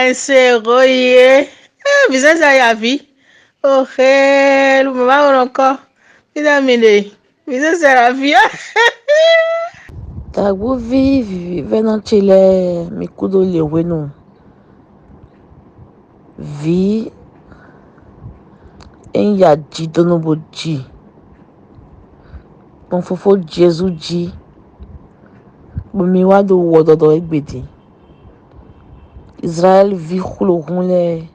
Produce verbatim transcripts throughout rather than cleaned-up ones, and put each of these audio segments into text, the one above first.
Ese roye. Eh, bizɛza ya vi. Oxe, lumama wonɔ kɔ. Vida mi de. Bizɛza la vi. Dagbuvi vivɛnɔ ce lɛɛ, mi kú ɖó le hwenu. Vǐ e nyí ya jí dó nú bó jí kpɔ́n fofó Jezu jí, bɔ mi wá ɖo wɔɖɔɖɔ égbé din. Izlayɛ́li ví xwlóhun lɛ́ɛ,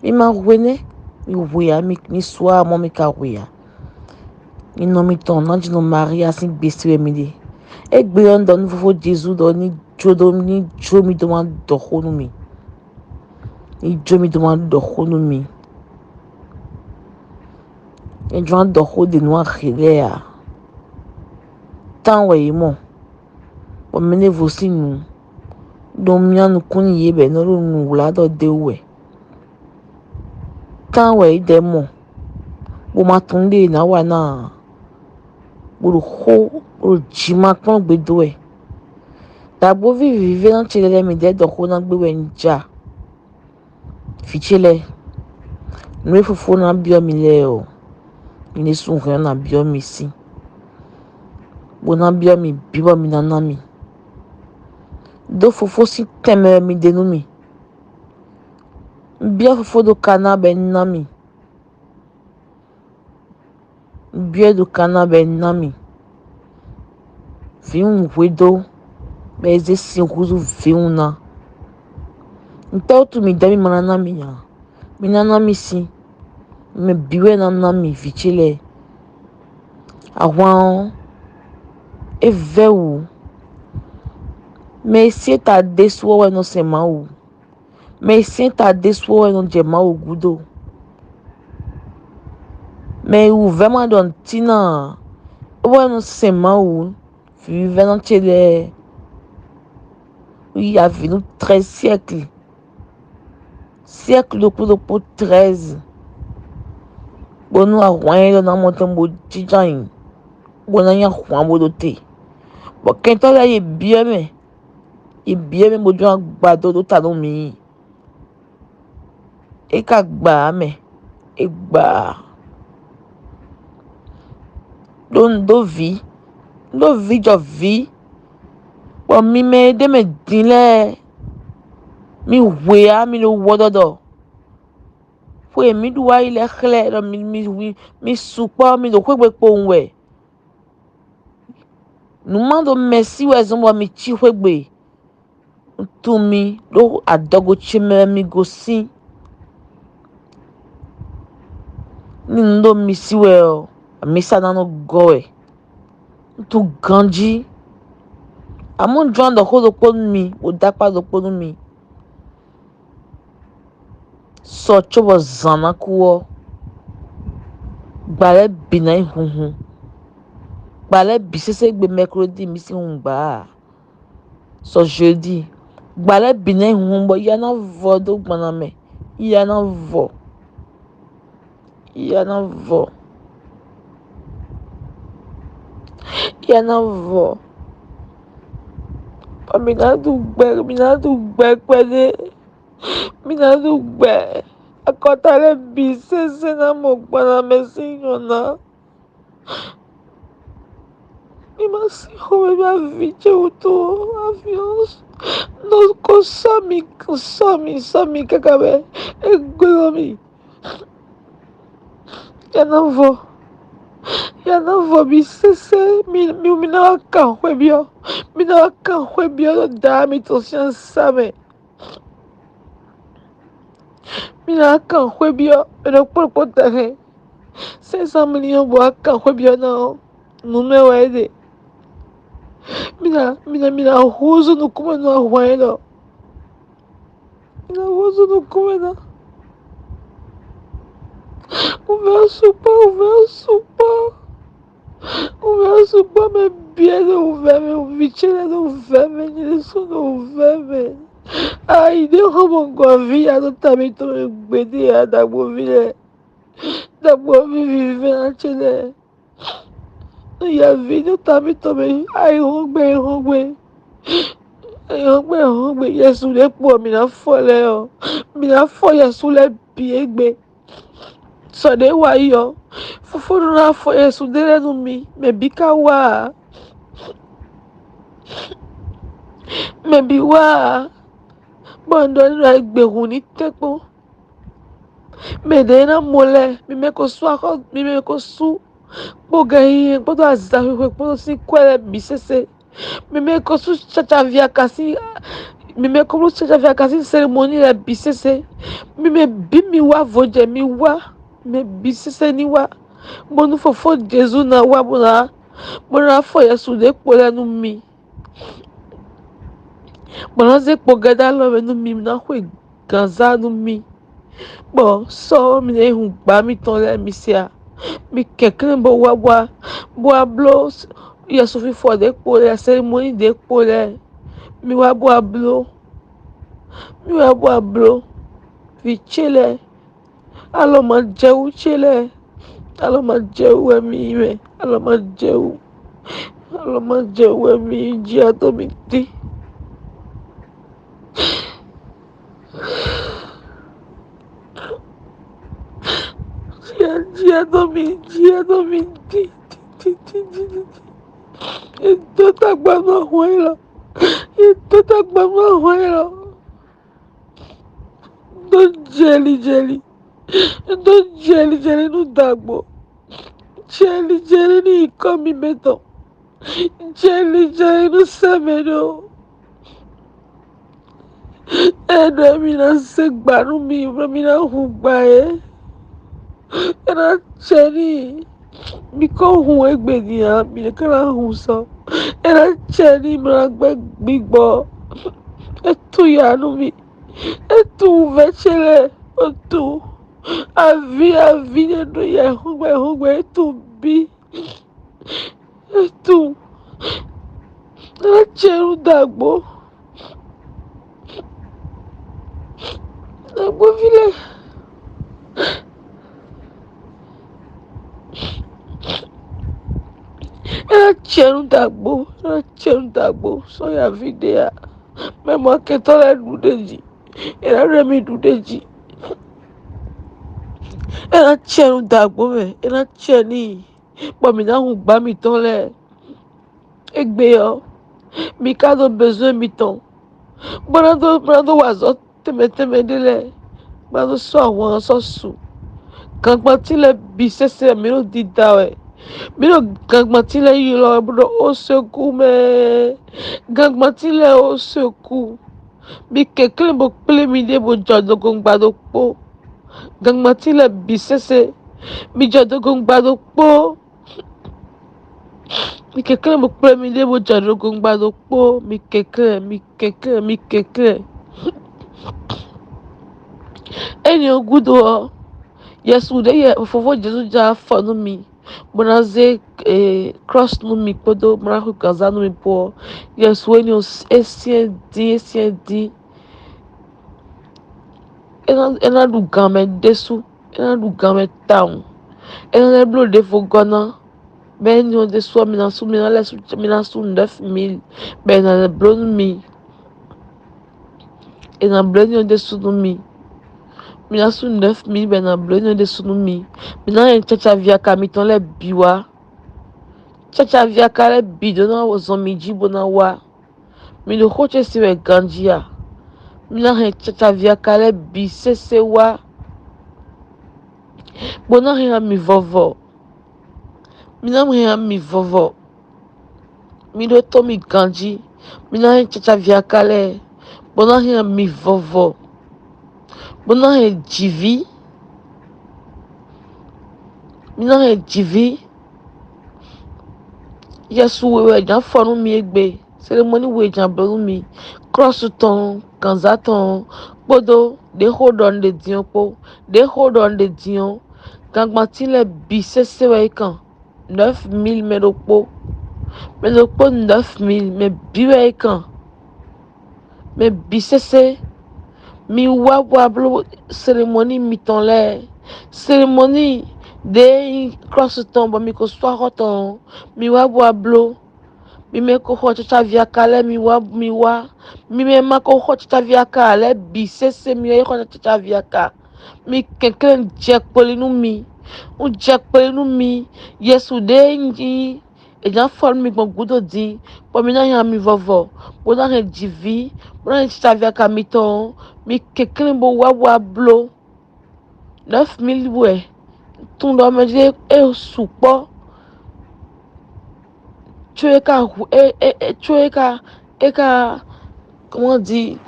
mi ma hwe nɛ́, mi hwe ǎ, mi, mi su amɔ̌ mi ka hwe ǎ. Mi nɔ mitɔn nǎjínɔ Maria sín gbesí wɛ mi ɖe. Égbé ɔ́, un ɖɔ nú fofó Jezu ɖɔ ní jó ɖó ní jó mi dó wá ɖɔ xó nú mi. Ní jó mi dó wá ɖɔ xó nú mi. Ní jó wá ɖɔ xó ɖě nú axi lɛ́ɛ ǎ. Tán wɛ yě mɔ, bɔ mɛ ɖěvo sín nǔ ɖo myá nukún nú yě bɔ è nɔ ɖo nǔ wlá ɖɔ d'é wú wɛ. Tán wɛ yě ɖɛ̌ mɔ, bó ma tunwun ɖě è nǎ wa ná ǎ, bó ɖo xó, bó ɖo jǐ ma kplɔ́n gbe dó wɛ. Dagboví vǐvɛ́ná ce lɛ́ɛ mi ɖɛ̌ ɖɔ xó ná gbé wɛ un ja. Vǐ ce lɛ́ɛ, nǔ e fofó ná byɔ́ mi lɛ́ɛ ɔ́, mi ɖésú hɛn ɔ́ ná byɔ́ mi sín, bó ná byɔ́ mi bǐ bɔ mi ná ná mi. Đó fofó sín tɛnmɛ wɛ mi ɖe nú mì. Un byɔ́ fofó ɖó ka ná bɔ é ná mì. Un byɔ́ ɛ ɖo Kana bɔ é ná mì. Vǐwun hwedó bɔ é zé sin húzú vǐwun ná. Nǔtɛ́ wútu mi dɛ́ mì ma ná ná mì ǎ? Mi ná ná mì sín. Mɛ bǐ wɛ ná ná mì vǐ ce lɛ́ɛ. Ahwan ɔ́, é vɛ́ wǔ. Mɛ e sí é ta ɖésú ɔ́ wɛ nɔ sɛn Mawu. Mɛ e sɛ́n ta ɖésú ɔ́ wɛ nɔ jɛ Mawu gúdo. Mɛ e wǔvɛ́ ma ɖɔ nǔtín ná ǎ, é wɛ nɔ sɛn Mawu vǐvɛ́ná ce lɛ́ɛ. Yi avǐ nú treize siècle, siècle ɖokpó ɖokpó treize, bónú ahwan élɔ́ ná mɔ tɛn bó jínjɔ́n ayǐ, bó ná nyí ahwan bó ɖo te, bɔ kɛntɔ́ lɛ́ɛ yi byɔ́ mɛ. Yi byɔ́ mɛ bó jló ná gba dó ɖó ta nú mǐ. É ka gba ǎ mɛ, é gba ǎ. Ɖó un ɖó vǐ, un ɖó vǐ jɔ vǐ, bɔ mi mɛ e ɖ'é mɛ din lɛ́ɛ, mi hwe ǎ, mi ɖo wɔɖɔɖɔ. Xwe e mǐ ɖu wá yi lɛ́ɛ xlɛ́ ɖɔ mi, mi, mi, mi sukpɔ́, mi ɖo xwé gbe kpowun wɛ. Nǔ ma ɖo mɛ sí wɛ zɔ́n bɔ mi cí xwé gbe. Un tunwun mi ɖó adɔgo ce mɛ wɛ mi gosín. Ní nǔ ɖo mi sí wɛ ɔ́, mi sá ná nɔ gɔ́ wɛ. Un tunwun ganjí. Amɔ̌ un jló ná ɖɔ xó ɖokpó nú mi, bó dó akpá ɖokpó nú mi. Sɔ cóbɔ zǎn ná kú ɔ́, gbǎ lɛ́ɛ bǐ ná nyí hunhun. Gbǎ lɛ́ɛ bǐ sésé gbe mɛklódi mi sín hun gbǎ ǎ. Sɔ jeudi, gbǎ lɛ́ɛ bǐ ná nyí hunhun bɔ ya ná vɔ dó gban ná mɛ. Ya ná vɔ. Ya ná vɔ. Ya ná vɔ. Bɔ mi ná ɖu gbɛ, mi ná ɖu gbɛ kpɛɖé. Mi ná ɖu gbɛ. Akɔta lɛ́ɛ bǐ sésé ná mɔ gban ná mɛ sín nyɔ̌ná. Mi ma sí xomɛ bá vǐ ce wútu ó, aviɔ́ nɔ ko sɔ́ mi, sɔ́ mi, sɔ́ mi káká bɔ é glɔ́ mi. Ya ná vɔ, ya ná vɔ mi sésé, mi, mi, mi ná wá kan xwébyɔ́, mi ná wá kan xwébyɔ́ ɖo daá mitɔn sín asá mɛ. Mi ná kan xwébyɔ́ mɛ ɖokpó ɖokpó tɛnhɛn cinq cent millions bɔ wá kan xwébyɔ́ ná ɔ́, nǔ mɛ wɛ é ɖe. Mi ná, mi ná, mi ná húzú nukúnmɛ nú ahwan élɔ́. Mi ná húzú nukúnmɛ ná. Wǔvɛ́ ɔ́ sukpɔ́, wǔvɛ́ ɔ́ sukpɔ́. Wǔvɛ́ ɔ́ sukpɔ́, mɛ bǐ e ɖo wǔvɛ́ mɛ, vǐ ce lɛ́ɛ ɖo wǔvɛ́ mɛ, nyɛ ɖésú ɖo wǔvɛ́ mɛ. Ayi ɖé xɔ mɔ gɔ̌ví ya ɖo ta mitɔn mɛ gbeɖé ǎ, ɖagboví lɛ́ɛ, ɖagboví vívɛ́ná ce lɛ́ɛ. Nú yaví ɖo ta mitɔn mɛ, ayihɔ́ngbe, ayihɔ́ngbe. Éyɔ́ gbe hɔn gbe Jezu ɖě kpo ɔ́, mǐ ná fɔ lɛ́ɛ ɔ́, mǐ ná fɔ Jezu lɛ́ɛ bǐ égbé. Sɔ ɖě wa yi ɔ́, fofó nɔ ná fɔ Jezu ɖé lɛ́ɛ nú mì, mɛ bǐ ka wá ǎ. Mɛ bǐ wá ǎ, bɔ un ɖɔ n'i ɖɔ égbé hun ní tɛ́nkpɔ́n. Mɛ ɖě e ná mɔ lɛ́ɛ, mi mɛ ko sú axɔ́, mi mɛ ko sú kpógɛyiyi kpódó azǎn xwixwe kpódó sín kwɛ́ lɛ́ɛ bǐ sésé. Mi mɛ ko sú cacaví aka sín mi mɛ ko sú cacaví aka sín selemɔni lɛ́ɛ bǐ sésé. Mi mɛ bǐ mi wá vo jɛ mi wá, mɛ bǐ sésé ní wá, bónú fofó Jezu ná wá bó ná bó ná fɔ Jezu ɖě kpo lɛ́ɛ nú mi. Bɔ ná zé kpɔgɛ́ dó alɔ mɛ nú mi, ná xwe gǎnzá nú mi, bɔ sɔ́ mi ná yi hun gbǎ mitɔn lɛ́ɛ mi se a? Mi kɛnklɛ́n bó wá bó wá bó wá bló Yɛsufífɔ ɖě kpo lɛ́ɛ, Selumɔ́ni ɖě kpo lɛ́ɛ, mi wá bó wá bló, mi wá bó wá bló vǐ ce lɛ́ɛ. Alɔmajɛwú ce lɛ́ɛ, alɔmajɛwú wɛ mi nyí mɛ, alɔmajɛwú, alɔmajɛwú wɛ mi nyí, jí adó mi dín. Jí adó mi, jí adó mi dín, dín, dín, dín, dín, dín. È dó tagba nú ahwan élɔ́, è dó tagba nú ahwan élɔ́. Dó jɛli jɛli, dó jɛli jɛli nú dagbo, jɛli jɛli nú nyǐkɔ mímɛ́ tɔn, jɛli jɛli nú sɛ́mɛ ɖó. Ée ɖɔ mi ná zé gbǎ nú mi, bɔ mi ná hun gbǎ é. É ná cɛ n'i, mi ko hun égbé din ǎ, mi ka ná hun sɔ. É ná cɛ n'i, mi ná gbɛ́ gbigbɔ. É tunwun ya nú mi, é tunwun vɛ̌ ce lɛ́ɛ, é tunwun aví aví ɖé ɖo yɛ hɔngbɛ hɔngbɛ, é tunwun bí, é tunwun. É ná cɛ nú dagbo. Nɔgbóví lɛ́ɛ, é ná cɛ nú dagbo, é ná cɛ nú dagbo, sɔ́ ya ví ɖé a? Mɛ mɔ kɛntɔ́ lɛ́ɛ ɖu ɖ'é jí, é ná ɖɔ mi ɖu ɖ'é jí. É ná cɛ nú dagbo mɛ, é ná cɛ n'i, bɔ mǐ ná hun gbǎ mǐtɔn lɛ́ɛ. Égbé ɔ́, mi ka ɖó bezwɛ́n mitɔn, bó ná dó bó ná dó wa azɔ̌ tɛnmɛ tɛnmɛ ɖé lɛ́ɛ, bó ná dó sú ahwan ɔ́ sɔ́ su. Gangbantín lɛ́ɛ bǐ sésé wɛ mǐ ɖo dida wɛ. Mǐ ɖo gangbantín lɛ́ɛ ylɔ́ wɛ bó ɖɔ: Au secours mɛ! Gangbantín lɛ́ɛ, au secours! Mi kɛnklɛ́n bó kplé miɖée bó jɔ dogongba ɖokpó. Gangbantín lɛ́ɛ bǐ sésé, mi jɔ dogongba ɖokpó. Mi kɛnklɛ́n bó kplé miɖée bó jɛ dogongba ɖokpó, mi kɛnklɛ́n, mi kɛnklɛ́n, mi kɛnklɛ́n. Énɛ́ ɔ́ gúdo ɔ́, Yɛsu ɖě yɛ fofó Jezu jɛ afɔ nú mi, bó ná zé klɔ́si nú mi kpódó bó ná xwe gǎnzá nú mi kpó ɔ́, Yɛsu énɛ́ ɔ́ é syɛ́n dín, é syɛ́n dín. É ná é ná ɖu gan mɛ ɖésú, é ná ɖu gan mɛ tawun. É ná lɛ́ bló ɖěvo gɔ́ ná, bɔ énɛ́ ɔ́ ɖésú ɔ́, mi ná sú mi ná lɛ́ sú mi ná sú neuf mille, bɔ è nǎ lɛ́ bló nú mi. È nǎ bló énɛ́ ɔ́ ɖésú nú mi. Mi ná sú neuf mille, bɔ è nǎ bló énɛ́ ɔ́ ɖésú nú mi. Mi ná hɛn cacaví aka mitɔn lɛ́ɛ bǐ wá. Cacaví aka lɛ́ɛ bǐ ɖó ná zɔn mi jí bó ná wá. Mi ɖo xó ce se wɛ ganjí a? Mi ná hɛn cacaví aka lɛ́ɛ bǐ sésé wá, bó ná hɛn ami vɔvɔ. Mi ná hɛn ami vɔvɔ. Mi ɖótó mi ganjí. Mi ná hɛn cacaví aka lɛ́ɛ, bó ná hɛn ami vɔvɔ, bó ná hɛn jǐví. Mi ná hɛn jǐví. Yɛsu we wɛ jǎn fɔ nú mi égbé. Selemɔni we jǎn bló nú mi. Klɔ́su tɔn, gǎnzá tɔn kpódó ɖě xó ɖɔ un ɖe din ɔ́ kpó. Ɖě xó ɖɔ un ɖe din ɔ́, gangbantín lɛ́ɛ bǐ sésé wɛ é kan. Neuf mille mɛ ɖokpó. Mɛ ɖokpó neuf mille, mɛ bǐ wɛ é kan. Mɛ bǐ sésé, mi wá bó wá bló selemɔni mitɔn lɛ́ɛ. Selemɔni ɖě nyí klɔ́su tɔn bɔ mi ko sú axɔ́ tɔn ɔ́, mi wá bó wá bló. Mi mɛ ko xɔ cacaví aka lɛ́ɛ, mi wá, mi wá. Mi mɛ ma ko xɔ cacaví aka ǎ lɛ́ɛ bǐ sésé, mi wá yi xɔ cacaví aka. Mi kɛnklɛ́n jɛ kpoli nú mi. Un jɛ kpoli nú mi. Yesu ɖé nyí è ná fɔ nú mi gbɔn gǔdo din, bɔ mi ná nya mi vɔvɔ, bó ná hɛn jǐví, bó ná nyí cacaví aka mitɔn ɔ́, mi kɛnklɛ́n bó wá bó wá bló. Neuf mille wɛ. Tunɖɔ mɛ ɖé é sukpɔ́. Có é ka hu é é é có é ka é ka comment dire,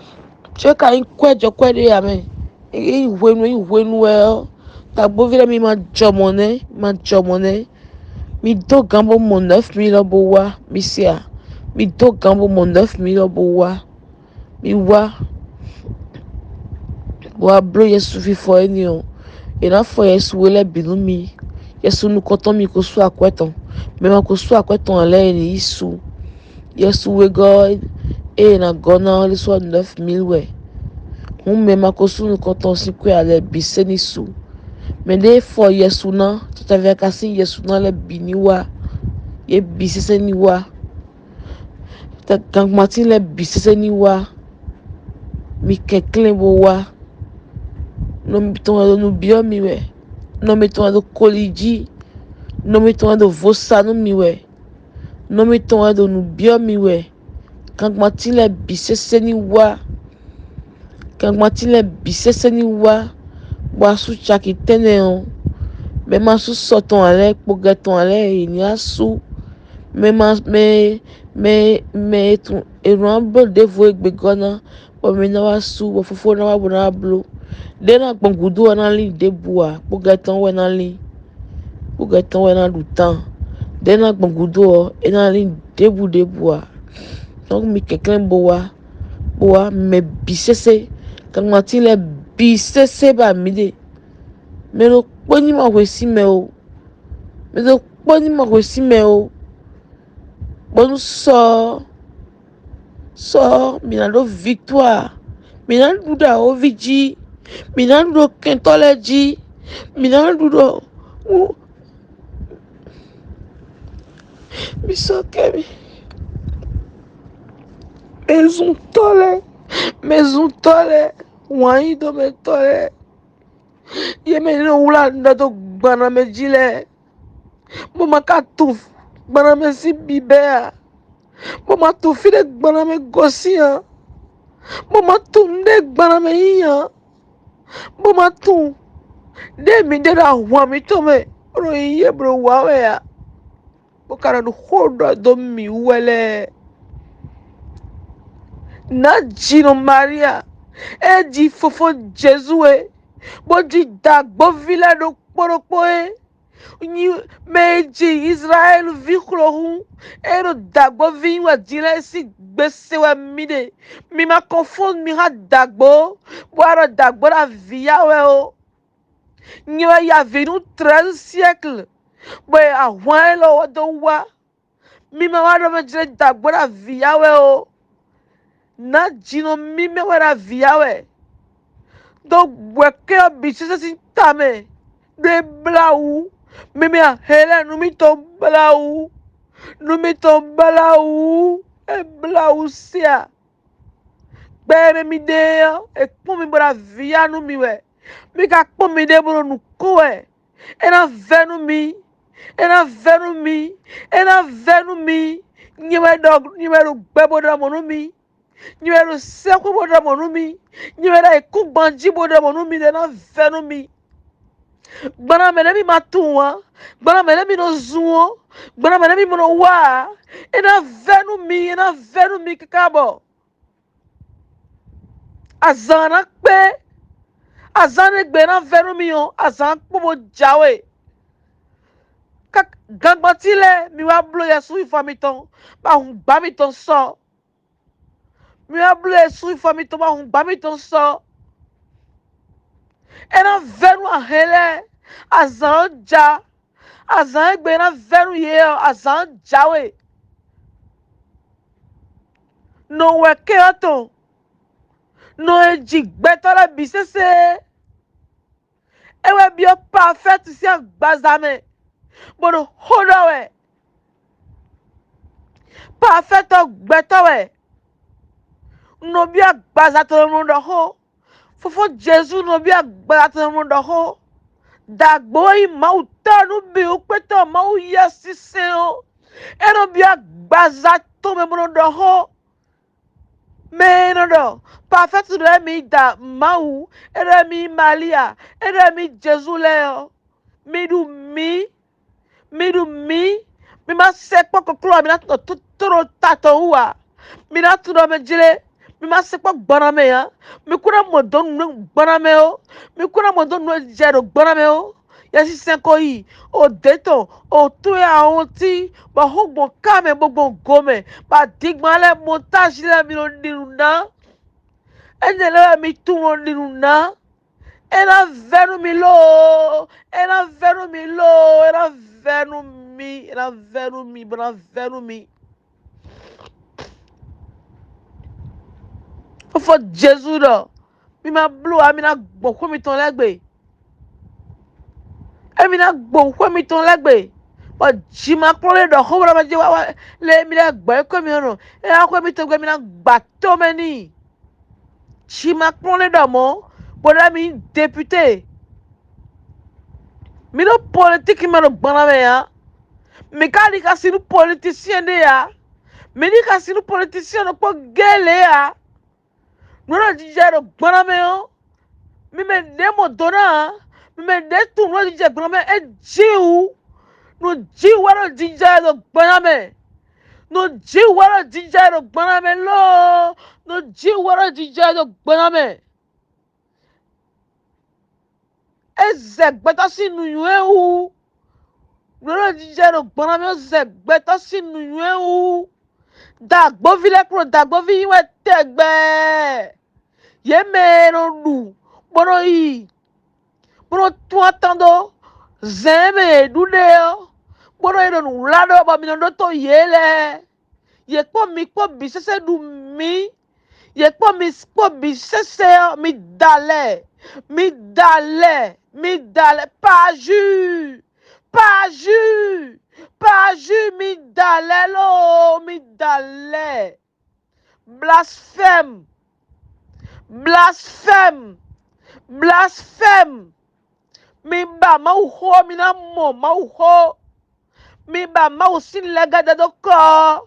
có é ka nyí kwɛ́ jɔ kwɛ́ ɖé ǎ mɛ. É nyí hwenu é nyí hwenu wɛ ɔ́, tagbóví lɛ́ɛ, mi ma jɔ mɔ̌ nɛ́, ma jɔ mɔ̌ nɛ́. Mi dó gǎn bó mɔ neuf mille ɔ́ bó wá, mi se a? Mi dó gǎn bó mɔ neuf mille ɔ́ bó wá. Mi wá, wá bló Yɛsu fifɔ énɛ́ ɔ́. È nǎ fɔ Yɛsu we lɛ́ɛ bǐ nú mi. Yɛsu nukɔntɔn mi ko sú akwɛ́ tɔn. Mɛ ma ko sú akwɛ́ tɔn ǎ lɛ́ɛ è nǐ yi su. Yɛsu wegɔ́ ɔ́, ée è nǎ gɔ́ ná ɔ́ ɖésú ɔ́, neuf mille wɛ. Hǔn mɛ ma ko sú nukɔntɔn sín kwɛ́ ǎ lɛ́ɛ bǐ sésé ní su. Mɛ ɖé e fɔ Yɛsu ná, tatavi aka sín Yɛsu ná lɛ́ɛ bǐ ní wá. Yě bǐ sésé ní wá. Gangbatín lɛ́ɛ bǐ sésé ní wá. Mi kɛnklɛ́n bó wá. Nɔ mitɔn wɛ ɖo nǔ byɔ́ mi wɛ. Nɔ mitɔn wɛ ɖo koli jí. Nɔ mitɔn wɛ ɖo vo sa nú mi wɛ. Nɔ mitɔn wɛ ɖo nǔ byɔ́ mi wɛ. Gangbatín lɛ́ɛ bǐ sésé ní wá. Gangbatín lɛ́ɛ bǐ sésé ní wá, bɔ asú caki tɛ́nnɛ ɔ́, mɛ ma sú sɔ tɔn ǎ lɛ́ɛ, kpogɛ tɔn ǎ lɛ́ɛ, yě ní wá sú. Mɛ ma mɛ mɛ mɛ e tunwun è nɔ wá bló ɖěvo e gbe gɔ́ ná, bɔ mɛ ná wá sú, bɔ fofó ná wá bó ná wá bló. Ɖě ná gbɔn gǔdo ɔ́ ná lín ɖěbǔ ǎ, kpogɛ tɔn wɛ ná lín. Kpogɛ tɔn wɛ ná ɖu tán. Ɖě ná gbɔn gǔdo ɔ́, é ná lín ɖěbǔ ɖěbǔ ǎ. Nɔ́ mi kɛnklɛ́n bó wá, bó wá mɛ bǐ sésé, gangbatín lɛ́ɛ bǐ sésé ba mǐ ɖe. Mɛ ɖokpó ní ma hwesí mɛ ó. Mɛ ɖokpó ní ma hwesí mɛ ó. Bónú sɔ ɔ́, sɔ ɔ́, mǐ ná ɖó victoire. Mǐ ná ɖu ɖo awǒvi jí. Mǐ ná ɖu ɖo kɛntɔ́ lɛ́ɛ jí. Mǐ ná ɖu ɖo wú. Mi sɔ́ kɛ mì. Mɛzuntɔ́ lɛ́ɛ, mɛzuntɔ́ lɛ́ɛ, wǎnyídomɛtɔ́ lɛ́ɛ, yě mɛ nɔ wlá nǔ ɖɔ dó gban ná mɛ jí lɛ́ɛ, bó ma ka tunwun gban ná mɛ sín bibɛ́ ǎ, bó ma tunwun fí ɖé gban ná mɛ gosín ǎ, bó ma tunwun nǔ ɖé gban ná mɛ nyí ǎ, bó ma tunwun ɖěe mǐ ɖe ɖo ahwan mǐtɔn mɛ bó nɔ nyí yě bó nɔ wa wɛ ǎ, bó ka nɔ ɖo xó ɖɔ dó mǐ wú wɛ lɛ́ɛ. Nǎjinɔ Maria e ji fofó Jezu é, bó ji dǎgbóví lɛ́ɛ ɖokpó ɖokpó é, nyí mɛ e ji Izlayɛ́li ví xlohún e ɖo dǎgbóví nyi wɛ din lɛ́ɛ sín gbe se wɛ mi ɖe. Mi ma kɔn fɔ́n mi xá dǎgbó, bó wá ɖɔ dǎgbó ɖo avǐ ya wɛ ó. Nyɛ wɛ yi avǐ nú treize siècle, bɔ ahwan élɔ́ ɔ́ dó wá. Mi ma wá ɖɔ mɛ jlé dǎgbó ɖo avǐ ya wɛ ó. Nǎjinɔ mímɛ́ wɛ ɖo avǐ ya wɛ. Dó gbɛ̌ kɛ́ ɔ́ bǐ sésé sín ta mɛ, ɖó é blá wú. Mi mɛ ahe lɛ́ɛ, nú mitɔn blá wú. Nú mitɔn blá wú. É blá wú se a? Gbɛ e mɛ mi ɖe é ɔ́, è kpɔ́n mi bó ɖo avǐ ya nú mi wɛ. Mi ka kpɔ́n miɖée bó ɖo nǔ kó wɛ. É ná vɛ́ nú mi. É ná vɛ́ nú mi. É ná vɛ́ nú mi. Nyɛ wɛ ɖɔ, nyɛ wɛ ɖo gbɛ bó ɖɔ mɔ̌ nú mi. Nyɛ wɛ ɖo sɛ́xwé bó ɖɔ mɔ̌ nú mi. Nyɛ wɛ ɖo ayǐkúngban jí bó ɖɔ mɔ̌ nú mi ɖɔ é ná vɛ́ nú mi. Gbɔn ná mɛ nɛ́ mi ma tunwun ǎ. Gbɔn ná mɛ nɛ́ mi nɔ zun ɔ́. Gbɔn ná mɛ nɛ́ mi ma nɔ wá ǎ. É ná vɛ́ nú mi. É ná vɛ́ nú mi káká bɔ azǎn ná kpé. Azǎn ɖé gbe ná vɛ́ nú mi ɔ́, azǎn kpó bó jǎwe. Gangbantín lɛ́ɛ, mi wá bló Yɛsu xífɔ mitɔn, bó ahun gbǎ mitɔn sɔ. Mi wá bló Yɛsu xífɔ mitɔn, bó ahun gbǎ mitɔn sɔ. É ná vɛ́ nú ahɛn lɛ́ɛ, azǎn ɔ́ ja. Azǎn e gbe ná vɛ́ nú yě ɔ́, azǎn ɔ́ jǎwe. Nɔ wɛ kɛ́ ɔ́ tɔn, nɔ e ji gbɛtɔ́ lɛ́ɛ bǐ sésé. É wɛ byɔ́ Pafɛ́ti sín agbaza mɛ, bó ɖo xó ɖɔ wɛ. Pafɛtɔ gbɛtɔ́ wɛ. Un nɔ byɔ́ agbaza tɔn nɔ ɖɔ xó. Fofó Jezu nɔ byɔ́ agbaza tɔn nɔ ɖɔ xó. Dǎgbó e nyí Mawu Tɔ́ nú bǐwúkpétɔ́ Mawu Yɛsinsɛn ɔ́, é nɔ byɔ́ agbaza tɔn mɛ bó nɔ ɖɔ xó. Mɛ e nɔ ɖɔ: Pafɛ́tu lɛ́ɛ mi da Mawu, é lɛ́ɛ mi Malia, é lɛ́ɛ mi Jezu lɛ́ɛ ɔ́, mi ɖu mǐ, mi ɖu mǐ, mi ma sɛkpɔ́ kokló ǎ, mi ná tunwun ɖɔ tótló ta tɔn wú ǎ. Mi ná tunwun ɖɔ mɛ jlé, mi ma sɛkpɔ́ gbɔn ná mɛ ǎ. Mi kún ná mɔ dɔ̌n nǔ gbɔn ná mɛ ó. Mi kún ná mɔ dɔ̌n nǔ e jɛ ɖo gbɔn ná mɛ ó. Yɛsinsɛn ko yi, o dě tɔn, o tún e awɔntín, bɔ xó gbɔn ká mɛ bó gbɔn go mɛ, bɔ adigbɔn lɛ́ɛ montázi lɛ́ɛ mi nɔ ɖi nǔ ná. Énɛ́ lɛ́ɛ wɛ mi tunwun nɔ ɖi nǔ ná. É ná vɛ́ nú mi lóo, é ná vɛ́ nú mi lóo, é ná vɛ́ nú mi, é ná vɛ́ nú mi, bó ná vɛ́ nú mi. Fofó Jezu ɖɔ: mi ma bló ǎ, mi ná gbɔn xwé mitɔn lɛ́ɛ gbe. Emi ná gbɔn xwé mitɔn lɛ́ɛ gbe, bɔ jǐ ma kplɔ́n lé ɖɔ xó bó ná ma jɛ wá wá lé mi lɛ́ɛ gbɔ é kɔ́ mi ɔ́ nɔ. É ná xwé mitɔn gbe, mi ná gbà tó mɛ n'i. Jǐ ma kplɔ́n lé ɖɔ mɔ̌, bó ná mi nyí deputé. Mi ɖo politíki mɛ ɖo gbɔn ná mɛ ǎ. Mi ka ɖi xasi nú politisiyɛn ɖé ǎ. Mi ɖi xasi nú politisiyɛn ɖokpó géle ǎ. Nǔ e ɖo jijɛ ɖo gbɔn ná mɛ ɔ́, mi mɛ ɖě mɔ do ná ǎ, mi mɛ ɖě tunwun nǔ e jijɛ gbɔn ná mɛ é jí wú. Nǔ jí wɛ ɖo jijɛ ɖo gbɔn ná mɛ. Nǔ jí wɛ ɖo jijɛ ɖo gbɔn ná mɛ lóo. Nǔ jí wɛ ɖo jijɛ ɖo gbɔn ná mɛ. É zɛ gbɛtɔ́ sín nǔnywɛ́ wú. Nǔ e ɖo jijɛ ɖo gbɔn ná mɛ ɔ́ zɛ gbɛtɔ́ sín nǔnywɛ́ wú. Dǎgbóví lɛ́ɛ kplɔ́n dǎgbóví nyi wɛ tɛgbɛ. Yě mɛ e nɔ ɖu, bó nɔ yi, bó nɔ tún atán dó zɛ̌n e mɛ yě ɖu ɖe ɔ́, bó nɔ yi ɖo nǔ wlá ɖó, bɔ mi nɔ ɖótó yě lɛ́ɛ. Yě kpó mi kpó bǐ sésé ɖu mǐ. Yě kpó mi kpó bǐ sésé ɔ́, mi da lɛ, mi da lɛ, mi da lɛ, pas jus, pas jus, pas jus, mi da lɛ lóo, mi da lɛ. Blasphème, blasphème, blasphème. Mi ba Mawu xó ɔ́, mi ná mɔ Mawu xó. Mi ba Mawu sín lɛgɛdɛ dó kɔ ɔ́.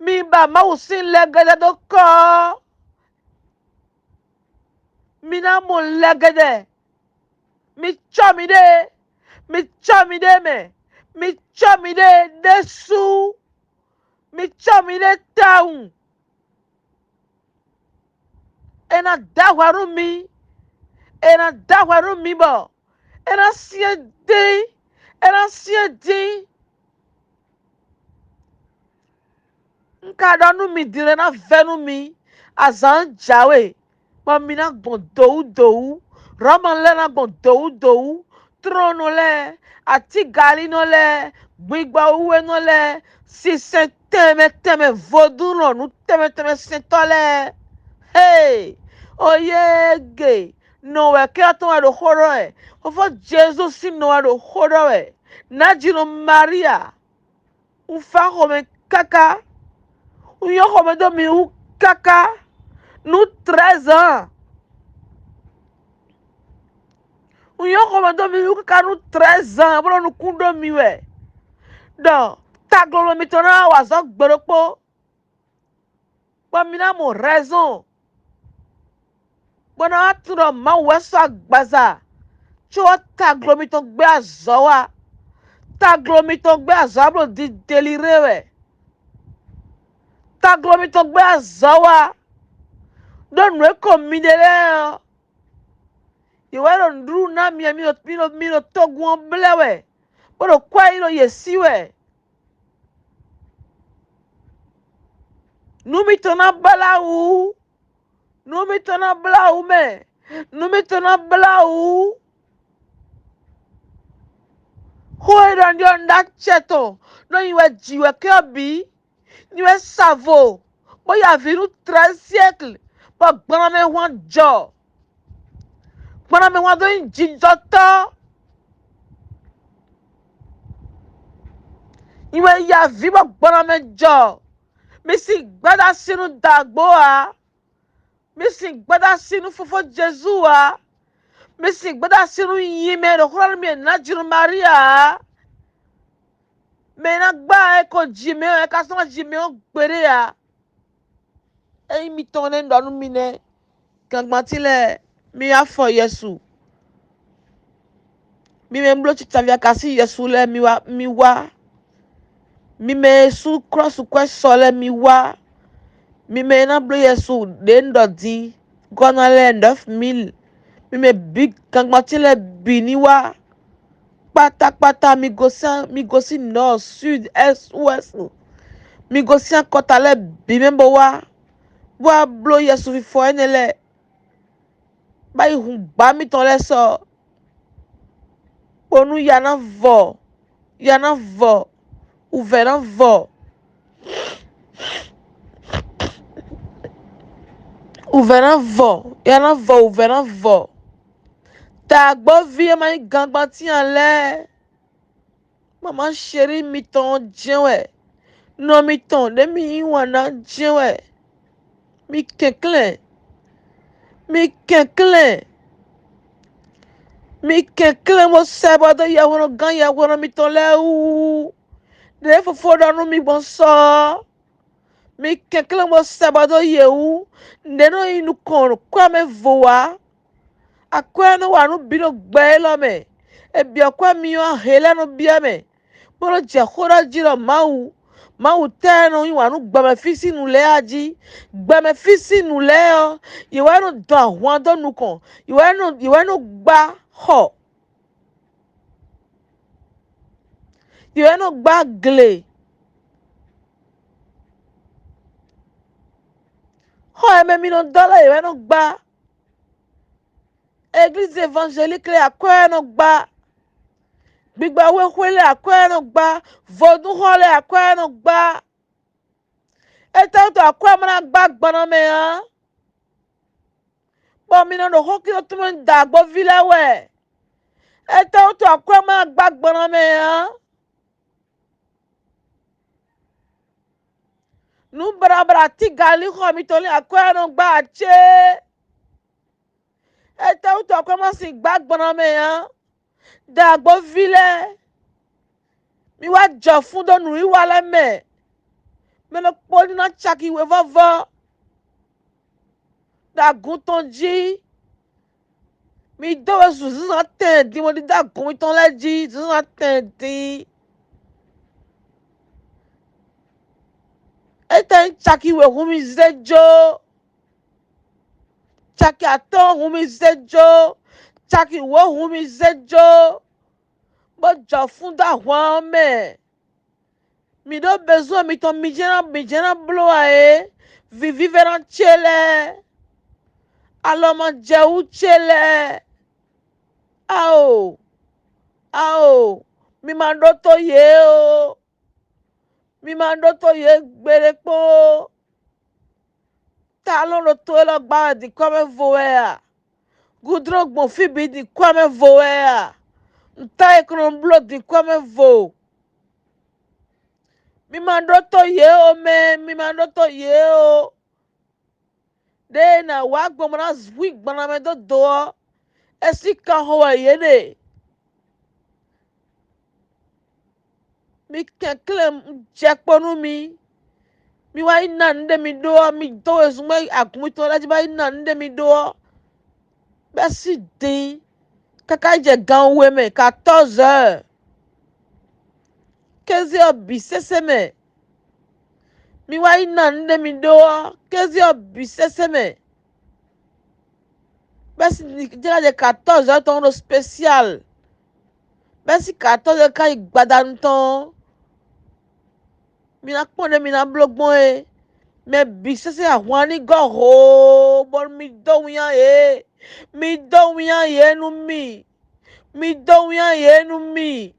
Mi ba Mawu sín lɛgɛdɛ dó kɔ ɔ́. Mi ná mɔ lɛgɛdɛ. Mi cɔ́ miɖée, mi cɔ́ miɖée mɛ, mi cɔ́ miɖée ɖésú, mi cɔ́ miɖée tawun. É ná dó ahwa nú mi, é ná dó ahwa nú mi bɔ é ná syɛ́n dín, é ná syɛ́n dín. Un ka ɖɔ nú mi din lɛ́ ná vɛ́ nú mi, azǎn jǎwe, bɔ mi ná gbɔn dǒwúdǒwú, Hlɔ̌ma lɛ́ɛ ná gbɔn dǒwúdǒwú, tlɔ́nnɔ lɛ́ɛ, atígalínɔ lɛ́ɛ, gbigbɔwúwénɔ lɛ́ɛ, sinsɛn tɛnmɛ tɛnmɛ, vodúnlɔ̌nu tɛnmɛ tɛnmɛ sɛntɔ́ lɛ́ɛ. Hee! Oyége! Nɔ̌wɛ́kɛ́ ɔ́ tɔn wɛ ɖo xó ɖɔ wɛ. Fofó Jezu sín nɔ wɛ ɖo xó ɖɔ wɛ. Nǎjínɔ Maria, un fá xomɛ káká. Un nyɔ́ xomɛ dó mi wú káká. Nú treize ans. Un nyɔ́ xomɛ dó mi wú káká nú treize ans, bó nɔ nukún ɖó mi wɛ. Ɖɔ taglomɛ mitɔn ná wá wa azɔ̌ gbe ɖokpó. Bɔ mi ná mɔ raison, bɔ ná wá tunwun ɖɔ Mawu wɛ sɔ́ agbaza, có ɔ́ taglo mitɔn gbé azɔ̌ wá. Taglo mitɔn gbé azɔ̌ wá bló di deliré wɛ. Taglo mitɔn gbé azɔ̌ wá. Ɖó nǔ e ko mi ɖe lɛ́ɛ ɔ́, yě wɛ ɖo nǔɖuɖu ná mi, mi ɖo mi ɖo mi ɖo togun ɔ́ blɛ́ wɛ, bó ɖo kwɛ́ yí ɖo yě sí wɛ. Nú mitɔn ná blá wǔ, nú mitɔn ná blá wǔ mɛ, nú mitɔn ná blá wǔ. Xó e ɖɔ nɖí ɔ́, nɖó acɛ tɔn nɔ nyi wɛ jǐ wɛ kɛ́ ɔ́ bǐ, nyi wɛ sa vo, bó yi avǐ nú treize siècle, bɔ gbɔnamɛhwan jɔ. Gbɔnamɛhwan dó nyí jijɔtɔ́. Nyi wɛ ya vǐ bɔ gbɔn mɛ jɔ. Mi sin gbɛ́dá sínú dagbo ǎ. Mi sin gbɛ́dá sínú fofó Jezu ǎ. Mi sin gbɛ́dá sínú nyi mɛ e ɖo xlɔ́ nú mi e nǎ jǐnú Maria ǎ. Mɛ e ná gbá ɛ ko ji mɛ ɔ́, ɛ ka sɔ́ ná ji mɛ ɔ́ gbeɖé ǎ. Ényí mitɔn nɛ́ ɖɔ nú mi nɛ́, gangbantín lɛ́ɛ, mi wá fɔ Yɛsu. Mi mɛ e bló citaví akasin Yɛsu lɛ́ɛ, mi wá, mi wá. Mi mɛ e sú klɔ́su kwɛ́ sɔ lɛ́ɛ, mi wá. Mi mɛ e ná bló Yɛsu ɖě un ɖɔ din, gɔ́ ná lɛ́ɛ, neuf mille. Mi mɛ bǐ, gangbantín lɛ́ɛ bǐ ní wá. Kpátákpátá, mi gosín, mi gosín nɔ̌, sud, ɛ́st, wɛ́st. Mi gosín akɔta lɛ́ɛ bǐ mɛ bó wá, bó wá bló Yɛsu fifɔ énɛ́ lɛ́ɛ, bá yi hun gbǎ mitɔn lɛ́ɛ sɔ, bónú ya ná vɔ, ya ná vɔ, wǔvɛ́ ná vɔ, wǔvɛ́ ná vɔ, ya ná vɔ, wǔvɛ́ ná vɔ. Tagbɔ́ví e ma nyí gangbantín ǎ lɛ́ɛ, mama chéri mitɔn ɔ́ jɛ́n wɛ, nɔ mitɔn ɖě mi yí wǎn ná jɛ́n wɛ. Mi kɛnklɛ́n, mi kɛnklɛ́n, mi kɛnklɛ́n bó sɛ bɔ dó yɛhweɖɔgán yɛhweɖɔ mitɔn lɛ́ɛ wú, ɖě fofó ɖɔ nú mi gbɔn sɔ ɔ́. Mi kɛnklɛ́n bó sɛ bɔ dó yě wú, nǔɖé nɔ nyi nukɔn kwɛ́ mɛ vo ǎ. Akwɛ́ ɔ́ nɔ wa nǔ bǐ ɖo gbɛ élɔ́ mɛ; è byɔ̌ kwɛ́ myɔ hě lɛ́ɛ nɔ byɔ́ mɛ, bó nɔ́ jɛ xó ɖɔ jí ɖɔ Mawu, Mawu tɛ́ nɔ yí wǎn nú gbɛmɛ fí sín nǔ lɛ́ɛ a jí? Gbɛmɛ fí sín nǔ lɛ́ɛ ɔ́, yě wɛ nɔ dɔn ahwan dó nukɔn, yě wɛ nɔ, yě wɛ nɔ gbá xɔ, yě wɛ nɔ gbá gle. Xɔ e mɛ mi nɔ dɔ́ lɛ́ɛ yě wɛ nɔ gbá. Église évangélique lɛ́ɛ akwɛ́ wɛ nɔ gbá. Gbigba wexwe lɛ́ɛ akwɛ́ wɛ nɔ gbá. Vodúnxɔ lɛ́ɛ akwɛ́ wɛ nɔ gbá. Étɛ́wútu akwɛ́ ma ná gbá gbɔnɔ mɛ ǎ? Bɔ mi nɔ ɖo xókíɖó tɔn mɛ da agboví lɛ́ɛ wɛ. Étɛ́wútu akwɛ́ ma ná gbá gbɔnɔ mɛ ǎ? Nǔ braɖabraɖa tígalíxɔ mitɔn lɛ́ɛ akwɛ́ nɔ gbá acé. Étɛ́wútu akwɛ́ ma sin gbá gbɔnɔ mɛ ǎ? Da agboví lɛ́ɛ, mi wá jɔ fún dó nǔwiwa lɛ́ɛ mɛ. Mɛ ɖokpó ní ná caki we vɔ́vɔ́ ɖo agun tɔn jí. Mi dó we zunzínzán tɛn din bó ní dó agun mitɔn lɛ́ɛ jí zunzínzán tɛn din. Étɛ́ nyí caki we hun mi zé jó? Caki atɔ́ɔ́n hun mi zé jó? Caki wǒ hun mi zé jó, bó jɔ fún dó ahwan ɔ́ mɛ? Mi ɖó bezɔn mitɔn mi jɛ́n ná mi jɛ́n ná bló ǎ é? Vǐvívɛ́ná ce lɛ́ɛ, alɔmajɛwú ce lɛ́ɛ, ao, ao, mi ma ɖótó yě ó. Mi ma ɖótó yě gbeɖé kpó ó. Talɔn ɖo to élɔ́ gbá wɛ din kwɛ́ mɛ vo wɛ a? Gudlɔ́n gbɔn fí bǐ din kwɛ́ mɛ vo wɛ a? Nǔ tɛ́ e kɔn nɔ bló din kwɛ́ mɛ vo? Mi ma ɖótó yě ó mɛ, mi ma ɖótó yě ó. Ɖěe è nǎ wá gbɔn bó ná hu i gbɔn ná mɛ dó do ɔ́, é sín kanxɔ wɛ yě ɖe. Mi kɛnklɛ́n jɛ kpo nú mi. Mi wá yi ná nǔɖé mi ɖó ɔ́, mi dó wezun mɛ agun mitɔn lɛ́ɛ jí bá yi ná nǔɖé mi ɖó ɔ́, bɛ́ sín din káká yi jɛ gan we mɛ, quatorze heures. Kéze ɔ́ bǐ sésé mɛ. Mi wá yi ná nǔɖé mi ɖó ɔ́, kéze ɔ́ bǐ sésé mɛ. Bɛ́ sín jɛ́n ká jɛ quatorze heures tɔn ɖo spécial. Bɛ́ sín quatorze heures ká yi gbadanu tɔn ɔ́, mi ná kpɔ́n ɖě mi ná bló gbɔn é. Mɛ bǐ sésé ahwan ní gɔ́ hoo, bɔ mi dó winnyá yě. Mi dó winnyá yě nú mì. Mi dó winnyá yě nú mì.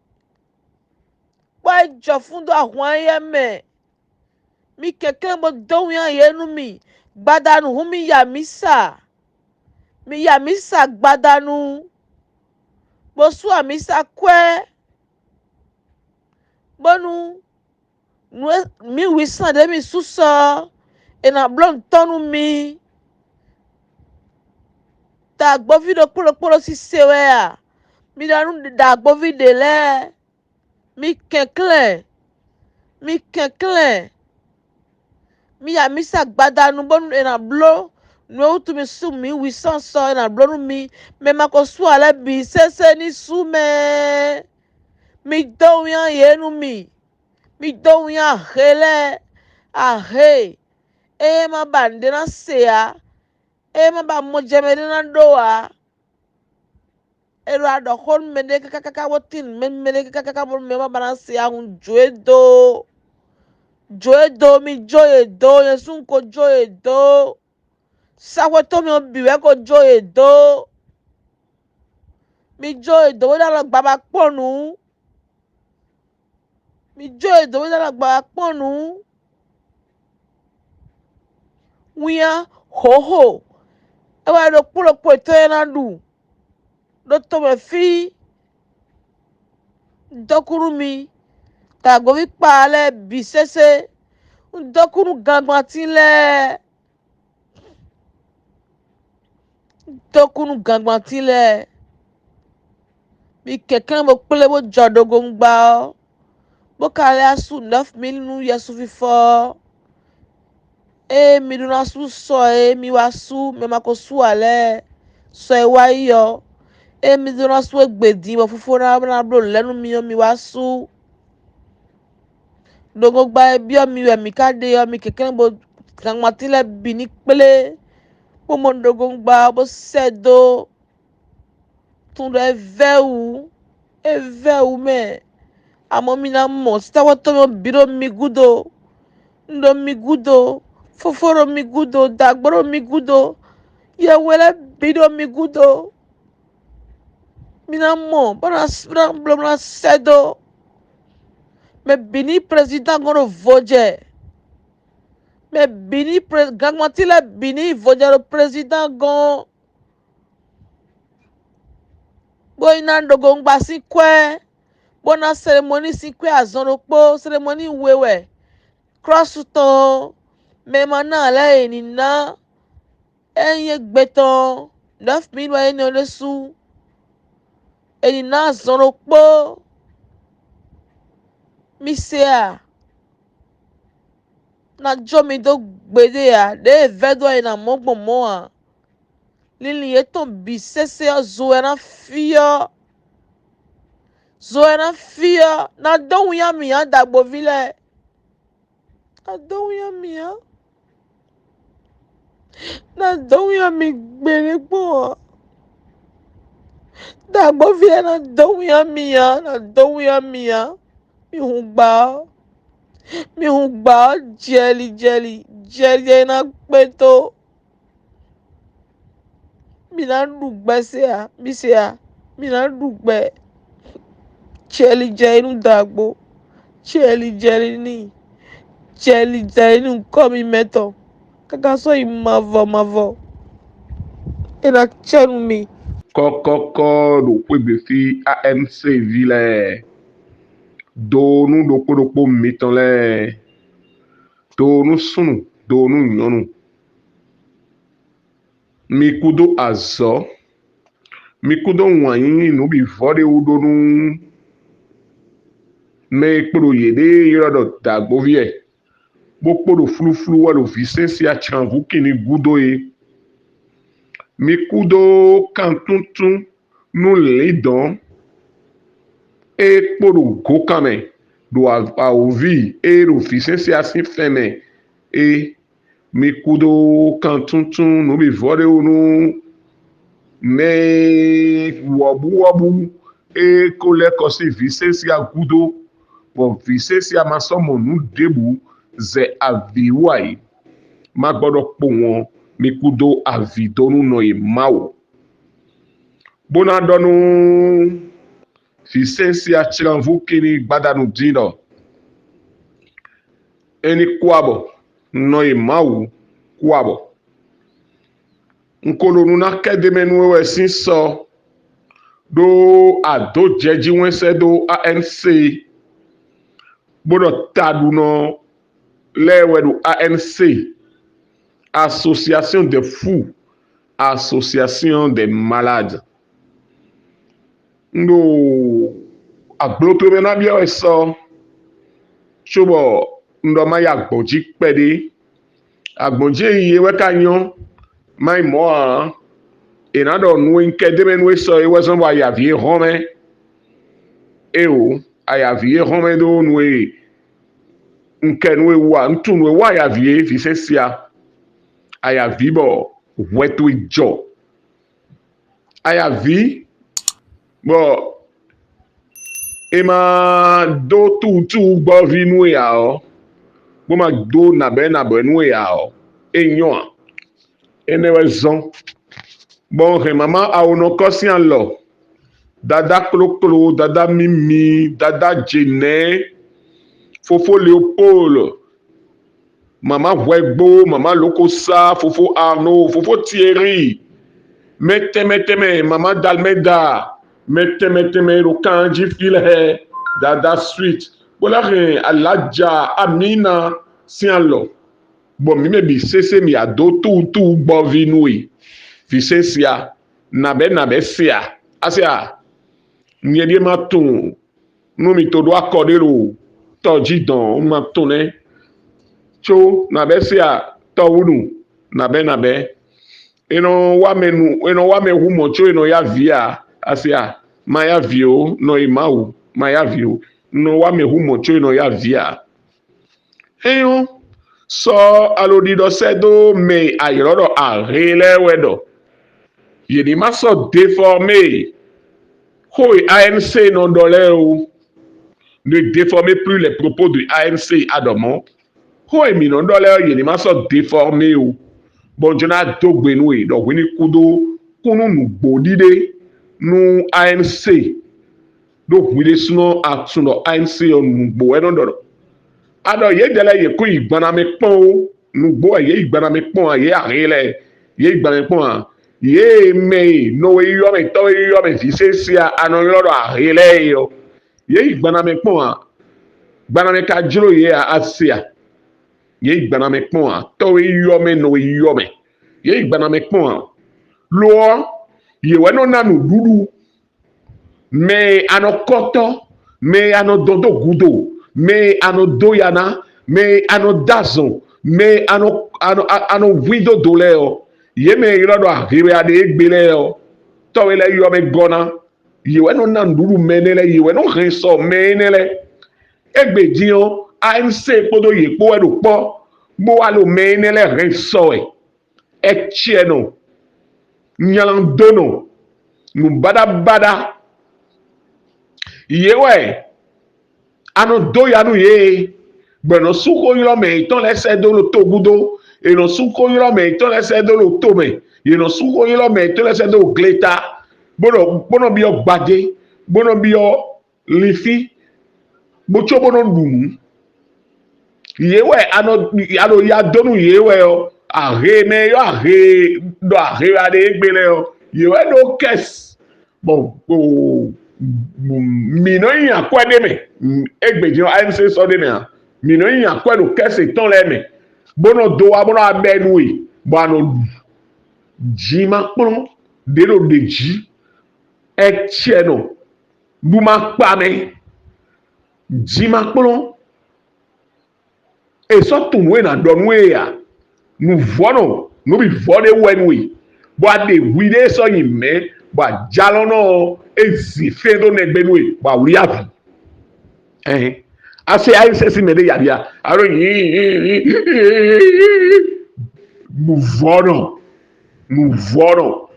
Kpɔ́ é jɔ fún dó ahwan éyɛ́ mɛ. Mi kɛnklɛ́n bó dó winnyá yě nú mì. Gbadanu hǔn mi ya amǐsa. Mi ya amǐsa gbadanu, bó sú amǐsa kwɛ́, bónú Nǔ e mǐ wǐsán ɖě mǐ sú sɔ ɔ́, è nǎ bló nǔ tɔn nú mi. Dagboví ɖokpó ɖokpó ɖo sise wɛ a? Mi ɖɔ nú dagboví ɖě lɛ́ɛ, mi kɛnklɛ́n, mi kɛnklɛ́n, mi ya mi sa gbadanu bónú è nǎ bló nǔ e wútu mi sú mǐ wǐsán sɔ è nǎ bló nú mi. Mɛ ma ko sú ǎ lɛ́ɛ bǐ sésé ní sú mɛ. Mi dó wínnyá yě nú mì. Mi dó wínnyá ahe lɛ́ɛ, ahe e ma ba nǔɖé ná se ǎ, e ma ba mɔjɛmɛ ɖé ná ɖó ǎ. È ɖo aɖɔ xó nú mɛɖé káká káká bó tín nǔ mɛ nú mɛɖé káká káká bónú mɛ ma ba ná se ahun jó e dó. Jó e dó, mi jó yě dó, nyɛ sú un ko jó yě dó. Sáxwé tɔn mɛ ɔ́ bǐ wɛ ko jó yě dó. Mi jó yě dó bó ɖo alɔ gbaba kpɔ́n nǔ. Mi jó yě dó bó ɖo alɔ gbaba kpɔ́n nǔ. Winnyá hǒxo é wɛ ɖokpó ɖokpó tɔn e ná ɖu ɖó tomɛ fí. Un dó kú nú mi, dagboví kpa lɛ́ɛ bǐ sésé. Un dó kú nú gangbantín lɛ́ɛ. Un dó kú nú gangbantín lɛ́ɛ. Mi kɛnklɛ́n bó kplé bó jɔ ɖogongba ɔ́, bó ka lɛ́ asú nɛ́f mil nú yɛsúfífɔ ɔ́. Ée mi ɖó ná sú sɔ e mi wá sú mɛ ma ko sú ǎ lɛ́ɛ, sɔ e wá yi ɔ́, ée mi ɖó ná sú égbé din bɔ Fofó ná ná bló nǔ lɛ́ɛ nú mi ɔ́, mi wá sú. Ɖogongba e byɔ́ mi wɛ mǐ ka ɖe ɔ́, mi kɛnklɛ́n bó gangbantín lɛ́ɛ bǐ ní kplé, bó mɔ ɖogongba ɔ́ bó sɛ́ dó. Tunwun ɖɔ é vɛ́ wǔ, é vɛ́ wǔ mɛ. Amɔ̌ mi ná mɔ sítawɔ́ tɔn bǐ ɖo mi gúdo. Un ɖo mi gúdo, fofó ɖo mi gúdo, dǎgbó ɖo mi gúdo, yɛhwe lɛ́ɛ bǐ ɖo mi gúdo. Mi ná mɔ bó ná bló bó ná sɛ́ dó. Mɛ bǐ ní prezidán gɔ́n ɖo vo jɛ. Mɛ bǐ ní gangbantín lɛ́ɛ bǐ ní vo jɛ ɖo prezidán gɔ́n. Bó yi ná ɖo gongba sín kwɛ́, bó ná selemɔní sín kwɛ́ azɔn ɖokpó, selemɔní we wɛ. Klɔ́su tɔn ɔ́, mɛ e ma ná ǎ lɛ́ɛ è nǐ ná. Ényí é gbe tɔn ɔ́, nɛ̌ mǐ ɖɔ énɛ́ ɔ́ ɖésú? È nǐ ná azɔn ɖokpó. Mi se a? Ná jó mi dó gbeɖé ǎ, ɖěe vɛ́ dó ɔ́ è nǎ mɔ gbɔn mɔ̌ ǎ. Linlin yětɔn bǐ sésé ɔ́, zo wɛ ná fyɔ́. Zo wɛ ná fyɔ́. Ná dó winnyá mǐ ǎ, dagboví lɛ́ɛ. Ná dó winnyá mǐ ǎ. Ná dó winnyá mǐ gbeɖé kpɔ́n ǎ. Dagboví lɛ́ɛ ná dó winnyá mǐ ǎ, ná dó winnyá mǐ ǎ. Mi hun gbǎ ɔ́. Mi hun gbǎ ɔ́ jɛli jɛli, jɛli e ná kpé tó. Mi ná ɖu gbɛ se a? Mi se a? Mi ná ɖu gbɛ. Jɛli jɛli nú dagbo. Jɛli jɛli n'i. Jɛli jɛli nú kɔ́ mi mɛtɔn. Káká sɔ́ yi mavɔ mavɔ. É ná cɛ nú mi. Kɔ́kɔ́kɔ́ ɖo xwégbe fí A N C ví lɛ́ɛ. Doonu ɖokpó ɖokpó mitɔn lɛ́ɛ. Doonu súnnu, doonu nyɔ̌nu. Mi kúdó azɔ̌. Mi kúdó wǎn yíyí nǔ bǐ vɔ́ ɖé wú ɖó nú mɛ e kpo ɖo yěɖée ylɔ́ ɖɔ dǎgbóví wɛ, bó kpo ɖo flúflú wɛ ɖo vǐ sɛ́n sín acǎnvú kinni gúdo é. Mi kúdó kan túntún nú lǐndɔ̌n e kpo ɖo gǒkan mɛ ɖo awǒvi e ɖo vǐ sɛ́n sín asínfɛn mɛ é. Mi kúdó kan túntún nǔ bǐ vɔ́ ɖé wú nú mɛ e wɔ̌buwɔ́bú e ko lɛ́ kɔ sín vǐ sɛ́n sín agúdo, bɔ vǐ sɛ́n sín a ma sɔ́ mɔ nǔ ɖěbǔ zɛ avǐ wú ǎ é. Má gbɔ ɖɔ kpowun ɔ́, mi kúdó avǐ dó nú nɔ e Mawu. Bó ná ɖɔ nú vǐ sɛ́n sín aclánvú kinni gbadanu dín ɖɔ: É ní kú abɔ, nɔ e Mawu kú abɔ. Un ko ɖo nú ná kɛ́ d'é mɛ nú we wɛ sín sɔ ɖó adǒ jɛjí wɛn sɛ́ dó A N C. bó ɖɔ taɖunɔ lɛ́ɛ wɛ ɖo A N C, Association des fous, Association des malades. Un ɖo aglo towe mɛ ná byɔ́ wɛ sɔ, cóbɔ un ɖɔ má yi agbɔ̌n jí kpɛɖé. Agbɔ̌n jí e yi é wɛ ka nyɔ́, má nyí mɔ̌ ǎ. È nǎ ɖɔ nǔ e un kɛ d'é mɛ nú we sɔ é wɛ zɔ́n bɔ ayavǐ e hɔn mɛ. Éeǒ, ayavǐ e hɔn mɛ ɖó nú e un kɛ nú we wú ǎ. Un tunwun nǔ e wú ayavǐ é, vǐ sɛ́n sia. Ayavǐ bɔ hwɛ towe jɔ. Ayavǐ bɔ è ma dó túwútúwú gbɔ́ví nú we ǎ ɔ́, bó ma dó nǎbɛ́nǎbɛ́ nú we ǎ ɔ́, é nyɔ́ ǎ. Énɛ́ wɛ zɔ́n bɔ un hɛn mama awonɔkɔ́ sín alɔ, dadá klókló, dadá mímí, dadá jěnɛ́, fofó Leopoldu, mama Hwɛgbo, mama Lokosa, fofó Arno, fofó Thierry, mɛ tɛnmɛ tɛnmɛ, mama Dalmɛda, mɛ tɛnmɛ tɛnmɛ e ɖo kan jí fí lɛ́ɛ, dadá Sweet, bó lɛ́ hɛn Alaja Amina sín alɔ, bɔ mǐ mɛ bǐ sésé mǐ ya dó túwútúwú gbɔ́ví nú we. Vǐ sɛ́n sia, nǎbɛ́ nǎbɛ́ se a? A se a? Nyɛ ɖíe ma tunwun nú mì to ɖó akɔ ɖé ɖo tɔ jí dɔn un ma tunwun nɛ́. Có nǎbɛ́ se a? Tɔwúnu, nǎbɛ́ nǎbɛ́. È nɔ wá mɛ nu, è nɔ wá mɛ hu mɔ̌ có è nɔ yá vǐ ǎ. A se a? Ma yá vǐ ó, nɔ e Mawu, ma yá vǐ ó. Un nɔ wá mɛ hu mɔ̌ có è nɔ yá vǐ ǎ. É nyɔ́, sɔ́ alɔɖiɖɔ sɛ́ dó mɛ e a ylɔ́ ɖɔ ahe lɛ́ɛ wɛ ɖɔ yě ní ma sɔ́ défɔ́mé xó e A N C nɔ ɖɔ lɛ́ɛ ó. Ne déformez plus les propos de A N C a ɖɔ mɔ̌. Xó e mǐ nɔ ɖɔ lɛ́ɛ ɔ́, yě ní ma sɔ́ déformé ó, bɔ un jló ná dó gbe nú we ɖɔ hwi ní kú dó kú nú nǔgbó ɖiɖe nú A N C. Ɖó hwi ɖésúnɔ a tunwun ɖɔ A N C ɔ́, nǔgbó wɛ nɔ ɖɔ ɖɔ a ɖɔ yědɛɛ lɛ́ɛ yě kún yi gban ná mɛ kpɔ́n ó. Nǔgbó wɛ yě yi gban ná mɛ kpɔ́n ǎ, yě ahe lɛ́ɛ yě yi gban ná mɛ kpɔ́n ǎ. Yě e mɛ e nɔwe yíyɔ́ mɛ, tɔ́we yíyɔ́ mɛ, vǐ sésé a, a nɔ ylɔ́ ɖɔ ahe lɛ́ɛ é ɔ́, yě yi gban ná mɛ kpɔ́n ǎ. Gban ná mɛ ka jló yě ǎ, a se a? Yě yi gban ná mɛ kpɔ́n ǎ, tɔ́we yíyɔ́ mɛ, nɔwe yíyɔ́ mɛ, yě yi gban ná mɛ kpɔ́n ǎ. Lo ɔ́, yě wɛ nɔ ná nǔɖuɖu. Mɛ e a nɔ kɔ́tɔ́, mɛ e a nɔ dɔn dó gǔdo, mɛ e a nɔ dó ya ná, mɛ e a nɔ dó azɔn, mɛ e a nɔ a nɔ a nɔ hwín dó do lɛ́ɛ ɔ́, yě mɛ e ylɔ́ ɖɔ ahe wɛ a ɖe égbé lɛ́ɛ ɔ́, tɔ́ we lɛ́ɛ ylɔ́ mɛ gɔ́ ná. Yě wɛ nɔ ná nǔɖuɖu mɛ énɛ́ lɛ́ɛ, yě wɛ nɔ hɛn sɔ mɛ énɛ́ lɛ́ɛ. Égbé din ɔ́, A N C kpódó yě kpó wɛ ɖo kpɔ́, bó wá ɖo mɛ énɛ́ lɛ́ɛ hɛn sɔ wɛ. Ɛcyɛnɔ, nylandónɔ, nǔbaɖabaɖa, yě wɛ a nɔ dó ya nú yě, bɔ è nɔ sú xó ylɔ́ mɛ yětɔn lɛ́ɛ sɛ́ dó ɖo togúdo, è nɔ sú xó ylɔ́ mɛ yětɔn lɛ́ɛ sɛ́ dó ɖo tomɛ, yě nɔ sú xó ylɔ́ mɛ yětɔn lɛ́ɛ sɛ́ dó gleta, bó nɔ bó nɔ byɔ́ gbadé, bó nɔ byɔ́ linfín, bó có bó nɔ ɖu nǔ. Yě wɛ a nɔ a ɖo ya dó nú yě wɛ ɔ́, ahe mɛ e ylɔ́ ahe ɖɔ ahe wɛ a ɖe égbé lɛ́ɛ ɔ́, yě wɛ ɖó kɛ́si. Bɔ mǐ nɔ nyi akwɛ́ ɖé mɛ, égbé din ɔ́, A N C sɔ́ ɖé mɛ ǎ. Mǐ nɔ nyi akwɛ́ ɖo kɛ́si tɔn lɛ́ɛ mɛ, bó nɔ dó wá bó nɔ wá bɛ́ nú we, bɔ a nɔ ɖu. Jǐ ma kplɔ́n ɖě ɖo ɖě jí, ɛcyɛnɔ, ɖu ma kpa mɛ, jǐ ma kplɔ́n. È sɔ́ tunwun nǔ e è nǎ ɖɔ nú we ǎ. Nǔvɔ́nɔ, nǔ bǐ vɔ́ ɖé wɛ nú we, bɔ a ɖe hwiɖée sɔ́ nyi mɛ̌, bɔ ajálɔ́nɔ ɔ́, é zǐn fɛ́n dó nɛgbé nú we, bɔ a wlí avǐ. Ɛhɛn. A se ayísɛ́ sín mɛ ɖé yaɖia, a ɖo yǐ nǔvɔ́nɔ, nǔvɔ́nɔ.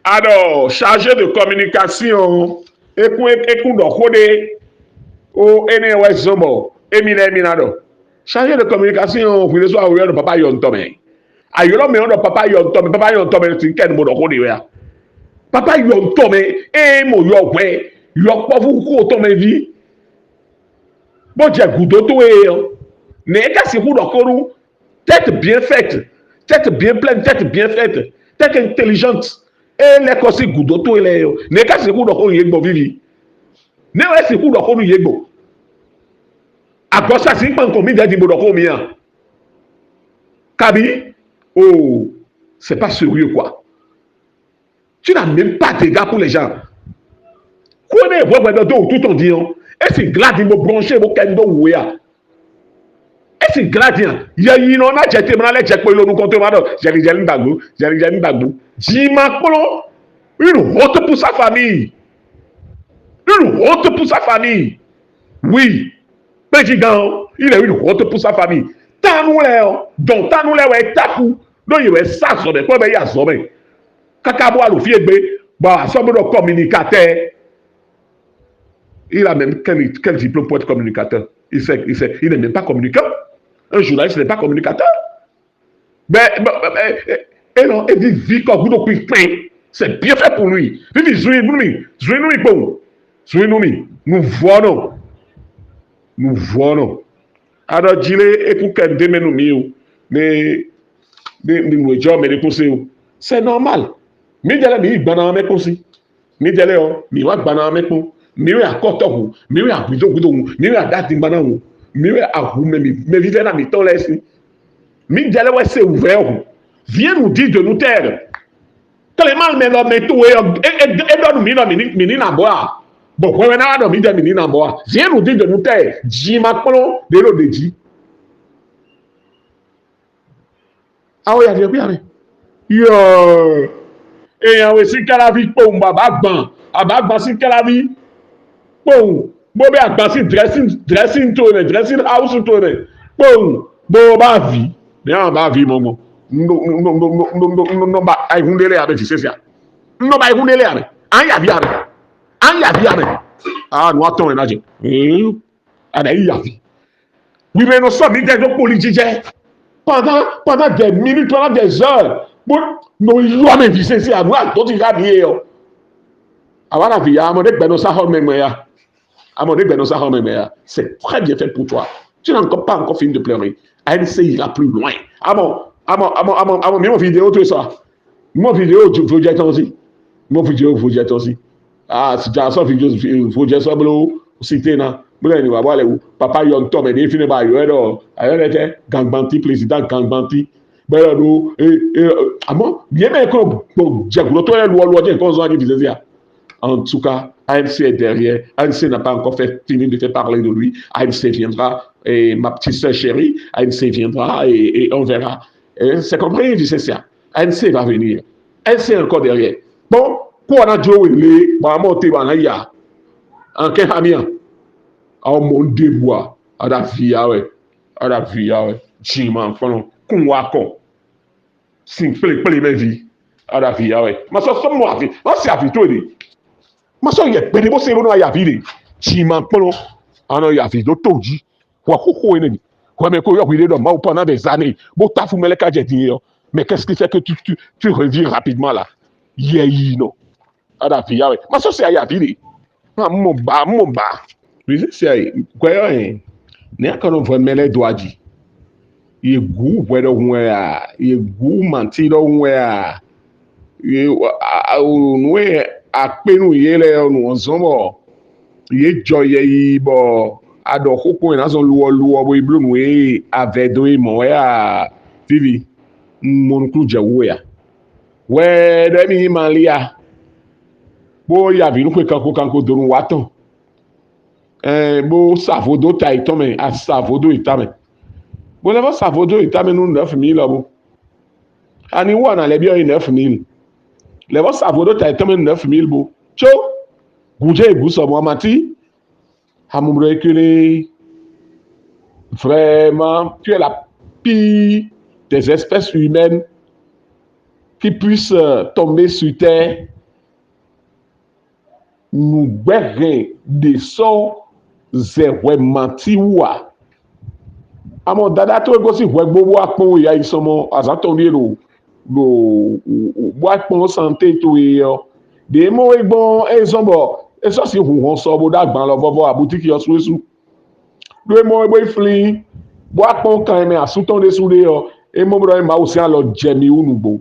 A ɖɔ chargé de communication, é kún é kún ɖɔ xó ɖé ó, énɛ́ wɛ zɔ́n bɔ émí lɛ́ɛ mí ná ɖɔ. Chargé de communication, hwi ɖésú a wlí ɔ́ ɖo papa yɔntɔn mɛ. A ylɔ́ mɛ ɔ́ ɖɔ papa yɔntɔn mɛ, papa yɔntɔn mɛ ti kɛ nu bó ɖɔ xó ɖě wɛ a? Papa yɔntɔn mɛ, ée mɔ yɔ hwɛ, yɔkpɔ́vú xó tɔn mɛ ví, bó jɛ gǔdo towe ɔ́, nɛ̌ é ka sixú ɖɔ xó nú tête bien faite, tête bien pleine, tête bien faite, tête intelligente, ée lɛ́ kɔ sín gǔdo towe lɛ́ɛ ɔ́, nɛ̌ é ka sixú ɖɔ xó nú yě gbɔn víví? Nɛ̌ wɛ é sixú ɖɔ xó nú yě gbɔn? Agɔsa sin kpan kɔn mi dɛ di bo ɖɔ xó mi a? Kabi, oh, c'est pas sérieux quoi. Tu n'as même pas d'égard pour les gens. Kó ne hwɛhwɛ dɔ dó wútu tɔn din ɔ́, é sin gladi bo branché bo kɛ dó wǔ wé a? É sin gladi a? Yɛ yi nɔ ná jɛ te mɔ ná lɛ jɛ kpo lo nukɔn to ma ɖɔ jɛlijɛli gbàgbó, jɛlijɛli gbàgbó. Jima kplɔ́n, une honte pour sa famille. Une honte pour sa famille. Oui. Pé jí gán ɔ́, il est une honte pour sa famille. Tánu lɛ ɔ́, dɔn tánu lɛ wɛ é tákú ɖó yě wɛ sá azɔ̌ mɛ kpɔ́ bɛ yi azɔ̌ mɛ. Káká bó wá ɖo fí e gbé, bɔ a sɔ́ bó ɖɔ communicateur. Il a même quel, quel diplôme pour être communicateur? Il sait, il sait, il n'est même pas communicant. Un journaliste n'est pas communicateur. Mais, mais, mais, eh, eh, non, et vivi kɔ gudo kpikpin. C'est bien fait pour lui. Vivi zui numi, zui numi bon. Zui numi, nous voyons. Nous voyons. Alors, jile et pour qu'un demain nous mieux. Mais, mais, mais, mais, mais, mais, c'est normal. Mais, mais, mais, mais, mais, mais, Mǐdɛɛ lɛ́ɛ ɔ́, mǐ wá gban ná mɛ kpɔ́n. Mǐ wɛ akɔtɔ́ hu, mǐ wɛ agbǐdógúdó hu, mǐ wɛ adágbingban ná hu, mǐ wɛ ahu mɛ mǐ mɛvívɛ́ná mǐtɔn lɛ́ɛ sín. Mǐdɛɛ lɛ́ɛ wɛ se wǔvɛ́ ɔ́ hu. Viens nous dire de nous taire. Clément mɛ lɔ mɛ towe ɔ́, é é é ɖɔ nú mǐ ɖɔ mǐ ní mǐ ní nǎ bɔ a? Bɔ hwɛ wɛ ná wá ɖɔ mǐdɛɛ mǐ ní nǎ bɔ a? Viens nous dire de nous taire. Jǐ ma kplɔ́n ɖě ɖo ɖě jí. Awo ya ɖe kúya mɛ. Yɔɔ. Èèyàn wè sín káláví kpowun bɔ àbá gbɔn, àbá gbɔn sín káláví kpowun bó bɛ àgbà sín dressing dressing to mɛ, dressing house to mɛ kpowun bó bá vǐ. Ní àwọn bá vǐ mɔ gbɔn. Nɔ ba ayihun délé abɛ jì sɛsɛ. Nɔ ba ayihun délé abɛ. An yà vǐ abɛ. An yà vǐ abɛ. Ah, nù atɔn wɛ ná jẹ. Ana yi yà vǐ. Wi mɛ nɔ sɔ mǐdɛɛ dó kpoli jijɛ pendant pendant des minutes, pendant des heures, bó nɔ ylɔ́ mɛ vǐ sésé anu adó ti xá mǐ é ɔ́. Àwa na vǐ ya, amɔ ɖé gbɛ nɔ sá xɔ mɛ gbɛ ya. Amɔ ɖé gbɛ nɔ sá xɔ mɛ gbɛ ya. C'est très bien fait pour toi. Tu n'as encore pas encore fini de pleurer. A N C ira plus loin. Amɔ amɔ amɔ amɔ amɔ mi mɔ vidéo to sɔ. Mɔ vidéo vodjɛ tɔn si. Mɔ vidéo vodjɛ tɔn si. Ah, si ja sɔ vidéo vodjɛ sɔ blo site na. Blo ni wa bɔ le wu. Papa yɔ ntɔ mɛ de fine ba yɔ ɖɔ ayɔ lɛ tɛ gangbanti, président gangbanti. Bɛ yɔ do e e amɔ yɛ mɛ ko jɛ glo to yɛ luɔ luɔ jɛ kɔn zɔn adi visɛsia. En tout cas, A N C est derrière. A N C n'a pas encore fait fini de faire parler de lui. A N C viendra, et ma petite sœur chérie, A N C viendra et, et on verra. Hein, c'est compris, je sais ça. A N C va venir. A N C est encore derrière. Bon, kó ɔ́ ná jló we lě, bɔ amɔ te wà ná ya. An kɛ xá mì a? Awo mɔ un ɖe bua, aɖa vǐ ya wɛ, aɖa vǐ ya wɛ, jǐ ma kplɔ́n, kún wa kɔ, sin kplé kplé mɛ ví, aɖa vǐ ya wɛ. Ma sɔ sɔ mɔ avǐ, ma se avǐ towe ɖe. Ma sɔ yɛ gbeɖé bó se bó nɔ ya avǐ ɖe. Jǐ ma kplɔ́n, anɔ ya avǐ ɖó to jí. Hwɛ xóxó énɛ́ mi. Hwɛ mɛ ko yɔ hwiɖée ɖɔ Mawu pendant des années, bó táfú mɛ lɛ́ɛ ka jɛ din é ɔ́. Mais qu'est-ce qui fait que tu, tu, tu reviens rapidement là? Yɛ yi nɔ. Aɖa vǐ ya wɛ. Ma sɔ se ayi avǐ ɖe. Ma mɔ ba, mɔ ba. Musicien yi, hwɛ ɔ́ hɛn. Nɛ̌ a ka nɔ vɔ mɛ lɛ́ɛ dó aji? Yě gǔ hwɛ ɖɔhun wɛ a? Yě gǔ mǎtí ɖɔhun wɛ a? Yě nǔ e a kpé nú yě lɛ́ɛ ɔ́, nǔ ɔ́ zɔ́n bɔ yě jɔ yɛ yiyi bɔ a ɖɔ xó kpɔ́n è nǎ zɔn luwɔluwɔ bó yi bló nǔ e a vɛ dó é mɔ̌ wɛ a? Fífi, un mɔ nukúnnú jɛ wú we a? Hwɛ ɖɔ émí nyí Malia, bó yi avǐ nú xwe kanko kanko donu wá tɔn, bó sa vo dó ta yětɔn mɛ, a sa vo dó yě ta mɛ, bó lɛ́ vɔ́ sa vo dó yě ta mɛ nú nɛ̌fu mǐ lɔ bó. Ani wú a nǎ lɛ́ byɔ́ yě nɛ̌fu mǐ? Lɛ́ vɔ́ sa vo dó ta yětɔn mɛ nú nɛ̌fu mǐ bó. Có gǔ jɛ yě gǔ sɔ mɔ̌ a ma cí? Amoureux que les vraiment, tu es la pire des espèces humaines qui puisse euh, tomber sur terre. Nǔgbɛ́hɛn ɖě sɔ́ zɛ hwɛ mati wú ǎ. Amɔ dada towe gosín hwɛgbo bó wá kpɔ́n we ya yi sɔmɔ azǎn tɔn ɖíe ɖo ɖo bó wá kpɔ́n sante towe ɔ́, ɖě mɔ we gbɔn é zɔ́n bɔ é sɔ́ sín hun hɔn sɔ bó ɖó agban lɔ vɔvɔ abútíki ɔ́ sú é sú. Ɖó é mɔ wɛ bó yi flín, bó wá kpɔ́n kan e mɛ asú tɔn ɖésú ɖe ɔ́, é mɔ bó ɖɔ Mawu sín alɔ jɛ mi wú nǔgbó.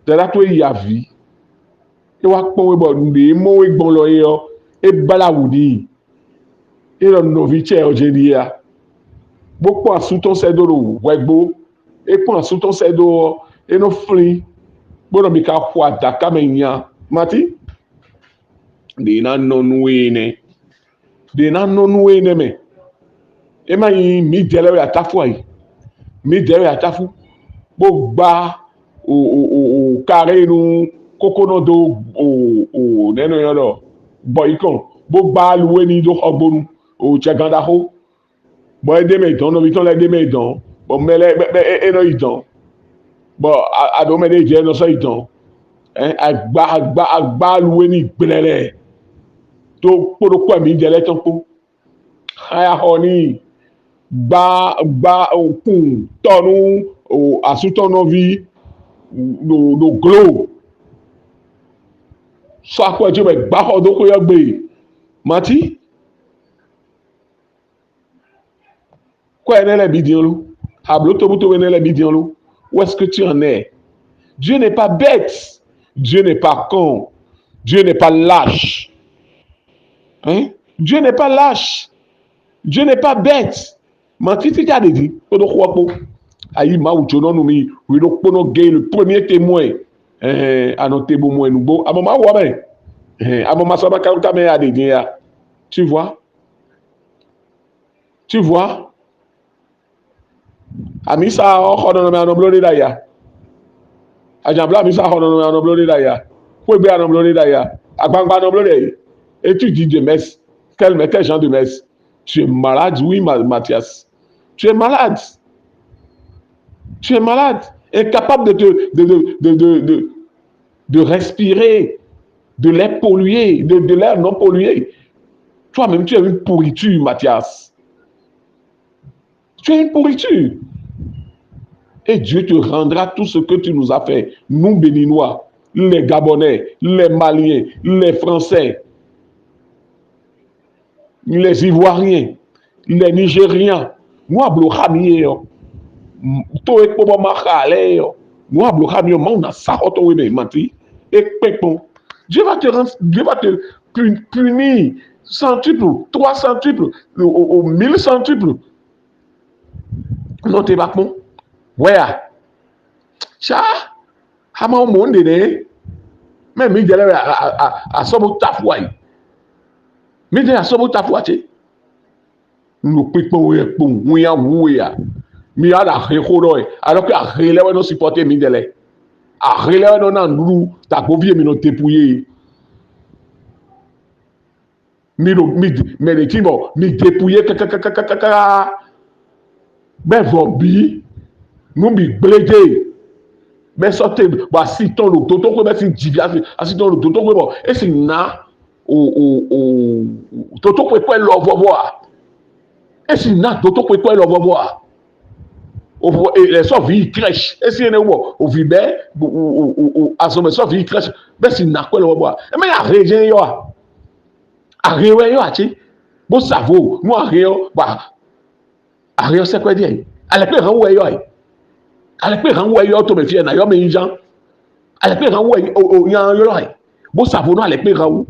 Dada towe yi avǐ, é wá kpɔ́n we bɔ nǔɖé e mɔ we gbɔn lɔ é ɔ́, é blá wǔ n'i. É ɖɔ nɔví ce ɔ́ jɛ́n ɖíe a? Bó kpɔ́n asú tɔn sɛ́ dó ɖo hwɛgbo. É kpɔ́n asú tɔn sɛ́ dó ɔ́, é nɔ flín, bó nɔ mi ka xo adǎká mɛ nya. Mati, ɖě ná nɔ nú we énɛ́. Ɖě ná nɔ nú we énɛ́ mɛ. É má nyí mǐdɛɛ lɛ́ɛ wɛ atáfú a yi. Mǐdɛɛ wɛ atáfú, bó gbá o o o o karé nú kókónɔ dó o o nɛ̌ nɔ nyɔ́ ɖɔ gbɔ yí kɔn, bó gbá aluwé ní dó xɔgbónu o cɛgán ɖaxó. Bɔ é ɖ'é mɛ yi dɔ̌n, nɔví tɔn lɛ́ɛ ɖ'é mɛ yi dɔ̌n, bɔ mɛ lɛ́ɛ bɛ é nɔ yi dɔ̌n, bɔ a ɖǒ mɛ ɖé jɛ é nɔ sɔ́ yi dɔ̌n. Agba agba agba aluwé ní gblɛlɛ tó kpódó kɔ́ mǐdɛɛ lɛ́ɛ tɔn kpó. Xáyaxɔ ní gbá gbá kun tɔ nú asútɔ́nɔví ɖo ɖo glo. Sɔ́ akwɛ́ ce bɔ gbá xɔ dó xwé ɔ́ gbe. Mati, kɔ́ ɛnɛ́ lɛ́ɛ bǐ din ɔ́ ló? Ablǒ tobutóbú ɛnɛ́ lɛ́ɛ bǐ din ɔ́ ló? Où est-ce que tu en es? Dieu n'est pas bête. Dieu n'est pas con. Dieu n'est pas lâche. Hein? Dieu n'est pas lâche. Dieu n'est pas bête. Mati, fí ka ɖe din kpódó xó ɔ́ kpó. Ayi Mawu jónɔ nú mi, hwi ɖokpónɔ gé le premier témoin. Ɛhɛn, a nɔ te bo mɔ ɛ nǔgbó. A mɔ Mawu ɔ́ mɛ. Ɛhɛn, a mɔ masɔ́ ma ka mɛ a ɖe din ya. Tu vois? Tu vois? Amisa ɔ́ xɔ nɔnɔmɛ anɔ bló ɖé ɖ'ayǐ a? Ajǎblá amisa xɔ nɔnɔmɛ anɔ bló ɖé ɖ'ayǐ a? Xwégbé anɔ bló ɖé ɖ'ayǐ a? Agbangba anɔ bló ɖ'ayǐ. Et tu dis de messe. Quel, mais quel genre de messe? Tu es malade, oui, Mathias. Tu es malade. Tu es malade. Incapable de te, de, de, de, de, de, de respirer de l'air pollué, de, de l'air non pollué. Toi-même, tu es une pourriture, Mathias. Tu es une pourriture. Et Dieu te rendra tout ce que tu nous as fait. Nous, Béninois, les Gabonais, les Maliens, les Français, les Ivoiriens, les Nigériens, nú a blǒ xá mì é ɔ́, tó e kpó bɔ ma xa lɛ́ɛ é ɔ́, nú a blǒ xá mì ɔ́, Mawu ná sa xɔ tɔn we mɛ, Mati. É kpɛ́n kpɔ́n. Dieu va te rendre, Dieu va te punir centuple, trois centuple, au mille centuple. Nɔ te ba kpɔ́n. Wɛ a? Sá, ama wo mò un ɖe nɛ́. Mɛ mi jɛ lɛ wɛ asɔ́ bó tafu ayi. Mi jɛ asɔ́ bó tafu a ce? Un ɖo kpikpɔn we kpowun, un ya wu we a? Mi ya ɖo ahe xó ɖɔ wɛ, alors que ahe lɛ́ɛ wɛ nɔ supporter mi dɛ lɛ. Ahe lɛ́ɛ wɛ nɔ ná nǔɖuɖu, dagboví e mi nɔ dépouiller. Mi ɖo mi mɛ ɖě cí bɔ mi dépouiller kákákákákáká. Bɛ́ vɔ bǐ, nú bǐ gblé dó e, bɛ́ sɔ́ te bɔ asi tɔn ɖo dotóxwé, bɛ́ sín jǐ asi tɔn ɖo dotóxwé bɔ é sì ná o o o dotóxwé kɔ́ ɛ lɔ vɔvɔ a? É sì ná dotóxwé kɔ́ ɛ lɔ vɔvɔ a? O lɛ sɔ́ vǐ yi crèche, é sì énɛ́ wú bɔ o vǐ bɛ́ o o o azɔn mɛ sɔ́ vǐ yi crèche, bɛ́ sì ná kɔ́ ɛ lɔ vɔvɔ a? É mɛ nyi ahe jɛ́n yɔ a? Ahe wɛ yɔ a cé? Bó sa vo nú ahe ɔ́, bɔ ahe ɔ́ sɛkpɛ́ dín ɛ. Alɛkpé hǎn wɛ yɔ ɛ. Alɛkpé hǎn wɛ yɔ tɔn mɛ fí ɛ nǎ yɔ mɛ nyíján. Alɛkpé hǎn wɛ o o nya ylɔ ɛ. Bó sa vo nú alɛkpé hǎn wú.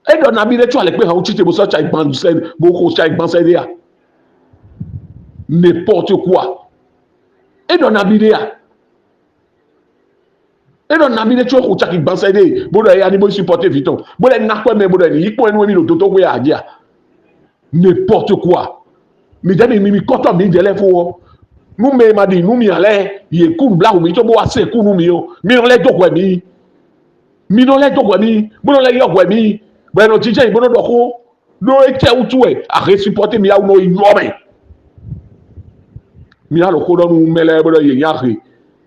É ɖɔ nabí ɖé tsɔ́ alɛkpé hǎn wú títí bó sɔ́ tsa igban sɛ bó xo tsa igban sɛ ɖé a? N'importe quoi. É ɖɔ nabí ɖé a? É ɖɔ nabí ɖé tsɔ́ xo caki gbansɛ ɖé bó ɖɔ éya ní bó supporter vǐ tɔn, bó lɛ́ ná kwɛ́ mɛ bó ɖɔ ní yi kpɔ́n ɛnu émí ɖo dotóxwé a jí a? N'importe quoi. Mi ɖɛ́ mi mi kɔ́tɔ́ mi ɖɛ́ lɛ́ɛ fó ɔ́, nú mɛ e ma ɖi nǔ mì ǎ lɛ́ɛ, yě kú nǔbláwǔ mitɔn bó wá se kú nú mi ɔ́, mi nɔ lɛ́ dó hwɛ mi. Mi nɔ lɛ́ dó hwɛ mi, bó nɔ lɛ́ yɔ hwɛ mi, bɔ è nɔ jínjɔ́n yě bó nɔ ɖɔ xó. Ɖó étɛ́ wútu wɛ a hɛn supporter mi awu nɔ yi ylɔ́ mɛ? Mi ná ɖo xó ɖɔ nú mɛ lɛ́ɛ bó ɖɔ yě nyí ahe,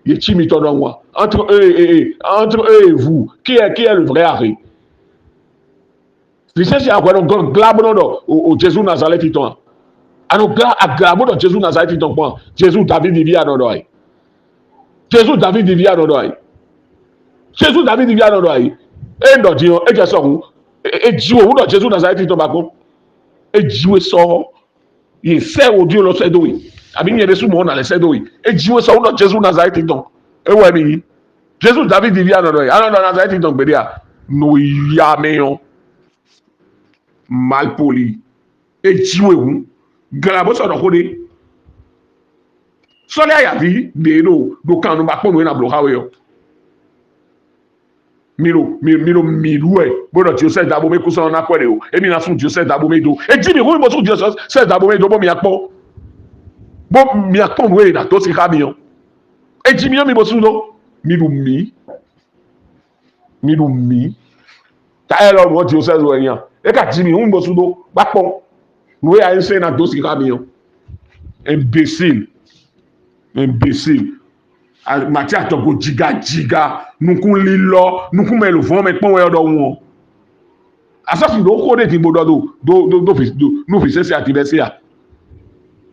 yě cí mitɔn ɖɔhun a? Entre eux et eux, entre eux et vous, qui est, qui est le vrai ahe? Vǐ sɛ́n sín ahwɛ nɔ gɔ́n glá bó nɔ ɖɔ o o Jezu Nazalɛ́ti tɔn a? A nɔ glá a glá bó ɖɔ Jezu Nazalɛ́ti tɔn kpɔ́n a? Jezu Davídi ví a nɔ ɖɔ a? Jezu Davídi ví a nɔ ɖɔ a? Jezu Davídi ví a nɔ ɖɔ a? É ɖɔ din ɔ́, é jɛ sɔ hǔn. É jí we hǔn ɖɔ Jezu Nazalɛ́ti tɔn ba kpɔ́n. É jí we sɔ ɔ́, yě sɛ́ wǒ din lɔ sɛ́ dó we, abǐ nyɛ ɖésú mɔ̌ ɔ́ nǎ lɛ́ sɛ́ dó we. É jí we sɔ hǔn ɖɔ Jezu Nazalɛ́ti tɔn. É wɛ mi nyí. Jezu Davídi ví a nɔ ɖɔ a? A nɔ ɖɔ Nazalɛ́ti tɔn gbeɖé a? Nǔ ya mɛ ɔ́. Malpoli. E jí we hǔn, gla bó sɔ́ ɖɔ xó ɖé. Sɔ́ lɛ́ ayaví ɖě ɖo ɖo kan nu ba kpɔ́n nǔ e na blǒ xá we ɔ́. Mi ɖo mi mi ɖo mi ɖu wɛ bó ɖɔ diosɛ́ dabo mɛ kú sɔ́ ná kwɛ ɖe o. Emi ná sún diosɛ́ dabo mɛ do. E jí mi hu mi bó sún diosɛ́ dabo mɛ do bó mi akpɔ́n bó mi akpɔ́n nǔ e na dó si xá mi ɔ́. E jí mi ɔ́ mi bó sún dó. Mi ɖu mǐ. Mi ɖu mǐ. Ta ɛ lɔ nǔ ɔ́ diosɛ́ wɛ nya. E ka jí mi hu mi bó sún dó bá kpɔ́n. Nǔ e a nyí sɛ́n ná dó si xá mi ɔ́. Imbécile. Imbécile. Mati atɔgo jiga jiga, nukún lílɔ, nukún mɛ lǒvɔ́ mɛ kpɔ́n wɛ ɔ́ ɖɔhun ɔ́. Asɔ́ si ɖǒ xó ɖé din bó ɖɔ ɖo ɖo ɖo ɖo nú vǐ sɛ́nsɛ́ ati bɛ́ se a?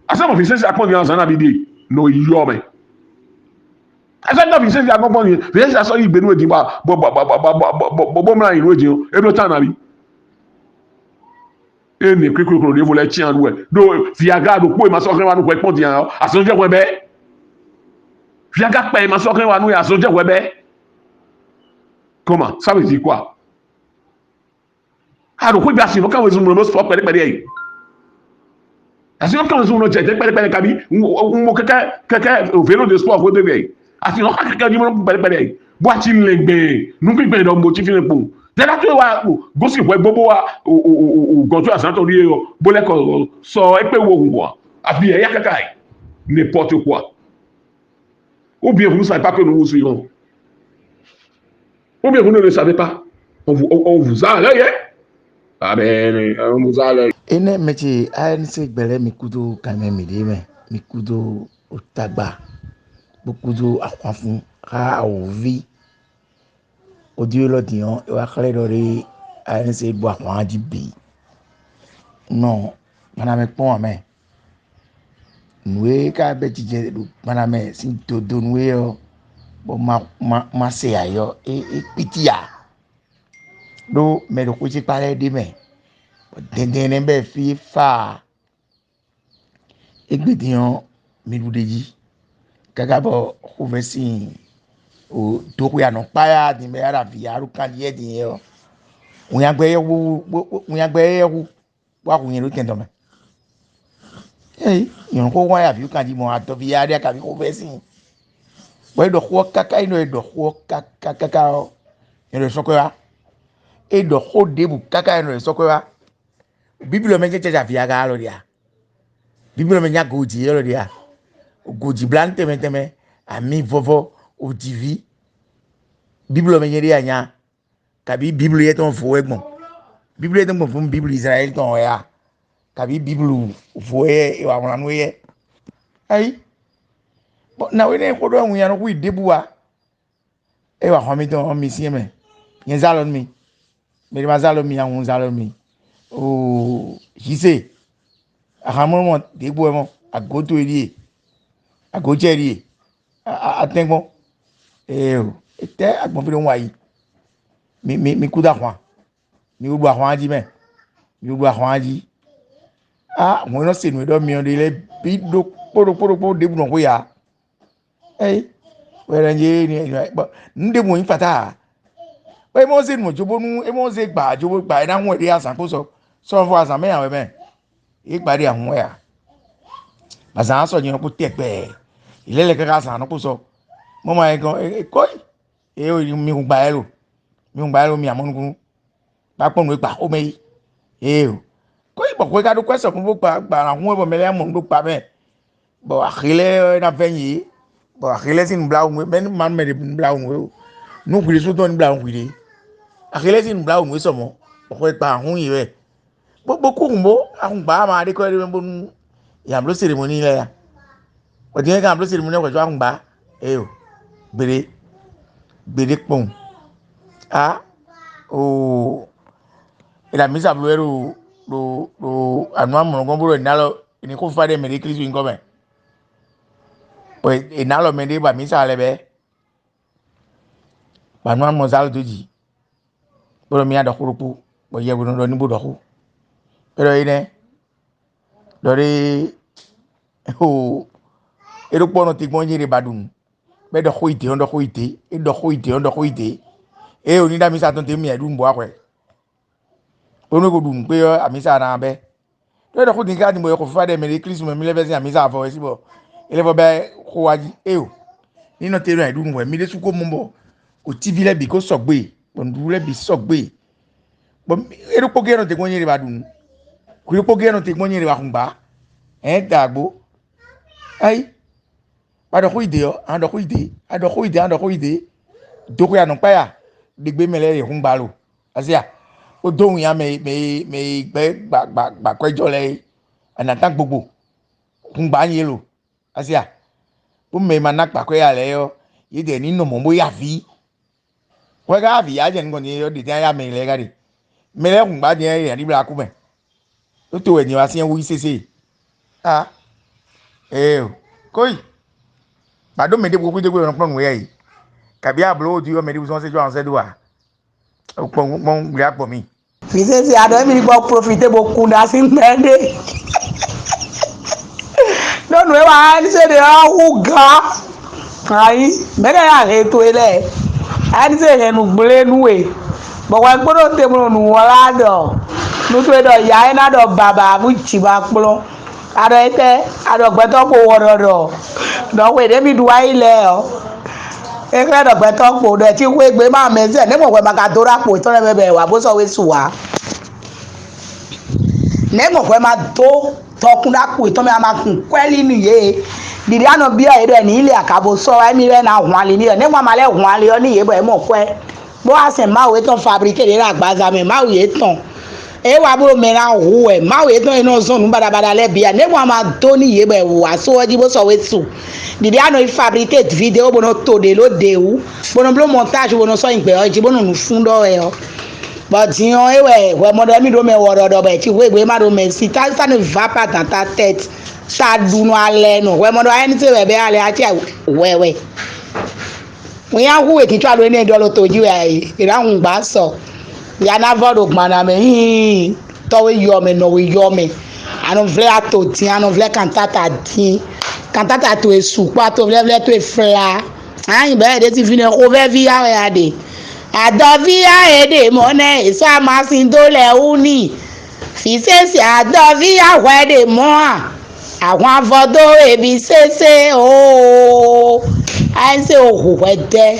Asɔ́ mɔ vǐ sɛ́nsɛ́ akpɔ́n din azǎn nabí ɖe nɔ yɔ mɛ. Asɔ́ ɖɔ vǐ sɛ́nsɛ́ akpɔ́n din vǐ sɛ́nsɛ́ asɔ́ yi gbe nú e din bɔ bɔ bɔ bɔ bɔ bɔ bɔ mlá yi nú e din ɔ́, é bló tán nabí. Ene kwékwékwé ɖěvo lɛ́ɛ cyán ɖu wɛ ɖó viaga ɖokpó e ma sɔ́ hɛn wá nú hwɛ kpɔ́n din ɔ́, azɔn jɛ hwɛ bɛ́. Viaga kpɛ e ma sɔ́ hɛn wá nú azɔn jɛ hwɛ bɛ́. Comment ça veut dire quoi? A ɖo xwé gbe asi nɔ kan wezun mlɔ sport kpɛɖɛkpɛɖɛ yi. Asi nɔ kan wezun nɔ jɛ jɛ kpɛɖɛkpɛɖɛ kabi un mo kɛkɛ kɛkɛ vélo de sport xwé de yi. Asi nɔ xa kɛkɛ jí mlɔ kpɛɖɛkpɛɖɛ yi. Bó a ti lɛngbɛ nukpikpɛ ɖɔ mo ti fi ne kpo. Dɛɖa to wa gosi hwɛ gbogbo wa gɔn to azan tɔ ɖi yɔ bó lɛ kɔ sɔ ɛkpɛ wo hun wa. Abi yɛ ya kaka yi. N'importe quoi. Ou bien vous ne savez pas que nous vous suivons. Ou bien vous ne le savez pas. On vous, on, on vous a à l'œil, hein? Amen. On vous a à l'œil. Énɛ́ mɛ ce A N C gbɛ lɛ́ɛ mi kúdó kanmɛ mǐɖée mɛ, mi kúdó otagba, bó kúdó axwafún xá awǒví. Odíó élɔ́ din ɔ́, é wá xlɛ́ ɖɔ ɖé A N C bɔ ahwan jí bǐ. Nɔ gbanamɛ kpɔ́n ǎ mɛ. Nǔ e ka bɛ́ jijɛ ɖo gbanamɛ sín dodonu é ɔ́, bɔ ma ma ma se ayɔ é é kpíti ǎ. Ɖó mɛ ɖo xwé ce kpá lɛ́ɛ ɖ'é mɛ, bɔ dɛndɛn nɛ́ bɛ́ fí é fá ǎ. Égbé din ɔ́, mi ɖu ɖ'é jí, káká bɔ xovɛ́sin o dó xwe anɔ̌kpáyá din bɔ é ɖo avǐ ya ɖo kanɖíyɛ́ din é ɔ́, winyagbɛ éyɛ́ hu winyagbɛ éyɛ́ hu bó wá hu nyɛ ɖó tɛn tɔn mɛ. Ée nyɔ̌nu xó hwán yi avǐ kan jí mɔ adɔví ya ɖé akaví xó vɛ́ sín. Bɔ é ɖɔ xó ɔ́ káká, é nɔ é ɖɔ xó ɔ́ káká káká ɔ́, é nɔ é sɔ́ kwɛ́ wá. É ɖɔ xó ɖěbǔ káká, é nɔ é sɔ́ kwɛ́ wá. Bíbélì ɔ́ mɛ jẹ́ cɛ́cɛ avǐ aga alɔ ɖe a? Bíbélì ɔ́ mɛ nyá gojí élɔ́ ɖe a? Gojí blánú tɛnmɛ tɛnmɛ, amǐ vɔvɔ, òjìví. Bíbélì ɔ́ mɛ nyɛ ɖe a nya? Kabǐ Bíblu yɛ́ tɔn vo wɛ gbɔn? Bíblu yɛ́ tɔn gbɔn fún Bíblu Izlayɛ́li tɔn wɛ a? Kabǐ Bíblu vo wɛ yɛ è wǎ wlán nú éyɛ́? Ayi. Bɔ nǎwe nɛ́ xó ɖɔ winnyá nɔ hu i ɖěbǔ a? É wa xɔ mitɔn ɔ́ mi syɛ́n mɛ. Nyɛ zá alɔ nú mi. Mi ɖé ma zá alɔ nú mi, ahun zá alɔ nú mi. Oo, Jise, ahan mɔ mɔ ɖěbǔ wɛ mɔ, agǒ towe ɖíe, agǒ jɛ ɖíe, atɛ́ngbɔn. Ee o, etɛ́ agbɔnfí ɖé ń wa yi? Mi mi mi kú dó ahwan. Mi ɖu ahwan jí mɛ. Mi ɖu ahwan jí. Á hɔn e nɔ se nǔ e ɖɔ mi ɔ́ ɖe lɛ́ɛ bǐ ɖokpó ɖokpó ɖokpó ɖěbǔ nɔ xwe ǎ. Ɛ́ wɛlɛnjé nú ɖěbǔ nyí fata ǎ. É mɔ zé nǔ jó bónú é mɔ zé gbǎ jó bó gbǎ é ná hun wɛ ɖé azǎn kpó sɔ sɔ́nfɔ azǎn mɛ ǎ wɛ mɛ. É gbǎ ɖe ahun wɛ ǎ. Azǎn á sɔ nyɛ kpó tɛgbɛ. È lɛ́ lɛ káká azǎn nɔ kpó sɔ. Mɔ ma é gɔn é kɔ́ é mi hun gbǎ ɛ lo. Mi hun gbǎ ɛ lo mi amɔ nukúnnú. Bá kpɔ́n nǔ e gba xomɛ yi. Ee o. Kó yi bɔ hwe ka ɖó kwɛ́ sɔkún bó gba gba ná hun wɛ bɔ mɛ lɛ́ɛ mɔ nǔ ɖo gba mɛ. Bɔ axi lɛ́ɛ ná vɛ́ nyi yě. Bɔ axi lɛ́ɛ sín nǔbláwǔ nú mɛ ní ma nú mɛ ɖě nǔbláwǔ nú we o. Nú hwi ɖésú tɔn nǔbláwǔ hwi ɖě. Axi lɛ́ɛ sín nǔbláwǔ nú we sɔ mɔ̌. Bɔ hwe gba hún yě wɛ. Bó bó kú hùn bó ahun gbǎ ama ɖé kɔ́ ɖé mɛ bónú yě bló seremoní lɛ́ɛ ya. Wɛ din ka bló seremoní wɛ jɔ ahun gbǎ. Eyo. Gbeɖé. Gbeɖé kpɔn. A o. Ela misa bló wɛ ɖo ɖo ɖo anu amlɔgɔn bó ɖo ena lɔ eni kó fa ɖe mɛ ɖe Klisu nyigɔ mɛ. Ena lɔ mɛ ɖe ba misa lɛ bɛ. Ba nu amlɔ zalo dó jì. Bó ɖɔ mía ɖɔ xó ɖokpó, bɔ yɛ bó nɔ ɖɔ ní bó ɖɔ xó. É ɖɔ énɛ́ ɖɔ ɖé o é ɖokpó ɔ́ nɔ te gbɔn nyí ɖe ba ɖu nǔ. Bɔ é ɖɔ xó yi dě ɔ́ ɖɔ xó yi dě, é ɖɔ xó yi dě ɔ́ ɖɔ xó yi dě. Ée o ní ɖo amisa tɔn te mì ɖu nǔ bó wá hwɛ. Ɖó nú é ko ɖu nǔ kpé ɔ́, amǐsa ná bɛ́. Ɖó é ɖɔ xó din káká din bɔ è xɔ fífá ɖɛ mɛ ɖé Klísu mɛ, mí lɛ́ vɛ́ sín amǐsa avɔ wɛ sí bɔ é lɛ́ vɔ bɛ́ xó wá jí. Éyo, ní nɔ te nɔ ayǐ ɖu nǔ wɛ, mí ɖésú ko mɔ bɔ otíví lɛ́ɛ bǐ ko sɔgbe, bɔ nǔɖuɖu lɛ́ɛ bǐ sɔgbe. Bɔ é ɖokpó géé nɔ te kpɔ́n nyɛ ɖe ba ɖu nǔ. Hwi ɖokpó géé nɔ te kpɔ́n nyɛ ɖe ba hun gbǎ. Ɛ̌n, da agbo. Ayi. Ba ɖɔ xó yi dě ɔ́, a ɖɔ xó yi dě, a ɖɔ xó yi dě, a ɖɔ xó yi dě. Do xwe anɔ̌kpá ya, ɖe gbé mɛ lɛ́ɛ yě hun gbalo. Azia, ó dó winnyá mɛ e mɛ e mɛ e gbɛ́ gba gba gba kwɛ́jɔ lɛ́ɛ é, anǎtán gbogbo, hun gbǎ nyi é lo. Azia, bó mɛ e ma ná gbǎkwɛ́ ya lɛ́ɛ ɔ́, yědɛɛ ní nɔ mɔ̌ bó yá vǐ. Hwɛ ka vǐ yá jɛ nukɔn din ɔ́, ɖě tɛ́n yá mɛ lɛ́ɛ ká ɖe. Mɛ lɛ́ɛ hun gbǎ din ɔ́, yě ná ɖibla kú mɛ. Ɖó to wɛ nyɛ wá syɛ́n wú yí sésé. A ee o, kóyi. Ba ɖó mɛ ɖěbǔ xwídó gbé nɔ kplɔ́n nǔ wɛ yi. Kabi abló wo dú ɔ́, mɛ ɖěbǔ sɔ́ sɛ́ jó àwọn sɛ́ dó a? Kpɔn kpɔn gbli akpɔ mi. Físɛ́sɛ aɖɔ émi ní gbɔ profité bó kún ɖa sín mɛ ɖé. Ɖó nǔ e wa N C ɖe ɔ́ hú gán. Ayi, mɛ̌ ka yá hɛn towe lɛ́ɛ? N C hɛn nǔ gblé nú we, bɔ hwɛ kpódó te mlɔ nǔ wɔ́ lá ɖɔ nú towe ɖɔ ya é ná ɖɔ baba bú jǐ ma kplɔ́n. Aɖɔ étɛ́? Aɖɔ gbɛtɔ́ kpo wɔ ɖɔ ɖɔ ɖɔ xwe ɖě mi ɖu wá yi lɛ́ɛ ɔ́, é xlɛ́ ɖɔ gbɛtɔ́ kpo ɖɔ cí xwé gbe ma mɛ zɛ nɛ̌ mɔ hwɛ ma ka dó ɖó akpo yětɔn lɛ́ɛ mɛ bɔ è wǎ bó sɔ́ we su ǎ. Nɛ̌ mɔ hwɛ ma dó tɔkun ɖó akpo yětɔn mɛ a ma kun kwɛ́ lí nú yě? Ɖiɖi a nɔ byɔ́ yě ɖɔ nǐ lɛ akabo sɔ́ wá émí lɛ́ɛ ná hwan ali n'i wɛ. Nɛ̌ mɔ a ma lɛ́ hwan ali ɔ́ n'i yě bɔ yě mɔ kwɛ́? Bó wá sɛn Mawu yětɔn fablíké ɖě ɖo agbaza mɛ, Mawu yětɔn. É wá bló mɛ ná hu wɛ, Mawu yětɔn e nɔ zɔ́n nǔ baɖabaɖa lɛ́ɛ bǐ a. Nɛ̌ mɔ a ma dó n'i yě bɔ è wǎ só ɔ́ jí bó sɔ́ we su? Ɖiɖi a nɔ yi fablíké vidéo bó nɔ to ɖě ɖó ɖě wú, bó nɔ bló mɔntázi bó nɔ sɔ́ nyi gbɛ ɔ́ jí bó nɔ nǔ fún ɖɔ wɛ ɔ́. Bɔ din ɔ́, é wɛ hwɛmɔɖɔ émí ɖó mɛ wɔɖɔɖɔ bɔ è ci hwégbé ma ɖó mɛ si ta, ça ne va pas dans ta tête. Ta ɖu nɔ alɛ nɔ hwɛmɔɖɔ ayɛnitse wɛ bɛ alɛ atse wɛwɛ. Wínyá hu wěkítsɔ alo énɛ́ ɖɔ ló tó jí wɛ ayé, è nǎ hun gbǎ sɔ. Ya ná vɔ ɖo gbǎn ná mɛ híhí, tɔ́ wé yɔ mɛ, nɔ wé yɔ mɛ. A nɔ vlɛ́ ato dín, a nɔ vlɛ́ kantata dín. Kantata towe sukpɔ́, ato vlɛ́vlɛ́ towe flá. Anyi bɛ́ ɖě si fínɛ́ xovɛ́ví ya wɛ a ɖe. Adɔví ya e ɖe mɔ̌ nɛ́ è sɔ́ amasin dó lɛ́ wú n'i. Vǐ sésé adɔví ya hwɛ ɖe mɔ̌ a? Ahwan vɔ dó ebi sésé oo. Anse o hu hwɛ dɛ.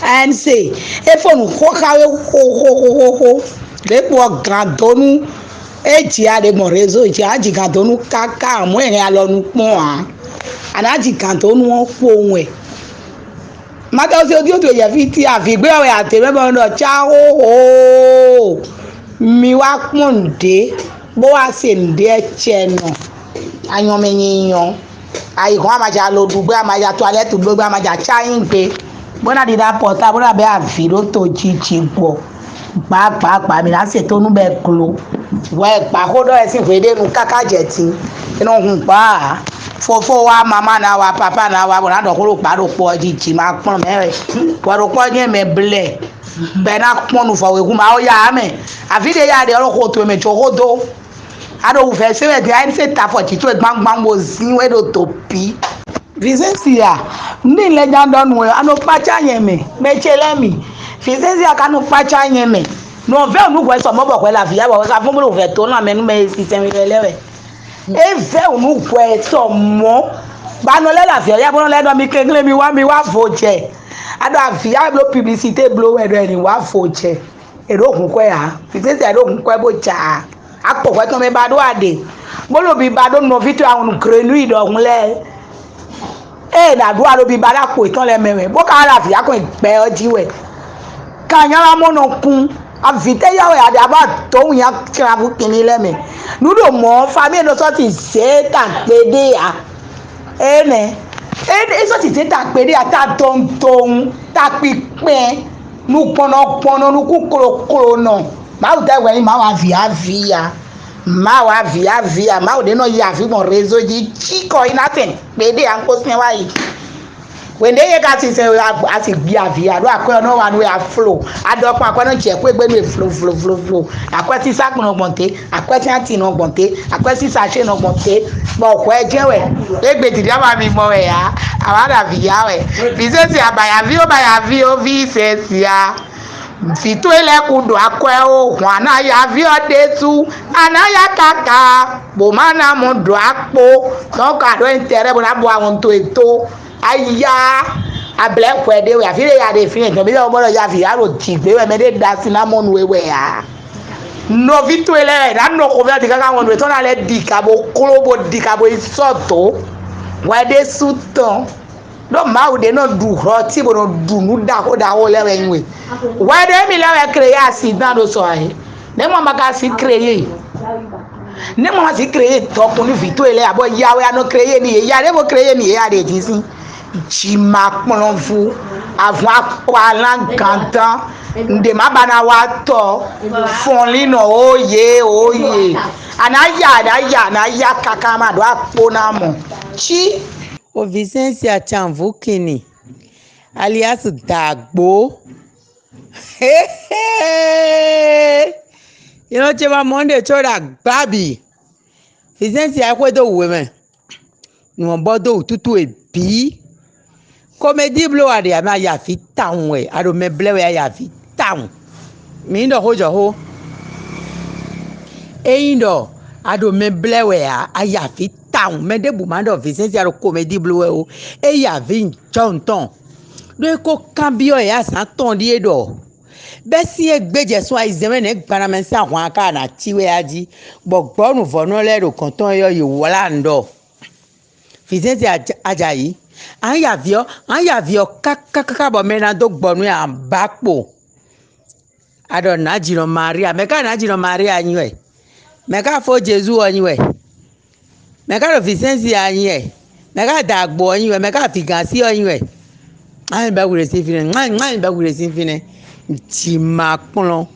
Anse e fo nǔ xó xa we xóxóxóxó. Lě kpo ɔ́ gǎn dó nú é jǐ a ɖe gbɔn rézo jí a jí gǎn dó nú káká àmú ɛ hɛn alɔ nukpɔ́n ǎ. A nǎ jí gǎn dó nú ɔ́ kpowun wɛ. Matawusi odiyo to yɛ̌fí tí avǐgbé ɔ́ wɛ a dě mɛ bɔ un ɖɔ cá hóhó. Mi wá kpɔ́n nǔɖé bó wá se nǔɖé ɛcɛ nɔ. Anyɔmɛ nyinyi ɔ́. Ayǐhɔ́n amaja lo ɖu gbé amaja toalɛ́tu ɖu gbé amaja cá nyi gbé. Bó ná ɖi ná pɔta bó ná bɛ avǐ ɖó to jiji gbɔ. Gbǎgbǎgbǎ mi ná se tónú bɛ glo. Hwɛ gbǎxó ɖɔ wɛ sín hweɖénu káká jɛ din. É nɔ hun gbǎ ǎ. Fofó wá, mamá ná wá, papá ná wá, bɔ ná ɖɔ xó ɖo gbǎ ɖokpó ɔ́ jí jǐ ma kplɔ́n mɛ wɛ. Hwɛ ɖokpó ɔ́ nyɛ mɛ blɛ́. Bɔ é ná kpɔ́n nuvɔ wěhú ma ɔ́ ya ǎ mɛ. Aví ɖé ya ɖe ɔ́ ɖo xo towe mɛ có xó dó. A ɖo wǔvɛ́ se wɛ din a é ní se ta afɔ jǐ towe gbangban bó zín we ɖo dǒ bí. Vizɛnsia, ní lɛ nya ɖɔ nú ɛ, a nɔ kpácá nyɛ mɛ, mɛ ce lɛ́ɛ mi. Vizɛnsia ka nɔ kpácá nyɛ mɛ. Nɔ vɛ́ nǔ hwɛ sɔ mɔ bɔ hwɛ la vǐ ya bɔ hwɛ ka fún bó vɛ tó nɔ amɛ nú mɛ e si sɛn mi lɛ wɛ. É vɛ́ nǔ hwɛ sɔ mɔ. Ba nɔ lɛ la vǐ ya bɔ nɔ lɛ ɖɔ mi kɛnklɛn mi wá mi wá vo jɛ. A ɖɔ avǐ ya bló publicité bló wɛ ɖɔ ɛ ní wá vo jɛ. È ɖǒ hun xwɛ ǎ. Vǐtɛ́tɛ́ è ɖǒ hun xwɛ bó ja ǎ. Akpɔ hwɛ tɔn mɛ ba ɖó aɖe, bó ɖo biba ɖó nɔví towe awɔnnu grenui ɖɔhun lɛ́ɛ. Ée è nǎ ɖó alo biba ɖó akpo yětɔn lɛ́ɛ mɛ wɛ, bó ka wá ɖo avǐ akɔn gbɛ ɔ́ jí wɛ. Kanyálámɔ nɔ kún. Avǐ tɛ́ yá wɛ a ɖe a bá dǒ wun nyi aklabú kínní lɛ́ɛ mɛ. Nǔ ɖo mɔ̌, famíe nɔ sɔ́ ti zě ta gbeɖé ǎ. Énɛ́. É sɔ́ ti zě ta gbeɖé ǎ, ta dɔndɔn, ta kpikpɛn, nukpɔnnɔkpɔnnɔ, nukún kloklonɔ. Mawu tɛ́ hwɛ nyí Mawu avǐ avǐ ya. Mawu avǐ avǐ ya. Mawu ɖé nɔ yi avǐ gbɔn rézo jí, cí kɔ yi ná tɛn gbeɖé ǎ, un ko syɛ́n wá yi. Hwěɖé yě ka sinsɛn a sì gbi avǐ ǎ, ɖó akwɛ́ ɔ́ nɔ wa nú we aflo. A ɖɔ kpɔ́n akwɛ́ nɔ jɛ xwé gbe nú we vlovlovlovlo. Akwɛ́ sísá kplɔn gbɔn té, akwɛ́ sín ati nɔ gbɔn té, akwɛ́ sín sachet nɔ gbɔn té. Bɔ hwɛ jɛ́n wɛ, égbé dǐdá wa mi mɔ wɛ ǎ, àwa ɖo avǐ ya wɛ. Vǐ sɛ́ si abayaví ó bayaví ó ví sɛ́ si á. Vǐ towe lɛ́ɛ kún ɖo akwɛ́ ó, hɔn a nǎ ya vǐ ɔ́ ɖésú, a nǎ ya káká, bó má ná mɔ ɖo akpó. Donc a ɖǒ intérêt bó ná bɔ awɔn towe tó. A yá, a blɛ̌ hwɛ ɖé wɛ, aví ɖé ya ɖe fínɛ́, dɔ̌n mǐ lɛ́ bɔ ɖɔ ya vǐ, a ɖo jǐ gbé wɛ, mɛ ɖé ɖo asi ná mɔ nú we wɛ ǎ. Nɔví towe lɛ́ɛ wɛ ná nɔ xovɛ́ ɔ́ ɖi káká wɔn nú we tɔn ná lɛ́ ɖi ka bó kló bó ɖi ka bó yi sɔ́ dǒ. Hwɛ ɖésú tɔn. Ɖó Mawu ɖě nɔ ɖu hlɔ̌ tí bó nɔ ɖu nǔ ɖaxó ɖaxó lɛ́ɛ wɛ nyí we. Hwɛ ɖé mì lɛ́ɛ wɛ kreyé asi dán ɖo sɔ ɛ. Nɛ̌ mɔ ma ka si kreyé? Nɛ̌ mɔ ma si kreyé dɔkun nú vǐ towe lɛ́ɛ abɔ ya wɛ a nɔ kreyé n'i yě? Ya ɖěvo kreyé n'i yě a ɖě dín sín. Jǐ ma kplɔ́n vú, avun akpalán gǎndán, nǔɖé má ba ná wá tɔ, fɔnlínɔ ó yě ó yě. A nǎ ya, a nǎ ya, a nǎ ya káká má ɖó akpó ná mɔ. Cí. O Vicência Canvukini, alias Dagbo. Hehe! Ylɔ́ ce ma mɔ ɖe có ɖo agbábǐ. Vicência xwedó wǔ we mɛ. Nǔ ɔ́ bɔ dó wǔtútú e bǐ. Komedí bló a ɖe a mɛ a ya vǐ tawun wɛ, a ɖo mɛ blɛ́ wɛ a ya vǐ tawun. Mǐ ɖɔ xó jɔ xó. Ényí ɖɔ a ɖo mɛ blɛ́ wɛ ǎ, a ya vǐ tawun. Mɛ ɖěbǔ ma ɖɔ Vicência ɖo komedí bló wɛ ó. É ya vǐ jɔwun tɔn. Ɖó é ko kanbyɔ́ yě azǎn tɔn ɖíe ɖɔ bɛ́ sín e gbéjɛ sún ayizɛ́n mɛ nɛ̌ gbanamɛ sín ahwan ka ná cí wɛ á jí, bɔ gbɔ̌nuvɔ́nɔ lɛ́ɛ ɖo gɔ̌n tɔn é ɔ́, yě wlá nǔ ɖɔ Vicência Ajayi, a nǎ ya vǐ ɔ́, a nǎ ya vǐ ɔ́ káká káká bɔ mɛ ná dó gbɔ nú ɛ ǎ bá kpo. A ɖɔ nǎjínɔ Maria, mɛ̌ ká nǎjínɔ Maria nyí wɛ? Mɛ̌ ká fó Jezu ɔ́ nyí wɛ? Mɛ̌ ká ɖo Vicência nyí wɛ? Mɛ̌ ká da agbo ɔ́ nyí wɛ? Mɛ̌ ká Vigasi ɔ́ nyí wɛ? Ŋá mi bɛ́ hwiɖe sín fínɛ́, ŋá mi bɛ́ hwiɖe sín fínɛ́. Jǐ ma kplɔ́n,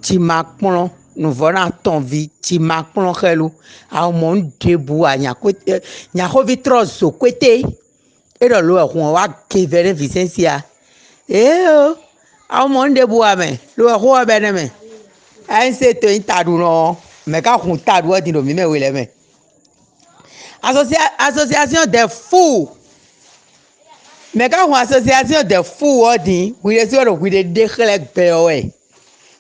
jǐ ma kplɔ́n nǔvɔ́ ná tɔn ví, jǐ ma kplɔ́n xɛlu. A mɔ nǔ ɖěbǔ ǎ, nyaxóví trɔ́ zo kwété. É ɖɔ lo wɛ hun ɔ́ wá gevɛ nɛ́ Vicência. Éeó, a mɔ nǔ ɖěbǔ ǎ mɛ, lo wɛ xó ɔ́ bɛ́ nɛ́ mɛ. A nyí se to nyí taɖunɔ ɔ́, mɛ̌ ká hun taɖu ɔ́ din ɖo mǐ mɛ we lɛ́ɛ mɛ? Association des fous. Mɛ̌ ká hun association des fous ɔ́ din? Hwi ɖésú wɛ ɖo hwi ɖé ɖe xlɛ́ gbɛ ɔ́ wɛ.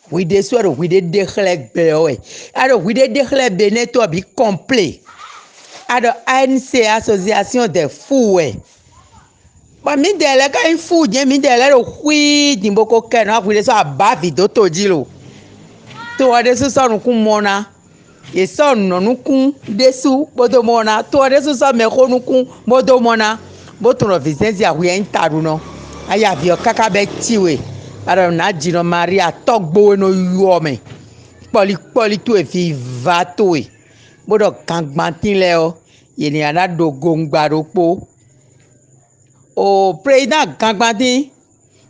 Hwi ɖésú wɛ ɖo hwi ɖé ɖe xlɛ́ gbɛ ɔ́ wɛ. A ɖo hwi ɖé ɖe xlɛ́ Benɛ́ to ɔ́ bǐ kɔnplé. A ɖɔ A N C, association des fous wɛ. Bɔ mǐdɛɛ lɛ́ɛ ka nyí fú jɛ́n mǐdɛɛ lɛ́ɛ ɖo xwíí din bó ko kɛ nǔ ahwi ɖé sɔ́ abǎ vǐ dó to jí lo. To ɔ́ ɖésú sɔ́ nukún mɔ ná. Yě sɔ́ nǔ nɔ nukún ɖésú bó dó mɔ ná. To ɔ́ ɖésú sɔ́ mɛxó nukún bó dó mɔ ná. Bó tunwun ɖɔ Vicência hwi wɛ nyí taɖunɔ. A ya avǐ ɔ́ káká bɛ́ cí we. A ɖɔ nǎjínɔ Maria tɔ́gbó e nɔ ylɔ́ mɛ. Kpɔ́lí kpɔ́lí towe viva towe. Bó ɖɔ gangbantín lɛ́ɛ ɔ́, yě ní ná ɖo gongba ɖokpó. O président gangbantín,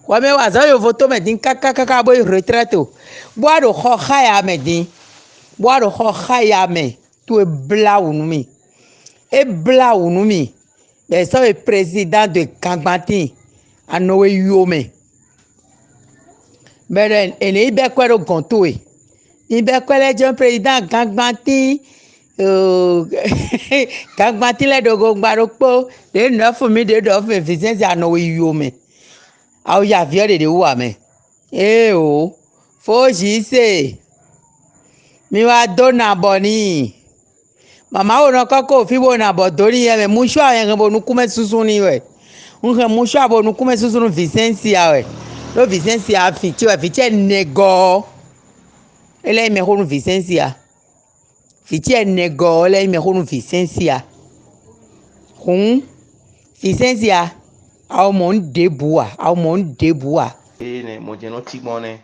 hwɛ mɛ wa azɔ̌ yovo tɔn mɛ din káká káká bó yi retraite o, bó wá ɖo xɔ xá ya mɛ din, bó wá ɖo xɔ xá ya mɛ, towe blá wǔ nú mì. É blá wǔ nú mì, bɔ è sɔ́ we président de gangbantín, a nɔ we yo mɛ. Bɔ è nɔ è nǐ yi bɛ́ kwɛ́ ɖó gɔ̌n towe. Ní bɛ́ kwɛ́ lɛ́ɛ jɛ́n président gangbantín, oo, gangbantín lɛ́ɛ ɖo gongba ɖokpó, ɖě nɔ́ fun mì ɖě ɖɔ fun Vicência nɔ we yi yo mɛ. Awu ya vǐ ɔ́ ɖě ɖě wú ǎ mɛ. Éeǒ, fó Zise, mi wá dó na bɔ n'i. Mama wo nɔ kɔ́ kó fí bó na bɔ dó n'i yɛ mɛ. Musuá wɛ un hɛn bo nukúnmɛ súnsún n'i wɛ. Un hɛn musuá bo nukúnmɛ súnsún nú Vicência wɛ. Ɖó Vicência vǐ ce wɛ, vǐ ce nɛgɔ́ ɔ́, é lɛ́ nyí mɛxó nú Vicência. Vǐ ce nɛgɔ́ ɔ́ lɛ́ nyí mɛxó nú Vicência. Hǔn, Vicência, a ko mɔ nǔ ɖěbǔ ǎ, a ko mɔ nǔ ɖěbǔ ǎ. Ée nɛ́ mɔjɛ́nɔ cí gbɔn nɛ́.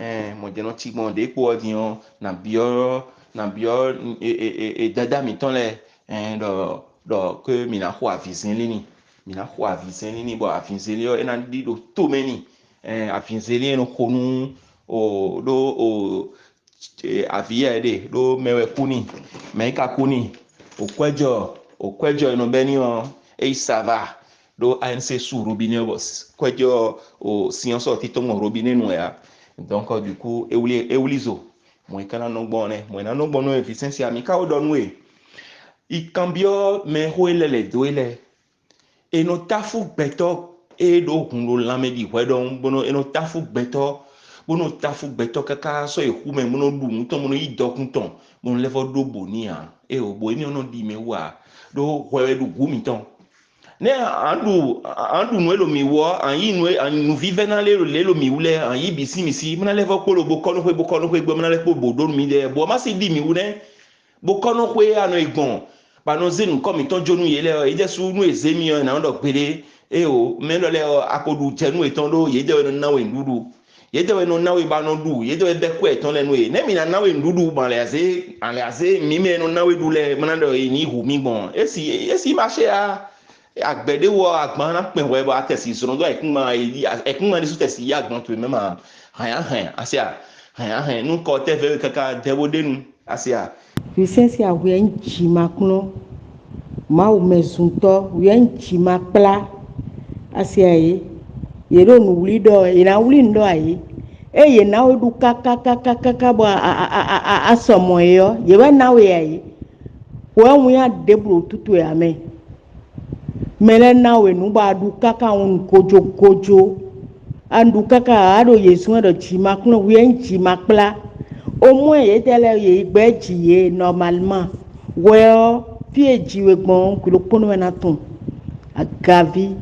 Ɛn, mɔjɛ́nɔ cí gbɔn ɖě kpo ɔ́ din ɔ́, nǎ byɔ́ nǎ byɔ́ e, e, e, e, dadá mǐtɔn lɛ́ɛ, ɛn, ɖɔ ɖɔ ké mǐ ná xo avǐzɛ́nlín n'i. Mǐ ná xo avǐzɛ́nlín n'i, bɔ avǐzɛ́nlín ɔ́, é ná ɖi ɖo tomɛ n'i. Ɛn, avǐzɛ́nlín e nɔ xo nú o ɖó o e, avǐ yɛ ɖe ɖó mɛ wɛ kú n'i, mɛ yi ka kú n'i. Òkwɛ́jɔ, òkwɛ́jɔ e nɔ bɛ́ n'i ɔ́, é yi sava ɖó A N C su robinet ɔ́, bɔ kwɛ́jɔ o sin ɔ́ sɔ títɔ́ gbɔn robinet nu wɛ ǎ. Donc du coup, é wlí é wlí zo. Mɔ̌ é ka ná nɔ gbɔn nɛ́, mɔ̌ é ná nɔ gbɔn nú Vicência, mǐ ka wó ɖɔ nú we. Yi kanbyɔ́ mɛxó e lɛ́ lɛ̌ dó we lɛ́ɛ. È nɔ táfú gbɛtɔ́ e ɖó hun ɖo lanmɛ ɖi hwɛ ɖɔhun, bó nɔ è nɔ táfú gbɛtɔ́ bó nɔ táfú gbɛtɔ́ káká sɔ́ yi xú mɛ, bó nɔ ɖu nǔ tɔn, bó nɔ yí dɔkun tɔn, bó nɔ lɛ́ vɔ́ ɖó bǒ n'i ǎ. Éeǒ, bǒ énɛ́ ɔ́ nɔ ɖi mɛ wú ǎ, ɖó hwɛ wɛ ɖo hǔ mǐtɔn. Nɛ́ a ɖu a ɖu nǔ e ɖo mǐ wú ɔ́, a yí nǔ e nǔvívɛ́ná lě ɖo lě ɖo mǐ wú lɛ́ɛ, a yí bǐ sín mǐ sí, bó ná lɛ́ vɔ́ kpo ɖo bokɔ́núxwé bokɔ́núxwé gbé, bó ná lɛ́ kpo bǒ ɖó nú mǐdɛɛ, bɔ má sí ɖi mǐ wú nɛ́, bokɔ́núxwé a nɔ yi gbɔn, bɔ a nɔ zé nǔkɔ mǐtɔn jó nú yě lɛ́ɛ ɔ́, yědɛɛ sú nú è zě mi ɔ́, è nǎ nɔ ɖɔ gbeɖé. Éeǒ, mɛ élɔ́ lɛ́ɛ ɔ́, a ko ɖu jɛ nú yětɔn ɖó yědɛɛ wɛ nɔ ná we nǔɖuɖu. Yědɛɛ wɛ nɔ ná we bɔ a nɔ ɖu, yědɛɛ wɛ bɛ́ kwɛ́ yětɔn lɛ́ɛ nú we. Nɛ̌ mi ná ná we nǔɖuɖu gbɔn alɛ azé, alɛ azé mǐ mɛ e nɔ ná we ɖu lɛ́ɛ, bó ná ɖɔ è nǐ hu mì gbɔn? É si é si ma xé ǎ. Agbɛ̌ ɖé wɔ agban ná kpɛn hwɛ bɔ a tɛ si zlɔ́n dó ayǐkúngban, ayǐkúngban ɖésú tɛ si yí agban towe mɛ ma hɛn a hɛn a se a hɛn a hɛn nú kɔ tɛ́ vɛ́ we káká dɛ bó ɖe nu a se a. Vǐ sɛ́n sín ahwi wɛ nyí jǐ ma kplɔ́n, Mawu mɛ zuntɔ́ wɛ nyí jǐ ma kplá. A se a yě, yě ɖo nǔwlí ɖɔ wɛ, yě ná wlí nǔ ɖɔ ayǐ. Ée yě ná we ɖu kákákákáká bɔ a sɔ mɔ̌ é ɔ́, yě wɛ ná we ayǐ. Hwɛ ɔ́, winnyá ɖěbǔ ɖo tútu wɛ ǎ mɛ. Mɛ lɛ́ɛ ná we nǔ bɔ a ɖu káká wun gojogojo. A ɖu káká ǎ, a ɖo yě zɔ́n wɛ ɖɔ jǐ ma kplɔ́n hwi wɛ nyí jǐ ma kplá. Omwɛ yětɛn lɛ́ɛ yě yi gbɛ́ jǐ yě nɔmalman. Hwɛ ɔ́, fí e ji we gbɔn ɔ́, gǔ ɖokpónɔ wɛ ná tɔn. Agaví.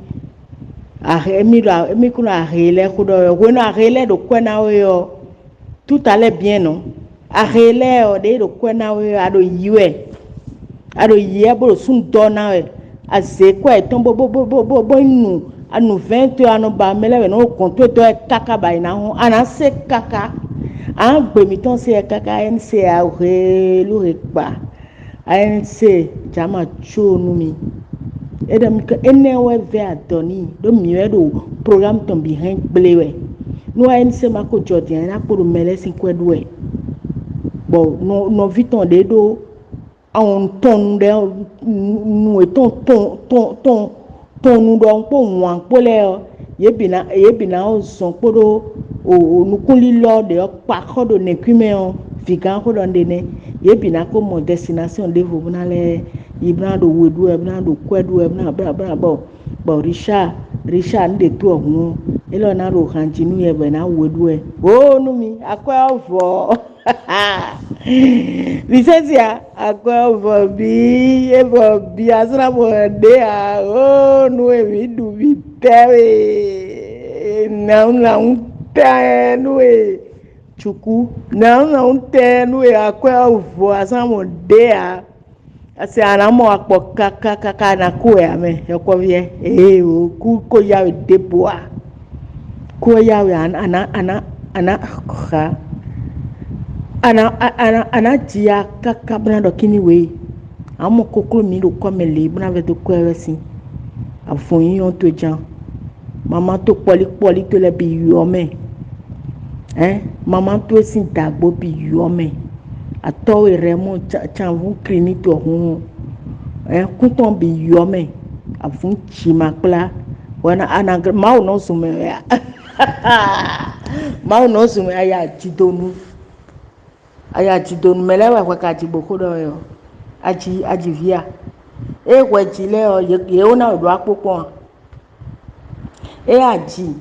Ahe émí ɖo émí kún ɖo ahe lɛ́ɛ xó ɖɔ wɛ. Hwenu ahe lɛ́ɛ ɖo kwɛ́ ná we ɔ́, Tout à l'heure bien non. Ahe lɛ́ɛ ɔ́, ɖě ɖo kwɛ́ ná we ɔ́, a ɖo yǐ wɛ. A ɖo yǐ wɛ bó ɖo súnnu dɔ́ ná wɛ. A zě kwɛ́ yětɔn bó bó bó bó bó bó nu a nu vɛ̌ɛn towe, a nɔ ba mɛ lɛ́ɛ wɛ nɔ gɔn towe dɔ́ wɛ káká ba yi ná hɔn. A nǎ se káká. A nǎ gbe mǐtɔn se wɛ káká, é ní se a helu he kpa. A N C jǎ ma có nú mi. É ɖɔ mi énɛ́ wɛ vɛ́ adɔ n'i, ɖó mǐ wɛ ɖo programme tɔn bǐ hɛn gblé wɛ. Nú A N C ma ko jɔ din ǎ, é ná kpo ɖo mɛ lɛ́ɛ sín kwɛ́ ɖu wɛ. Bɔ nɔví tɔn ɖě ɖó awɔn tɔn nu ɖɛ nu yětɔn tɔn tɔn tɔn tɔn nu ɖɔhun kpó wǎn kpó lɛ́ɛ ɔ́, yě bǐ ná yě bǐ ná zɔn kpóɖó nukúnlílɔ́ ɖě ɔ́ kpa xɔ ɖo nɛ̌kwín mɛ ɔ́, vǐgán xó ɖɔ un ɖe nɛ́. Yě bǐ ná kó mɔ destination ɖěvo bó ná lɛ́ɛ yi bó ná ɖo we ɖú wɛ, bó ná ɖo kwɛ́ ɖú wɛ, bó ná bó ná bó ná bɔ bɔ Richard Richard un ɖe tó ɔ́ hǔn ɔ́, é lɔ ná ɖo han jí nú yɛ bɔ è nǎ we ɖú wɛ. Wǒ nú mi, akwɛ́ ɔ́ vɔ. Vǐ sɛ́n sia, akwɛ́ ɔ́ vɔ bí é vɔ bí a zlá bɔ ɖě ǎ. Ó nú e mǐ ɖu mǐ tɛ́ we, nǎwúnǎwún tɛ́ nú e cukú, nǎwúnǎwún tɛ́ nú e akwɛ́ ɔ́ vɔ a zlá bɔ ɖě ǎ. Asi a nǎ mɔ akpɔ káká káká a nǎ kú wɛ ǎ mɛ yɔkpɔ́ví ɛ. Ee o, kú kó yá we ɖěbǔ ǎ. Kú wɛ yá we a nǎ a nǎ a nǎ xa. A nǎ a nǎ a nǎ ji ya káká bó ná ɖɔ kíní we. A mɔ kokló mǐ ɖo kɔ́ mɛ lě bó ná vɛ́ dó kɔ́ ɛ wɛ sín. Avɔn yíyɔ́ towe ján. Mamá tó kpɔ́lí kpɔ́lí towe lɛ́ɛ bǐ yɔ mɛ. Ɛn mamá towe sín dǎgbó bǐ yɔ mɛ. Atɔ́ we rɛmɔ canvú klinito hun. Ɛn kúntɔn bǐ yɔ mɛ. Avun jǐ ma kplá. Wɛna anagre Mawu nɔ zun mɛ wɛ a? Mawu nɔ zun mɛ aya jidonu. Aya jidonu mɛ lɛ́ɛ wɛ hwɛ ka ji bǒ xó ɖɔ wɛ ɔ́. Aji aji vía. Ée hwɛ ji lɛ́ɛ ɔ́, yě wó ná wɛ ɖó akpó kpɔ́n a? Ée aji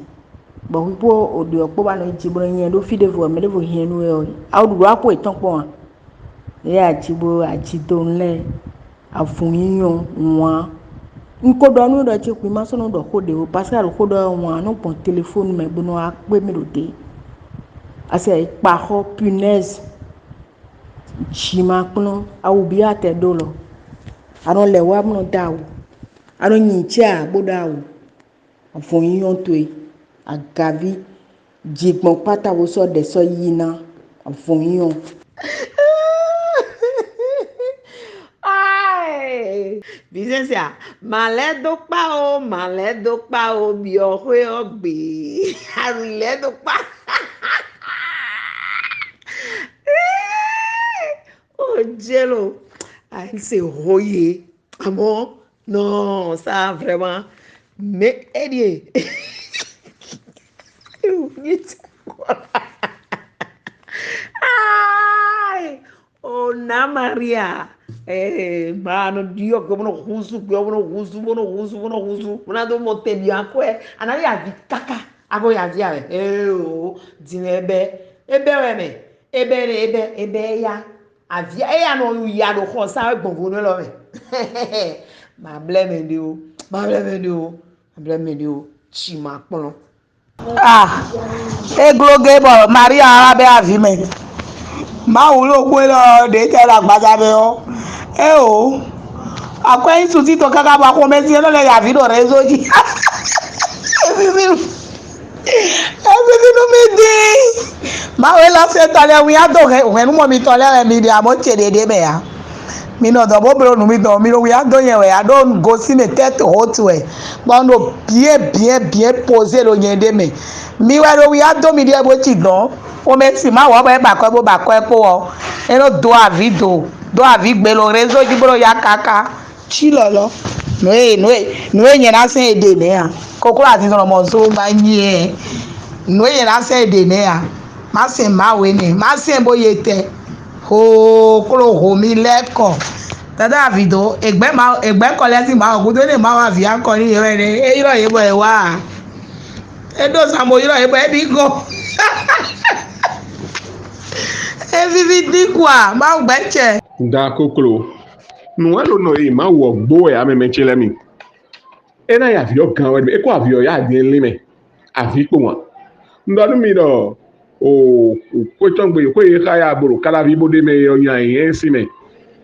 bɔ hwi kpó òɖě ɔ́ kpó ba nɔ yi ji bó nɔ nyɛ ɖó fí ɖěvo wɛ mɛ ɖěvo hiɛn nú we ɔ́, awu ɖuɖu akpó yětɔn kpɔ́n a? Ée aji bó aji donu lɛ́ɛ, avun nyínyɔ, wǎn. Un ko ɖɔ nú we ɖɔ ce xwi ma sɔ́ nɔ ɖɔ xó ɖě ó, Pascal xó ɖɔ wǎn nɔ gbɔn telefónu mɛ bó nɔ wá kpé mì ɖo dě. Asi e kpa xɔ punaise, jǐ ma kplɔ́n, awu bí atɛ ɖó lɔ. A nɔ lɛ wá bó nɔ dó awu. A nɔ nyi cɛ a bó ɖó awu. Avɔn nyínyɔ towe, agaví, ji gbɔn kpáta bó sɔ́ ɖɛ sɔ́ yí ná. Avɔn nyínyɔ. Ai, Vincent a, ma lɛ́ dó kpá o, ma lɛ́ dó kpá o, byɔ̌ xwé ɔ́ gbe. Aɖu lɛ́ dó kpá. O jelo, a se hoye. Amɔ̌, non, ça vraiment. Mais, eh bien. Ai, o na Maria. Eh, mano, Dio, que bono husu, que bono husu, bono husu, bono husu. Bono do mote bianco, eh. Anali a vi kaka. A ko ya via wɛ. Ee o, din wɛ e bɛ. E bɛ wɛ mɛ. E bɛ ne, e bɛ, e bɛ ya. Avia e ya nɔ ya ɖo xɔ sa wɛ gbɔn vo nɔ lɔ mɛ. Ma blɛ mɛ ɖe o. Ma blɛ mɛ ɖe o. Ma blɛ mɛ ɖe o. Tsi ma kplɔn. Ah, e glo ge bɔ Maria wá bɛ avi mɛ. Mawu ɖo xwé lɔ ɖe tɛ ɖo agbaza mɛ ɔ. E o. Akwɛ́ yí susi tɔn káká bɔ axɔmɛ sin ɛ nɔ lɛ yavi ɖo réseau jí. Ezizi ezizi nú mi dín. Mawu e lɔ se tɔ lɛ wíyá dó hɛ̌nnu mɔ mitɔn lɛ́ɛ wɛ mi ɖe amɔ̌ ce ɖě ɖé mɛ ǎ. Mi nɔ dɔn bó bló nǔ mitɔn, mi ɖo wíyá dó nyɛ wɛ ǎ, ɖó un gosín mɛ tɛ́ to hótu wɛ, bɔ un ɖo bien bien bien pozé ɖo nyɛ ɖé mɛ. Mi wɛ ɖo wíyá dó mi ɖíe bó ci dɔn. Xomɛ sin Mawu ɔ́ bɔ é ba akwɛ́ bó ba akwɛ́ kpó ɔ́, é nɔ dó avǐ do, dó avǐ gbe ɖo rézo jí bó nɔ yá káká. Cí lɔlɔ́. Nǔ e nǔ e nǔ e nyɛ ná sɛn è ɖe nɛ̌ a? Kokló azinzɔnnɔ mɔ zó ma nyi ɛ. Nǔ e nyɛ ná sɛn è ɖe nɛ̌ a? Má sɛn Mawu énɛ́, má sɛn bó ye tɛ. Hoo, kló ho mi lɛ́ kɔ. Dada Avido, ègbɛ́ ma ègbɛ́ kɔ lɛ́ sí Mawu gúdo énɛ́ Mawu avi akɔ ní yɛ wɛ nɛ́. É ylɔ́ yě bɔ è wá a? É ɖó zan bó ylɔ́ yě bɔ é bí gɔn. É víví dín kua, Mawu gbɛ́ cɛ. Da koklo. Nǔ wɛ ɖo nɔ e Mawu ɔ́ gbó wɛ amɛmɛ ce lɛ́ɛ mi. É ná yi avǐ ɔ́ gán wɛ, é kó avǐ ɔ́ yá din lin mɛ. Avǐ kpo wǎn. Un ɖɔ nú mi ɖɔ o xwé tɔn gbe xwé e xa ya bo ɖo káláví bó ɖ'é mɛ é ɔ́ nya nyɛ sín mɛ.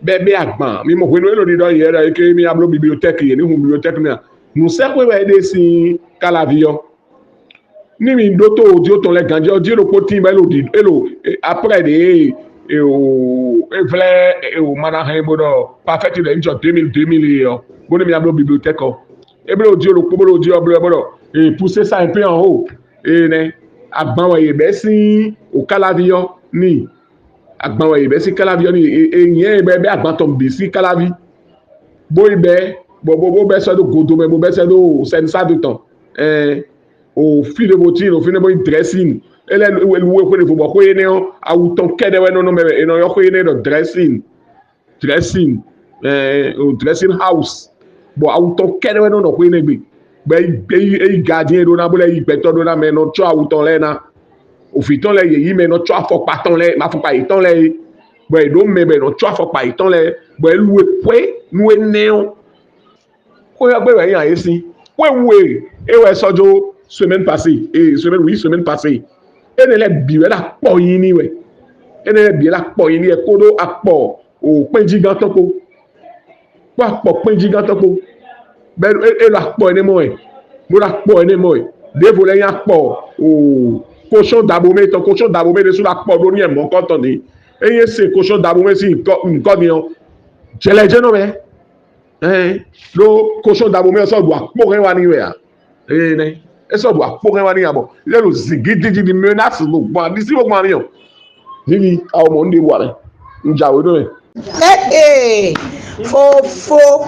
Bɔ é bɛ́ agban. Mi mɔ hwenu élɔ́ ɖiɖɔ nyɛ ɖɔ é ké mì ya bló bibliotɛ́ki yě ní hun bibliotɛ́ki nɛ́ a? Nǔsɛxwé wɛ é ɖe sín káláví ɔ́. Ní mi ɖótó odio tɔn lɛ́ɛ ganjí ɔ́, jí ɖokpó tíin bɔ é ɖo ɖi é ɖo aprɛ́ ɖě e o é vlɛ́ e o ma ná hɛn bó ɖɔ pafɛ́ti ɖɔ é ní jɔ deux mille deux mille é ɔ́, bó ní mi ná bló bibliotɛ́ki ɔ́. É bló odio ɖokpó bó ɖo odio ɔ́ bló ɛ bó ɖɔ e poussez ça un peu en haut. Enɛ agban wɛ yě bɛ́ sín o káláví ɔ́ n'i. Agban wɛ yě bɛ́ sín káláví ɔ́ n'i. Nyɛ e bɛ́ bɛ́ agban tɔn bǐ sín káláví, bó yi bɛ́ bɔ bó bɛ́ sɛ́ dó godo mɛ, bó bɛ́ sɛ́ dó sɛnsádo tɔn. Ɛɛ o fí ɖěvo tíin ɖo fínɛ́ bó nyí drɛ̌sin. É lɛ́ lu wé xwé ɖěvo bɔ xwé énɛ́ ɔ́, awu tɔn kɛ́ɖɛ́ wɛ nɔ nɔ mɛ, è nɔ ylɔ́ xwé énɛ́ ɖɔ drɛ̌sin. Dressing, eh, o dressing house. Bɔ awu tɔn kɛ́ɖɛ́ wɛ nɔ nɔ xwé nɛ́ gbe. Bɔ é yi gardien ɖó ná bó lɛ́ yi gbɛtɔ́ ɖó ná mɛ nɔ tsɔ́ awu tɔn lɛ́ɛ ná. Òfin tɔn lɛ́ɛ yě yi mɛ nɔ tsɔ́ afɔkpa tɔn lɛ́ɛ, afɔkpa yětɔn lɛ́ɛ é. Bɔ è ɖǒ mɛ bɔ è nɔ tsɔ́ afɔkpa yětɔn lɛ́ɛ, bɔ é lu e xwé nú énɛ́ ɔ́. Xwé ɔ́ gbe wɛ é nya é sín. Xwé wu e é wɛ sɔ́ jó semaine passée, e semaine oui semaine passée. Énɛ́ lɛ́ɛ bǐ wɛ ɖo akpɔ nyi n'i wɛ. Énɛ́ lɛ́ɛ bǐ wɛ ɖo akpɔ nyi n'i wɛ kódó akpɔ o kpɛ́njígán tɔn kpó. Kpó akpɔ kpɛ́njígán tɔn kpó. Bɔ é ɖo akpɔ énɛ́ mɔ wɛ. Bó ɖo akpɔ énɛ́ mɔ wɛ. Ɖěvo lɛ́ɛ nyí akpɔ o koshɔn dabomɛ tɔn, koshɔn dabomɛ ɖésú ɖo akpɔ ɖó nú yɛ mɔ̌kɔtɔn ní. Ényí é se koshɔn dabomɛ sín nukɔn din ɔ́, jɛlɛjɛnɔ mɛ. Ɛɛ ɖó koshɔn dabomɛ ɔ́ sɔ́ ɖu akpó hɛn wá n'i wɛ ǎ. Ee nɛ é sɔ́ ɖu akpó hɛn wá n'i ǎ bɔ é ɖo zǐngídíjí ɖi menace ɖo gbɔn aɖisí bó gbɔn amí ɔ́. Vivi awo mɔ un ɖe wa mɛ. Un jǎwe ɖó mɛ. Ee, fofo.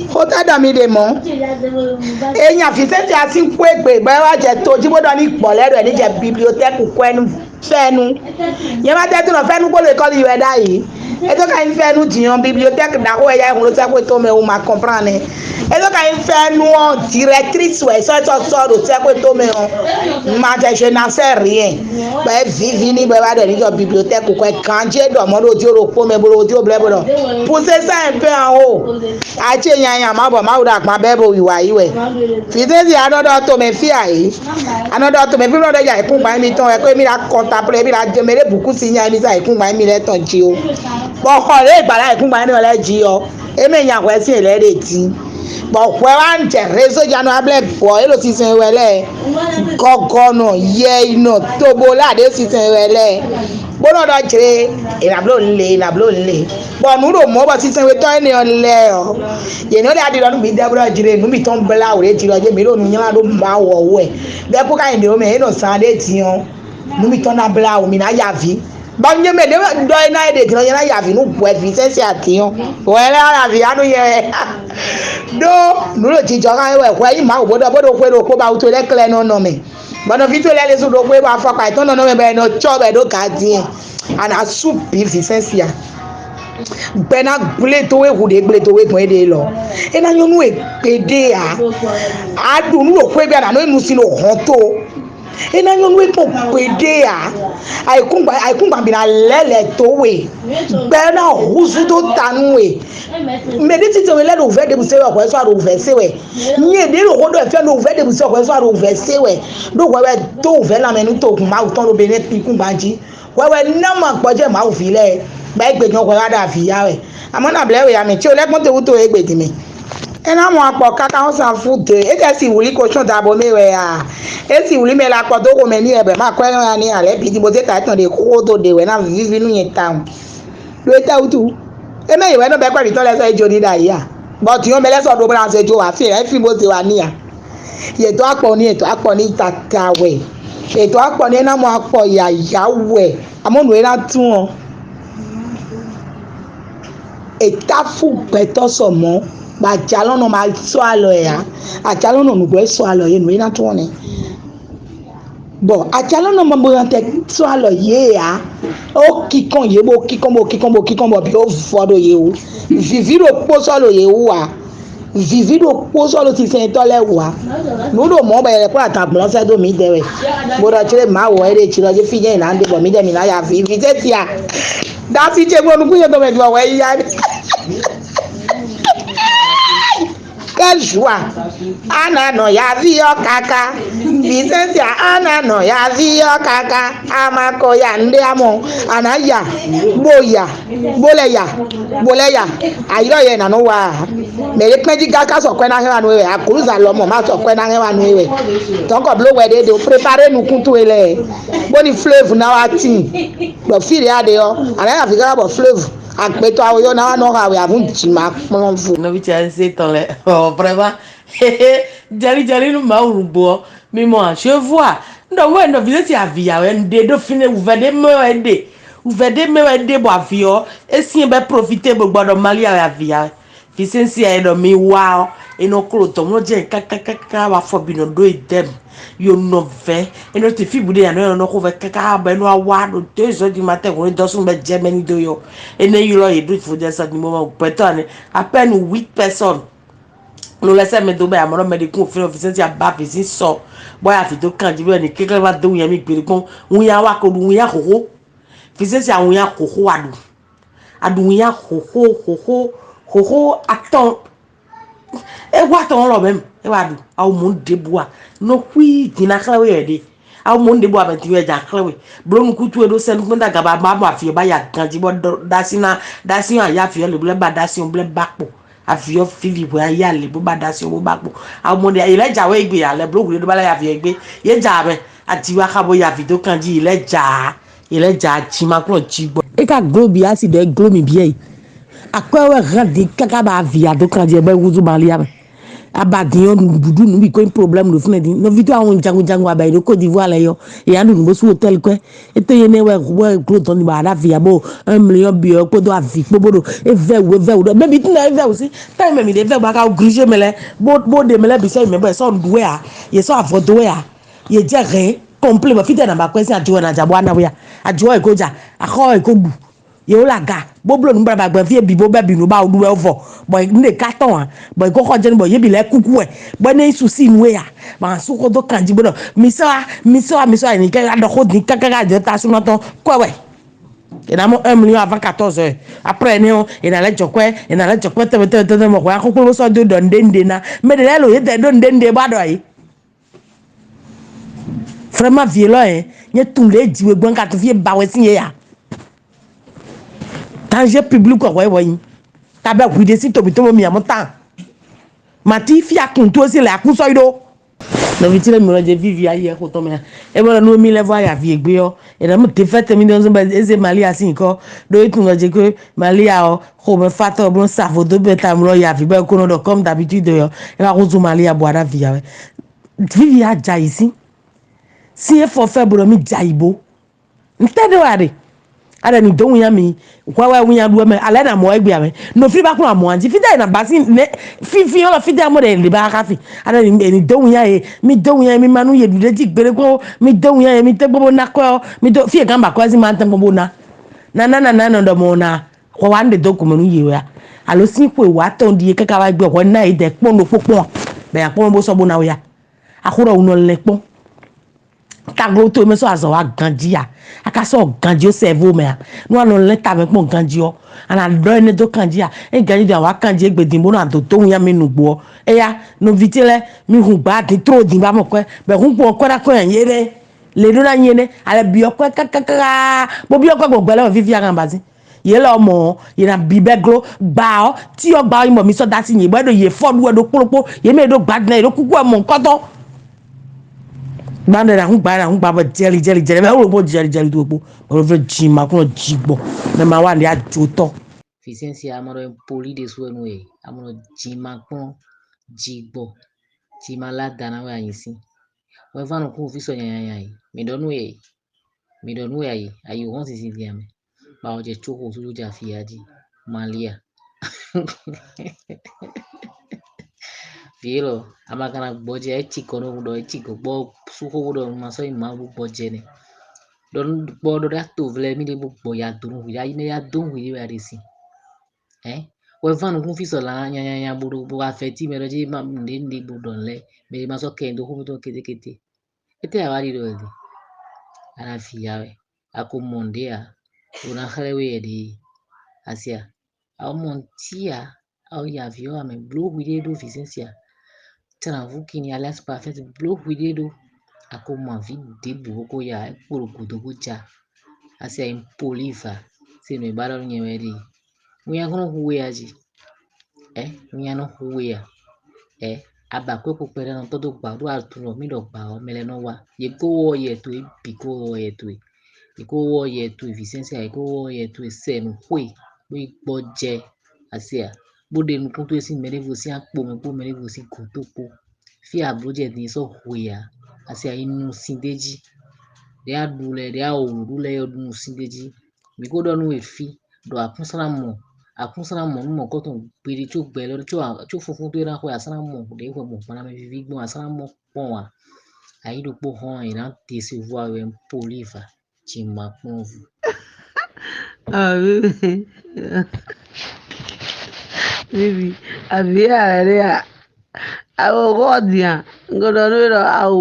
Xota ɖɔ mi ɖe mɔ̌. Enya fǐfɛ́nfɛ́n asín xwé gbe bɔ é wá jɛ to jí bó ɖɔ ní gbɔ̌ lɛ́ɛ ɖɔ ní jɛ bibliotɛ́ki kwɛ́ nú fɛ́nú. Nyɛ ma tɛ́ tunɔ fɛ́nú kpó lekɔ́li wɛ ɖ'ayǐ. É tó ka nyí fɛ́nú din ɔ́, bibliotɛ́ki ɖaxó wɛ yá hun ɖó sɛ́xwé tɔn mɛ wú ma kɔnplán nɛ́. É tó ka nyí fɛ́nú ɔ́, dirɛktrísi wɛ sɔ́ sɔ́ sɔ́ ɖo sɛ́xwé tɔn mɛ ɔ́. Ma jɛ je na sɛ rien. Bɔ é víví ní bɔ é wá ɖɔ ní jɔ bibliotɛ́ki kwɛ́ ganjí é ɖɔ mɔ̌ ɖo dio ɖokpó mɛ bó ɖo dio blɛ́ bó ɖɔ. Poussez ça un peu en haut. Acé nyanya má bɔ Mawu ɖo agban bɛ́ bo yi wǎ yi wɛ. Fǐtɛ́nzi a nɔ ɖɔ tomɛ fí a yě? A nɔ ɖɔ tomɛ fí nɔ ɖɔ ya ìkúngban émi tɔn wɛ kó émi ɖo akɔntaplɛ émi ɖo adé mɛ ɖé bǔkú si nya émi sa ìkúngban émi lɛ́ɛ tɔn jí ó. Bɔ xɔ lě e gbǎ ɖo ayǐkúngban énɛ́ lɛ́ɛ jí ɔ́, é mɛ nya hwɛ sín è lɛ́ɛ ɖe dín. Bɔ hwɛ wá ń jɛ rézó janu ablɛ́ gbɔ é ɖo sinsɛn wɛ lɛ́ɛ. Gɔgɔnɔ, yɛyinɔ, tobolá ɖě sinsɛn wɛ lɛ́ɛ. Bó nɔ ɖɔ jlé, è nǎ bló nǔ le, è nǎ bló nǔ le. Bɔ nǔ ɖo mɔ̌ bɔ sinsɛnwétɔ́ énɛ́ ɔ́ lɛ́ɛ ɔ́, yě nɔ ɖe aɖi ɖɔ nú mi ɖɛblɔ́ jlé, nǔ mitɔn blá wǔ ɖé jí ɖɔ jé mi ɖo nǔ nylá ɖó Mawu ɔ́ wú wɛ. Ɖɛkpó ka nyi ɖě mɛ, é nɔ zán ɖé din ɔ́, nǔ mitɔn ná blá wǔ, mi ná ya avǐ. Bɔ nyɛ mɛ ɖě ɖɔ é ná é ɖe din ɔ́, nyɛ ná ya avǐ nú hwɛvǐ sɛ́sɛ atín ɔ́. Hwɛ lɛ́ɛ ɔ́, avǐ yá nú nyɛ wɛ. Ɖó nǔ ɖo jijɔ xá wɛ, hwɛ nyí Mawu bó ɖɔ bó ɖo xwé ɖokpó ba wútu lɛ́ɛ klɛ́ nɔ nɔ mɛ. Bɔ nɔví towe lɛ́ɛ ɖésú ɖokpó e bɔ afɔkpa yětɔn nɔ nɔ mɛ bɔ è nɔ cɔ́ bɔ è ɖó gǎ din. A nǎ sú bǐ vǐ sɛ́n sia. Gbɛ ná gblé dó we hu ɖě gblé dó we gbɔn éɖée lɔ. É ná nyɔ́ nú we gbeɖé ǎ. A ɖu nǔ ɖo xwé bí a nǎ nɔ nu sin ɖo hɔn tó. É ná nyɔ́ nú we kpɔn gbeɖé ǎ. Ayǐkúngban ayǐkúngban bǐ ná lɛ́ lɛ̌ dó we. Gbɛ ná húzú dó ta nú we. Mɛ ɖé títí we lɛ́ ɖo wǔvɛ́ ɖěbǔ sé wɛ hwɛ sɔ́ a ɖo wǔvɛ́ sé wɛ. Nyɛ ɖě ɖo xó ɖɔ fɛ́ ɖo wǔvɛ́ ɖěbǔ sé hwɛ sɔ́ a ɖo wǔvɛ́ sé wɛ. Ɖó hwɛ wɛ dó wǔvɛ́ lanmɛ nú togun Mawu tɔn ɖo Benɛ́ kpínkúngban jí. Hwɛ wɛ ná mɔ gbɔjɛ́ Mawu ví lɛ́ɛ, bɔ é gbe nyɔ́ hwɛ wá ɖo avǐ ya wɛ. Amɔ̌ ná blɛ́ we ǎ, mɛ ce lɛ́ gbɔn te wútu e gbe din mɛ. É ná mɔ akpɔ káká ɔ́ san fú de, é tɛ si wǔlí kochɔn dabo mɛ wɛ a? É si wǔlí mɛ la kpɔ dó xomɛ n'i wɛ bɔ é ma kwɛ́ nɔ ya n'i ǎ lɛ́ɛ bǐ din bó zé ta étɔn ɖe xóxó dó ɖe wɛ ná víví nú nyɛ tawun. Ɖó étɛ́ wútu? É mɛ yě wɛ nɔ bɛ́ kwɛ́ mǐtɔn lɛ́ɛ sɔ́ yi jó n'i ɖo ayǐ a? Bɔ din ɔ́ mɛ lɛ́ɛ sɔ́ ɖó bó ná zé jó ǎ, fí lɛ́ɛ fí bó zé wá n'i a? Yě dó akpɔ n'i, yě dó akpɔ n'i tata wɛ. Yě dó akpɔ n'i é ná mɔ akpɔ yǎyá wɛ. Amɔ̌ nǔ e ná tún ɔ́, è táfú gbɛtɔ́ sɔ mɔ̌, bɔ ajalɔ́nɔ ma sɔ́ alɔ ɛ ǎ. Ajalɔ́nɔ nǔgbó ɛ sɔ́ alɔ yě nǔ e ná tún ɔ́ nɛ́. Bɔ ajalɔ́nɔ ma bo ná tɛ sɔ́ alɔ yě ǎ. Ó kíkɔn yě bó kíkɔn bó kíkɔn bó kíkɔn bɔ bǐ ó vɔ ɖo yě wú. Vǐví ɖokpó sɔ́ ɖo yě wú ǎ. Vǐví ɖokpó sɔ́ ɖo sinsɛntɔ́ lɛ́ɛ wú ǎ. Nǔ ɖo mɔ̌ bɔ yɛ lɛ́ kplɔ́n adǎn gblɔ́n sɛ́ dó mǐdɛɛ wɛ. Bó ɖɔ clé Mawu ɔ́, é ɖe jǐ ɖɔ jí fí jɛ́n yě ná ɖe bɔ mǐdɛɛ mǐ ná ya vǐ vǐ tɛ́ sia. Dasi ce kplɔ́n nukún yětɔn mɛ din wɛ yíyá. Quelle joie! Ana nɔ yaví ɔ́ káká. Vicência ana nɔ yaví ɔ́ káká. A ma kɔ ya nɖé amɔ. Ana ya, bó ya, bó lɛ ya, bó lɛ ya. Ayǐ ɖɔ yɛ nǎ nɔ wa. Mɛ ɖé kpɛ́n jí káká sɔ kwɛ́ ná hɛn wá nú we wɛ. Aklúza lɔmɔ má sɔ kwɛ́ ná hɛn wá nú we wɛ. Tɔ́nkɔ bló wɛ ɖé ɖo préparé nukún towe lɛ́ɛ. Bó ní fleuve ná wá tíin. Bɔ fí ɖě a ɖe ɔ́, a nǎ nyi avǐ káká bɔ fleuve agbetɔ awo yɔ ná wá nɔ xa wɛ avún jǐ ma kplɔ́n vo. Nɔví ce ɛ zé tɔn lɛ ɔ vraiment. Jɛlí jɛlí nú Mawu nugbo ɔ́, mi mɔ ǎ, je vois. Un ɖɔ wɛ nɔví lɛ́ɛ ce avǐ ya wɛ un ɖe ɖó fínɛ́, wǔvɛ́ ɖé mɛ wɛ un ɖe. Wǔvɛ́ ɖé mɛ wɛ un ɖe bɔ avǐ ɔ́, é syɛ́n bɔ é profité bó gbɔ ɖɔ Malia wɛ avǐ ya wɛ. Vicência e ɖɔ mi wá ɔ́, è nɔ klo dɔ̌n mlɔ́ jɛ kákákáká wá fɔ bǐ nɔ ɖó e dɛm. Yo nɔ vɛ́, è nɔ te fí bǔ ɖe anɔ nɔ xo vɛ káká bɔ é nɔ wá ɖo deux heures du matin hwenu dɔsún bɛ jɛ mɛ ní dó yɔ. É nɔ ylɔ́ yě ɖó vodɛsa ní bɔ gbɛtɔ́ anɛ à peine huit personnes. Lo lɛ sɛ mɛ dó bɛ amɔ nɔ mɛ ɖe kún òfin òfin sɛnsi aba fi sín sɔ bɔ ya fi dó kan jí bɛ ní kékeré wá dó yẹn mi gbèrè kpɔn. Wíyá wá ko ɖu wíyá xòxó. Fi sɛnsi awíyá xòxó wá ɖu. Aɖu wíyá xòxó xòxó xòxó atɔn. É wá tɔn lɔ mɛm. É wá ɖu awu mɔ ɖěbǔ a? Nɔ xwí dina xlɛ́ wɛ ɖe. Awu mɔ ɖěbǔ a mɛ din wɛ dza xlɛ́ wɛ. Bló nukútu e ɖó sɛ́n nukún da gaba ba bɔ afiyɛ ba ya ganjí bɔ ɖasi na ɖasi ɔ́ aya afiyɔ lě blɛ́ ba ɖasi ɔ́ blɛ́ ba kpo. Afiyɔ fivi hwɛ aya lě bó ba ɖasi ɔ́ bó ba kpo. Awu mɔ ɖe yě lɛ dza wɛ gbe alɛ bló wǔ ɖé ɖó ba lɛ ya afiyɔ gbe. Yě dza mɛ adi wa xa bó ya vi dó kanjí yě lɛ dza. Yě lɛ dza jí ma kplɔ́n jí gbɔ. É ka gló bǐ asi ɖɔ é gló mì bǐ ɛ yi. Akwɛ́ wɛ hɛn din káká ba avǐ adó kan jɛ bɔ é húzú Malia mɛ. Aba din ɔ́, nǔɖuɖu nǔ bǐ ko nyí problème ɖo fínɛ́ din. Nɔví tó àwọn jangunjangun aba yi ɖo Côte d'Ivoire lɛ yɔ. È yá ɖu nǔ bó sú hôtel kɔ́. É tó yé nɛ́ wɛ hwɛ gló dɔn ní ba aɖá avǐ abo un million bǐ ɔ́ kpódó avǐ kpó bó ɖo é vɛ wǔ é vɛ wǔ ɖɔ. Mɛ bǐ tún ná é vɛ wǔ sí. Táyì mɛ mǐ ɖe vɛ bɔ a ka wú grízé mɛ lɛ́ɛ bó bó ɖe mɛ lɛ́ɛ bǐ sɔ́ yi mɛ bɔ è sɔ́ nǔ ɖu wɛ ǎ. Yě sɔ́ avɔ dó wɛ ǎ. Yě jɛ hɛn kɔnplé bɔ fítɛ́ è nǎ ba kwɛ́ sín ajo wɛ è nǎ ja bó wá ná wɛ a? Ajo ɔ́ è ko ja, axɔ́ ɔ́ è ko ɖu. Yě wó lɛ aga bó bló nǔ bla ba gbɛn fí e bǐ bó bɛ́ bǐ nú ba ɖu wɛ vɔ, bɔ nǔ ɖe ká tɔn ǎ, bɔ è ko xɔ jɛ́n bɔ yě bǐ lɛ́ kúkú wɛ, bɔ é ná nyí susi nú we ǎ. Bɔ a sú xó dó kan jí bó ɖɔ mi sɔ́ wá, mi sɔ́ wá, mi sɔ́ wá, è nǐ ká ɖɔ xó dín káká ká jɛ ta súnɔ tɔn kɔ́ wɛ. È nǎ mɔ un million avant quatorze heures. Après énɛ́ ɔ́, è nǎ lɛ́ jɔ kwɛ́, è nǎ lɛ́ jɔ kwɛ́ tɛnmɛ tɛnmɛ tɛnmɛ mɔ hwɛ axókpó bó sɔ́ dó ɖɔ nǔɖé nǔɖé ná. Mɛ ɖě lɛ́ɛ lo yě dɛ ɖó nǔɖé nǔɖé bó a ɖɔ ayǐ. Vraiment vieux lɔ yɛ, nyɛ tunwun lě e ji we gbɔn ka tun fí e ba wɛ sín yě ya. Danger public wɛ wɛ nyi. Tabɛ hwi ɖe sí tobi tobo mi amɔ tan. Mati fi akun to sí le akun sɔ yi ɖo. Nɔvi tí lɛ mi lɔ dze vivi ayi ɛxo tɔn mɛ. E bɔ nu mi lɛ vɔ aya vi egbe ɔ. E na mu te fɛ tɛmi dɔn zɔn bɛ eze Malia si nkɔ. Ɖo e tun lɔ dze ko Malia ɔ xomɛ fatɔ blo sa vo do bɛ ta mlɔ ya vi bɛ ko nɔ ɖɔ comme d'habitude ɔ. E ma ko zu Malia bɔ ana vi ya wɛ. Vivi a dza yi si. Si e fɔ fɛ bo ɖɔ mi dza yi bo. Ntɛ ɖe wa ɖe. Aɖe ni do wunya mi. Hwɛ wɛ wunya ɖu mɛ. Alɛ na mɔ egbe amɛ. No fi ba kplɔ amɔ anji. Fi da na ba si ne. Fi fi yɔ fi da mo de le ba ka fi. Aɖe ni ni do wunya ye. Mi do wunya ye mi manu ye ɖu ɖe ji gbere ko. Mi do wunya ye mi te gbogbo na kɔ. Mi do fi e gan ba kɔ si ma te gbogbo na. Na na na na nɔ dɔ mo na. Hwɛ wá nú ɖě dó gomɛ nú yě wɛ a? Alo sín xwe wǎ tɔn ɖíe káká wá gbé hwɛ ná yě dɛ kpɔ́n ɖokpó kpɔ́n a? Bɔ yě ná kpɔ́n bó sɔ́ bó ná wɛ a? Axú ɖɔ wǔ nɔ lɛ́n kpɔ́n. Taglo towe mɛ sɔ́ azɔ̌ wá ganjí a? A ka sɔ́ ganjí ó sɛvo mɛ a? Nú a nɔ lɛ́n tavɛn kpɔ́n ganjí ɔ́, a nǎ ɖɔ énɛ́ dó kanjí a? É ganjí ɖo awǎ kanjí égbé din bó nɔ adǒ dó winnyá mì nǔgbó ɔ́, éyá nɔví ce lɛ́ɛ mi hun gbǎ din tló din bá mɔ kwɛ́, bɔ hun gbɔn kwɛ́ ná kwɛ́ nyɛ ɖé. Le ɖó ná nyɛ nɛ́, alɛ byɔ́ kwɛ́ kákáká, bó byɔ́ kwɛ́ gbɔn gbɛ lɛ́ɛ mɛ fífí ahan ba zín. Yě lɔ mɔ ɔ́, yě ná bí bɛ́ gló, gbǎ ɔ́, tí ɔ́ gbǎ ɔ́ nyí bɔ mi sɔ́ dó así nyě, bɔ é ɖo yě fɔ ɖu wɛ ɖo kplɔ́kpó, yě mɛ e ɖó gbǎ din ɔ́, yě ɖo kúkú wɛ mɔ̌hunkɔtɔn. Gbǎ ɖé ná hún gbǎ, ná hún gbǎ bɔ jɛli jɛli jɛli, bɔ é wlo bó jɛli jɛli dó kpó, bɔ é vlé jǐ ma kplɔ́n jǐ gbɔ, mɛ ma wá ní ajotɔ́. Vicence, a mɔ ɖɔ poli ɖésú wɛ nú we, a mɔ ɖɔ jǐ ma kplɔ́n jǐ gbɔ, jǐ ma lá da ná wɛ a nyǐ sín. Wɛ ván nukún fí sɔ nyanya yi, mǐ ɖɔ nú we, mǐ ɖɔ nú we ayi, ayi hɔn zinzin din amɛ, ba ɔ jɛ có xo súsú ja fia jí, Malia. Vǐ élɔ́, a ma ka ná gbɔjɛ, é ci kɔ nú ɖɔ é ci gǒ gbɔ sú xó bó ɖɔ un ma sɔ́ nyi Mawu bó gbɔjɛ nɛ́. Ɖɔ nú gbɔ ɖɔ ɖó ato vlɛ mì ɖé bó gbɔ ya dó nú hwi, ayi nɛ ya dó nú hwi ɖé wɛ a ɖe sin. Hɛn, wɛ ván nukún fí sɔ lan nyanyanya bó ɖo bó wá fɛ tí mɛ ɖɔ jí ma nǔɖé nǔɖé bó ɖɔ nǔ lɛ́ɛ, mɛ ɖé ma sɔ́ kɛ nyi dó xó mì tɔn kétékété. Étɛ́ a wá ɖi ɖɔ wɛ din? A nǎ vǐ ya wɛ, a ko mɔ nǔɖé ǎ, bó ná xlɛ́ we wɛ ɖě. Asia, a wá mɔ ntí ǎ, a wá yi avǐ ɔ́ mɛ bló hwiɖée ɖó vǐ sɛ́n sia. Tlanvú kinni alias Parfait bló hwiɖée ɖó, a ko mɔ avǐ ɖěbǔ bó ko ya, é kpo ɖo gǔdo bó ja. Asia, impoli va, se nǔ e ba ɖɔ nú nyɛ wɛ ɖe. Winnyá kɔn nɔ hu we a jí? Ɛ, winnyá nɔ hu we a? Ɛ, a ba kwɛ́ kpokpɛ ɖé nɔ tɔ́ dó gbǎ ɖó atunɔ mì ɖɔ gbǎ ɔ́, mɛ lɛ́ɛ nɔ wá. Yě kó wɔ yɛ towe bǐ kó wɔ yɛ towe. Yě kó wɔ yɛ towe vǐ sɛ́nsɛ́n, yě kó wɔ yɛ towe sɛ nǔ xwe bó yi gbɔjɛ. Asia, bó ɖe nukún towe sín mɛɖěvo sín akpo mɛ kpó mɛɖěvo sín gǔdo kpó. Fí a blǒ jɛ din sɔ́ hwe ǎ. Asia, yi nu sin d'é jí. Ɖě a ɖu lɛ́ɛ, ɖě a wǒ ɖu lɛ́ɛ ɔ́, ɖu nu sin d'é jí. Mǐ ko ɖɔ nú we fí ɖɔ akúnslán mɔ, akúnslán mɔ nú mɔ̌kɔtɔn gbeɖé có gbɛ lɔ có funfún towe ná xwe a slán mɔ ɖě hwɛ mɔ gbana mɛ víví gbɔn a slán mɔ kpɔn ǎ. Ayǐ ɖokpó hɔn è nǎ desevɔ a wɛ un poli va jǐ ma kplɔ́n vú. Vivi, avǐ a wɛ ɖé a? Awo xɔ din a? Un ko ɖɔ nú we ɖɔ awo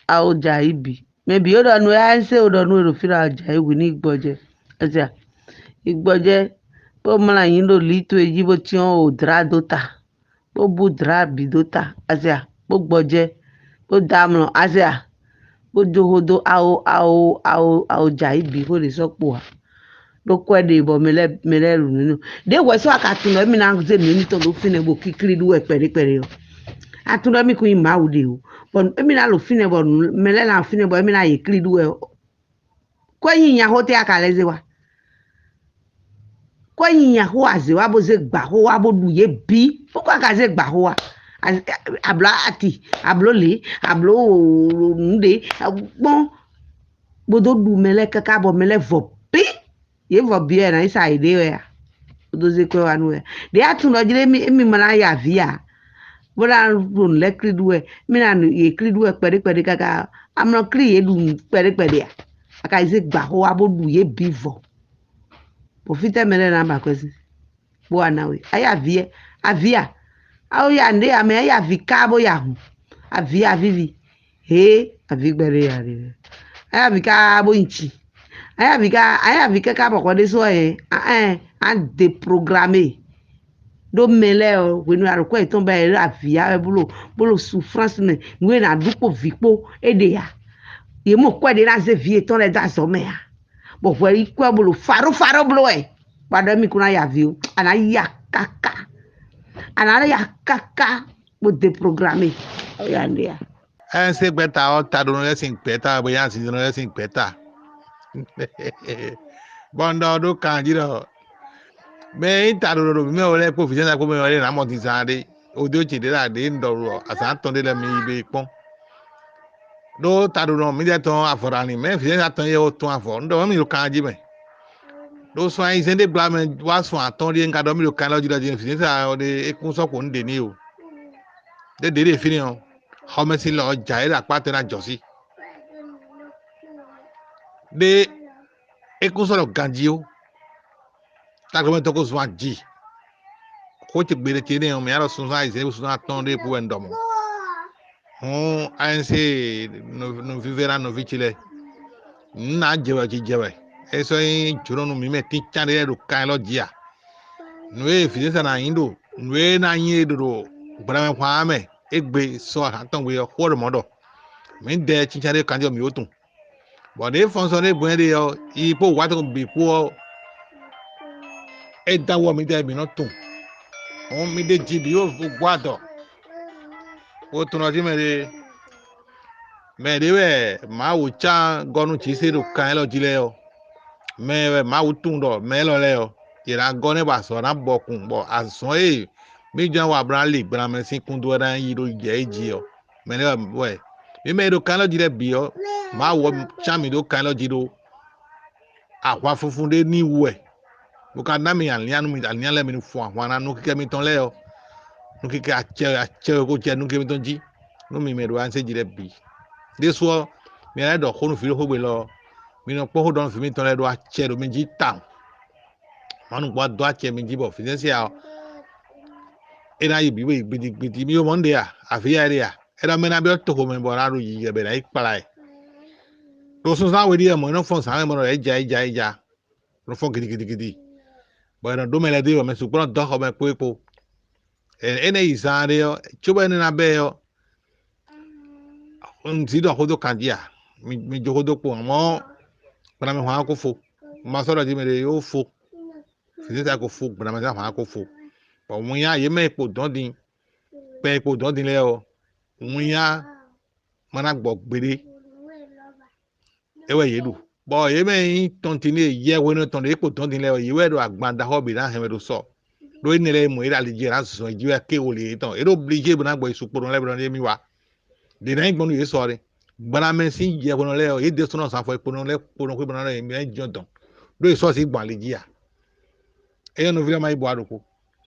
awo jɛ ayǐ bǐ. Mɛ bǐ ó ɖɔ nú we, a se ó ɖɔ nú we ɖo fí ɖɔ awo jɛ ayǐ hwi ní gbɔjɛ. Asia, yi gbɔjɛ, bó mlá anyi ɖo lǐ towe jí bó cyɔ́n o dlǎ dó ta, bó bú dlǎ bǐ dó ta. Asia, bó gbɔjɛ, bó dó amlɔ. Asia, bó jó xó dó awo awo awo awo jɛ ayǐ bǐ xó ɖě sɔ́ kpo ǎ. Ɖó kwɛ́ ɖe bɔ mɛ lɛ́ɛ mɛ lɛ́ɛ ɖo nǔ nɔ. Ɖěe hwɛ sɔ́ a ka tunwun ɖɔ émí ná zé nǔ émítɔn ɖó fínɛ́ bó kíklí ɖú wɛ kpɛɖé kpɛɖé ɔ́, a tunwun ɖɔ émí kún nyí Mawu ɖe ó. Bɔ émí ná ɖo fínɛ́ bɔ mɛ lɛ́ɛ ná ɖo fínɛ́ bɔ émí ná yě klí ɖú wɛ. Kwɛ́ nyi nya xó tɛ́ a ka lɛ́ zé wa? Kwɛ́ nyi nya xó a zě wa bó zé gbǎ xó wa bó ɖu yě bǐ. Bó kó a ka zé gbǎ xó wa? A blǒ ati, a blǒ lě, a blǒ nǔɖé gbɔn bó dó ɖu mɛ lɛ́ɛ káká bɔ mɛ lɛ́ɛ vɔ bǐ. Yě vɔ bǐ wɛ è nǎ yi sa yěɖée wɛ a? Bó dó zé kwɛ́ wá nú wɛ. Ɖě a tunwun ɖɔ jlé émí émí ma ná ya avǐ ǎ, bó ná ɖo nǔ lɛ́ɛ klí ɖú wɛ, émí ná yě klí ɖú wɛ kpɛɖé kpɛɖé káká, amlɔ klí yě ɖu nǔ kpɛɖé kpɛɖé a? A ka yi zé gbǎ xó wá bó ɖu yě bǐ vɔ. Bɔ fítɛ́ mɛ lɛ́ɛ ná ba kwɛ́ sín? Bó wá ná we. A yí avǐ ɛ, avǐ a? A ó ya nǔɖé ǎ mɛ, a yí avǐ ká bó ya hun. Avǐ a vívi. Hě, avǐ gbɛɖé ya ɖe. A yí avǐ ká bó nyi ci. A yí avǐ ká, a yí avǐ káká bɔ hwɛ ɖésú ɛ, a ɛn, a déprogramé. Ɖó mɛ lɛ́ɛ ɔ́, hwenu e a ɖo kwɛ́ yětɔn ba yě ɖo avǐ ya wɛ bó ɖo bó ɖo souffrance mɛ, nǔ e è nǎ ɖu kpó vǐ kpó é ɖe ǎ. Yě mɔ kwɛ́ ɖě ná zé vǐ yětɔn lɛ́ɛ dó azɔ̌ mɛ ǎ. Bɔ hwɛ yi kwɛ́ bó ɖo faɖófaɖó bló wɛ. Bɔ a ɖɔ émí kún ná ya avǐ ó, a nǎ ya káká. A nǎ ya káká bó déprogramé. Ó ya nɖe a? Ɛn se gbɛta ɔ́, taɖonɔ lɛ́ɛ sín gbɛta, bó nyí azinzɔnnɔ lɛ́ɛ sín gbɛta. Bɔ un ɖɔ ɖó kan jí ɖɔ mɛ e nyí taɖonɔ ɖo mǐ mɛ wɛ lɛ́ɛ kpó vǐzɛ́nzán kpó mɛ wɛ lɛ́ɛ nǎ mɔ zizan ɖé. Odó ce ɖě ɖo aɖě un ɖɔ ɖo azǎn atɔn ɖé lɛ́ɛ mi yi ɖe kpɔ́n. Ɖó taɖonɔ mǐdɛɛ tɔn avɔ ɖo ali, mɛ vǐzɛ́nzán tɔn yɛ wó tún avɔ. Un ɖɔ mɛ mi ɖo kan jí mɛ. Ɖó sɔ́n ayizɛ́n ɖé gbla mɛ wá sɔn atɔn ɖíe un ka ɖɔ mì ɖo kan élɔ́ jí ɖɔ jí vǐzɛ́nzán ɔ́ ɖe é kún sɔ́ kpo nǔ ɖě n'i o. Ɖé ɖě ɖe fínɛ́ ɔ́, xɔmɛsin lɔ ɔ́ ja é ɖo akpá tɛn ná jɔ sí. Ɖé é kún sɔ́ ɖɔ ganjí ó. Taklomɛ tɔn ko zun aji. Xó ce gbe ɖé ce nɛ́ ɔ́, mǐ nǎ ɖɔ sunzán ayizɛ́n sunzán atɔ́ɔ́n ɖé kpó wɛ un ɖɔ mɔ̌. Hǔn A N C nɔví ná nɔví ce lɛ́ɛ, nǔ nǎ jɛ wɛ jijɛ wɛ. É sɔ́ nyí jǒnɔ nú mǐ mɛ tíncán ɖé lɛ́ɛ ɖo kan élɔ́ jí a? Nǔ e vǐɖésa ná nyí ɖo nǔ e ná nyí é ɖo ɖo gblamɛ xwán mɛ égbé sɔ atɔ́ gbe ɔ́, xó ɖo mɔ̌ ɖɔ mǐdɛɛ cíncán ɖé kanjɔ mǐ wótun. Bɔ ɖě fɔnsɔ́n ɖé gbɔn ɖe ɔ́, yi kpó wǎ tɔn bǐ kpó ɔ́, é dó awɔ mǐdɛɛ mǐ nɔ tun. Hǔn mi ɖe ji bǐ wó gbɔ adɔ. Wo tunɔ jí mɛ ɖé, mɛ ɖě wɛ Mawu cá gɔ́ nú jǐ se ɖo kan élɔ́ jí lɛ́ɛ ɔ́, mɛ wɛ Mawu tunwun ɖɔ mɛ élɔ́ lɛ́ɛ ɔ́, yě ná gɔ́ nɛ́ bɔ azɔ̌ ná bɔkun, bɔ azɔ̌ e mǐ jɔ́n wa bló ná li gblamɛ sín kún dó wɛ ná yi ɖó jɛ é jí ɔ́, mɛ lɛ́ɛ wɛ. Mǐ mɛ e ɖo kan élɔ́ jí lɛ́ɛ bǐ ɔ́, Mawu ɔ́ cá mǐ ɖó kan élɔ́ jí ɖó ahwan funfun ɖé ní wú wɛ, bó ka ná mi alǐan nú mi alǐan lɛ́ɛ mi ní fun ahwan ná nú kíkɛ mitɔn lɛ́ɛ ɔ́, nú kíkɛ acɛ acɛ ko jɛ nú kíkɛ mitɔn jí, nú mi mɛ ɖo anse jí lɛ́ɛ bǐ. Ɖésú ɔ́, mi lɛ́ ɖɔ xó nú vǐ ɖo xógbe lɔ ɔ́, mi nɔ kpɔ́n xó ɖɔ nú vǐ mitɔn lɛ́ɛ ɖó acɛ ɖo mi jí tawun. Mɔ̌ nǔgbó dó acɛ mi jí bɔ vǐ sɛ́nsɛ́ ɔ́, é ná yi bǐ bó yi gbidigbidi. Mi ɖo mɔ̌ nú ɖe a? Avǐ ya é ɖe a? É ɖɔ mɛ ná byɔ́ toxo mɛ bɔ ná ɖo yiyi wɛ bɔ è nǎ yi kplá ɛ. Ɖo sunzán we ɖíe mɔ̌ é nɔ́ fɔ́n zǎn mɛ bɔ nɔ yě ja yi ja yi ja. Nɔ fɔ́n gidigidi. Bɔ è nɔ ɖó mɛ lɛ́ɛ dó yi bɔ mɛ sukpɔ́ nɔ dɔ́ xɔ mɛ kpó é kpó. Énɛ́ yi zaan ɖé ɔ́, cóbɔ énɛ́ ná bɛ́ ɔ́, un zǐ ɖɔ xó dó kan jí a? Mi jó xó dó kpo amɔ̌ gblamɛ hwan ko fo. Ma sɔ́ ɖɔ jí mɛ ɖé yó fo. Fǐzíta ko fo, gblamɛ hwan ko fo. Bɔ winnyá yě mɛ e kpo dɔ̌n din, kpɛ e kpo dɔ̌n din lɛ́ɛ ɔ́, winnyá ma ná gbɔ gbeɖé. É wɛ yě ɖu. Bɔ yě mɛ e nyí tɔntine yɛhwenɔ tɔn ɖě kpo dɔ̌n din lɛ́ɛ ɔ́, yě wɛ ɖo agban ɖaxó bǐ ná hɛn mɛ ɖo sɔ. Ɖó énɛ́ lɛ́ɛ mɔ yě ɖo ali jí, è nǎ zɔn yě jí wɛ ké wo lě yětɔn. É ɖo blí jí bó ná gbɔ yi sukpɔ́ ɖɔn lɛ́ɛ bó ná ɖe mì wá. Ɖě ná nyí gbɔn nú yě sɔ ɔ́ ɖe. Gblamɛ sín yɛhwenɔ lɛ́ɛ ɔ́, yě ɖésúnɔ zan afɔ e kponɔ lɛ́ɛ kponɔ xwé bó ná ɖɔ yě mɛ jɔn dɔn. Ɖó yě sɔ́ sí gbɔn ali jí a? É nyɔ́ nɔví lɛ́ɛ ma yi bɔ aɖokpo.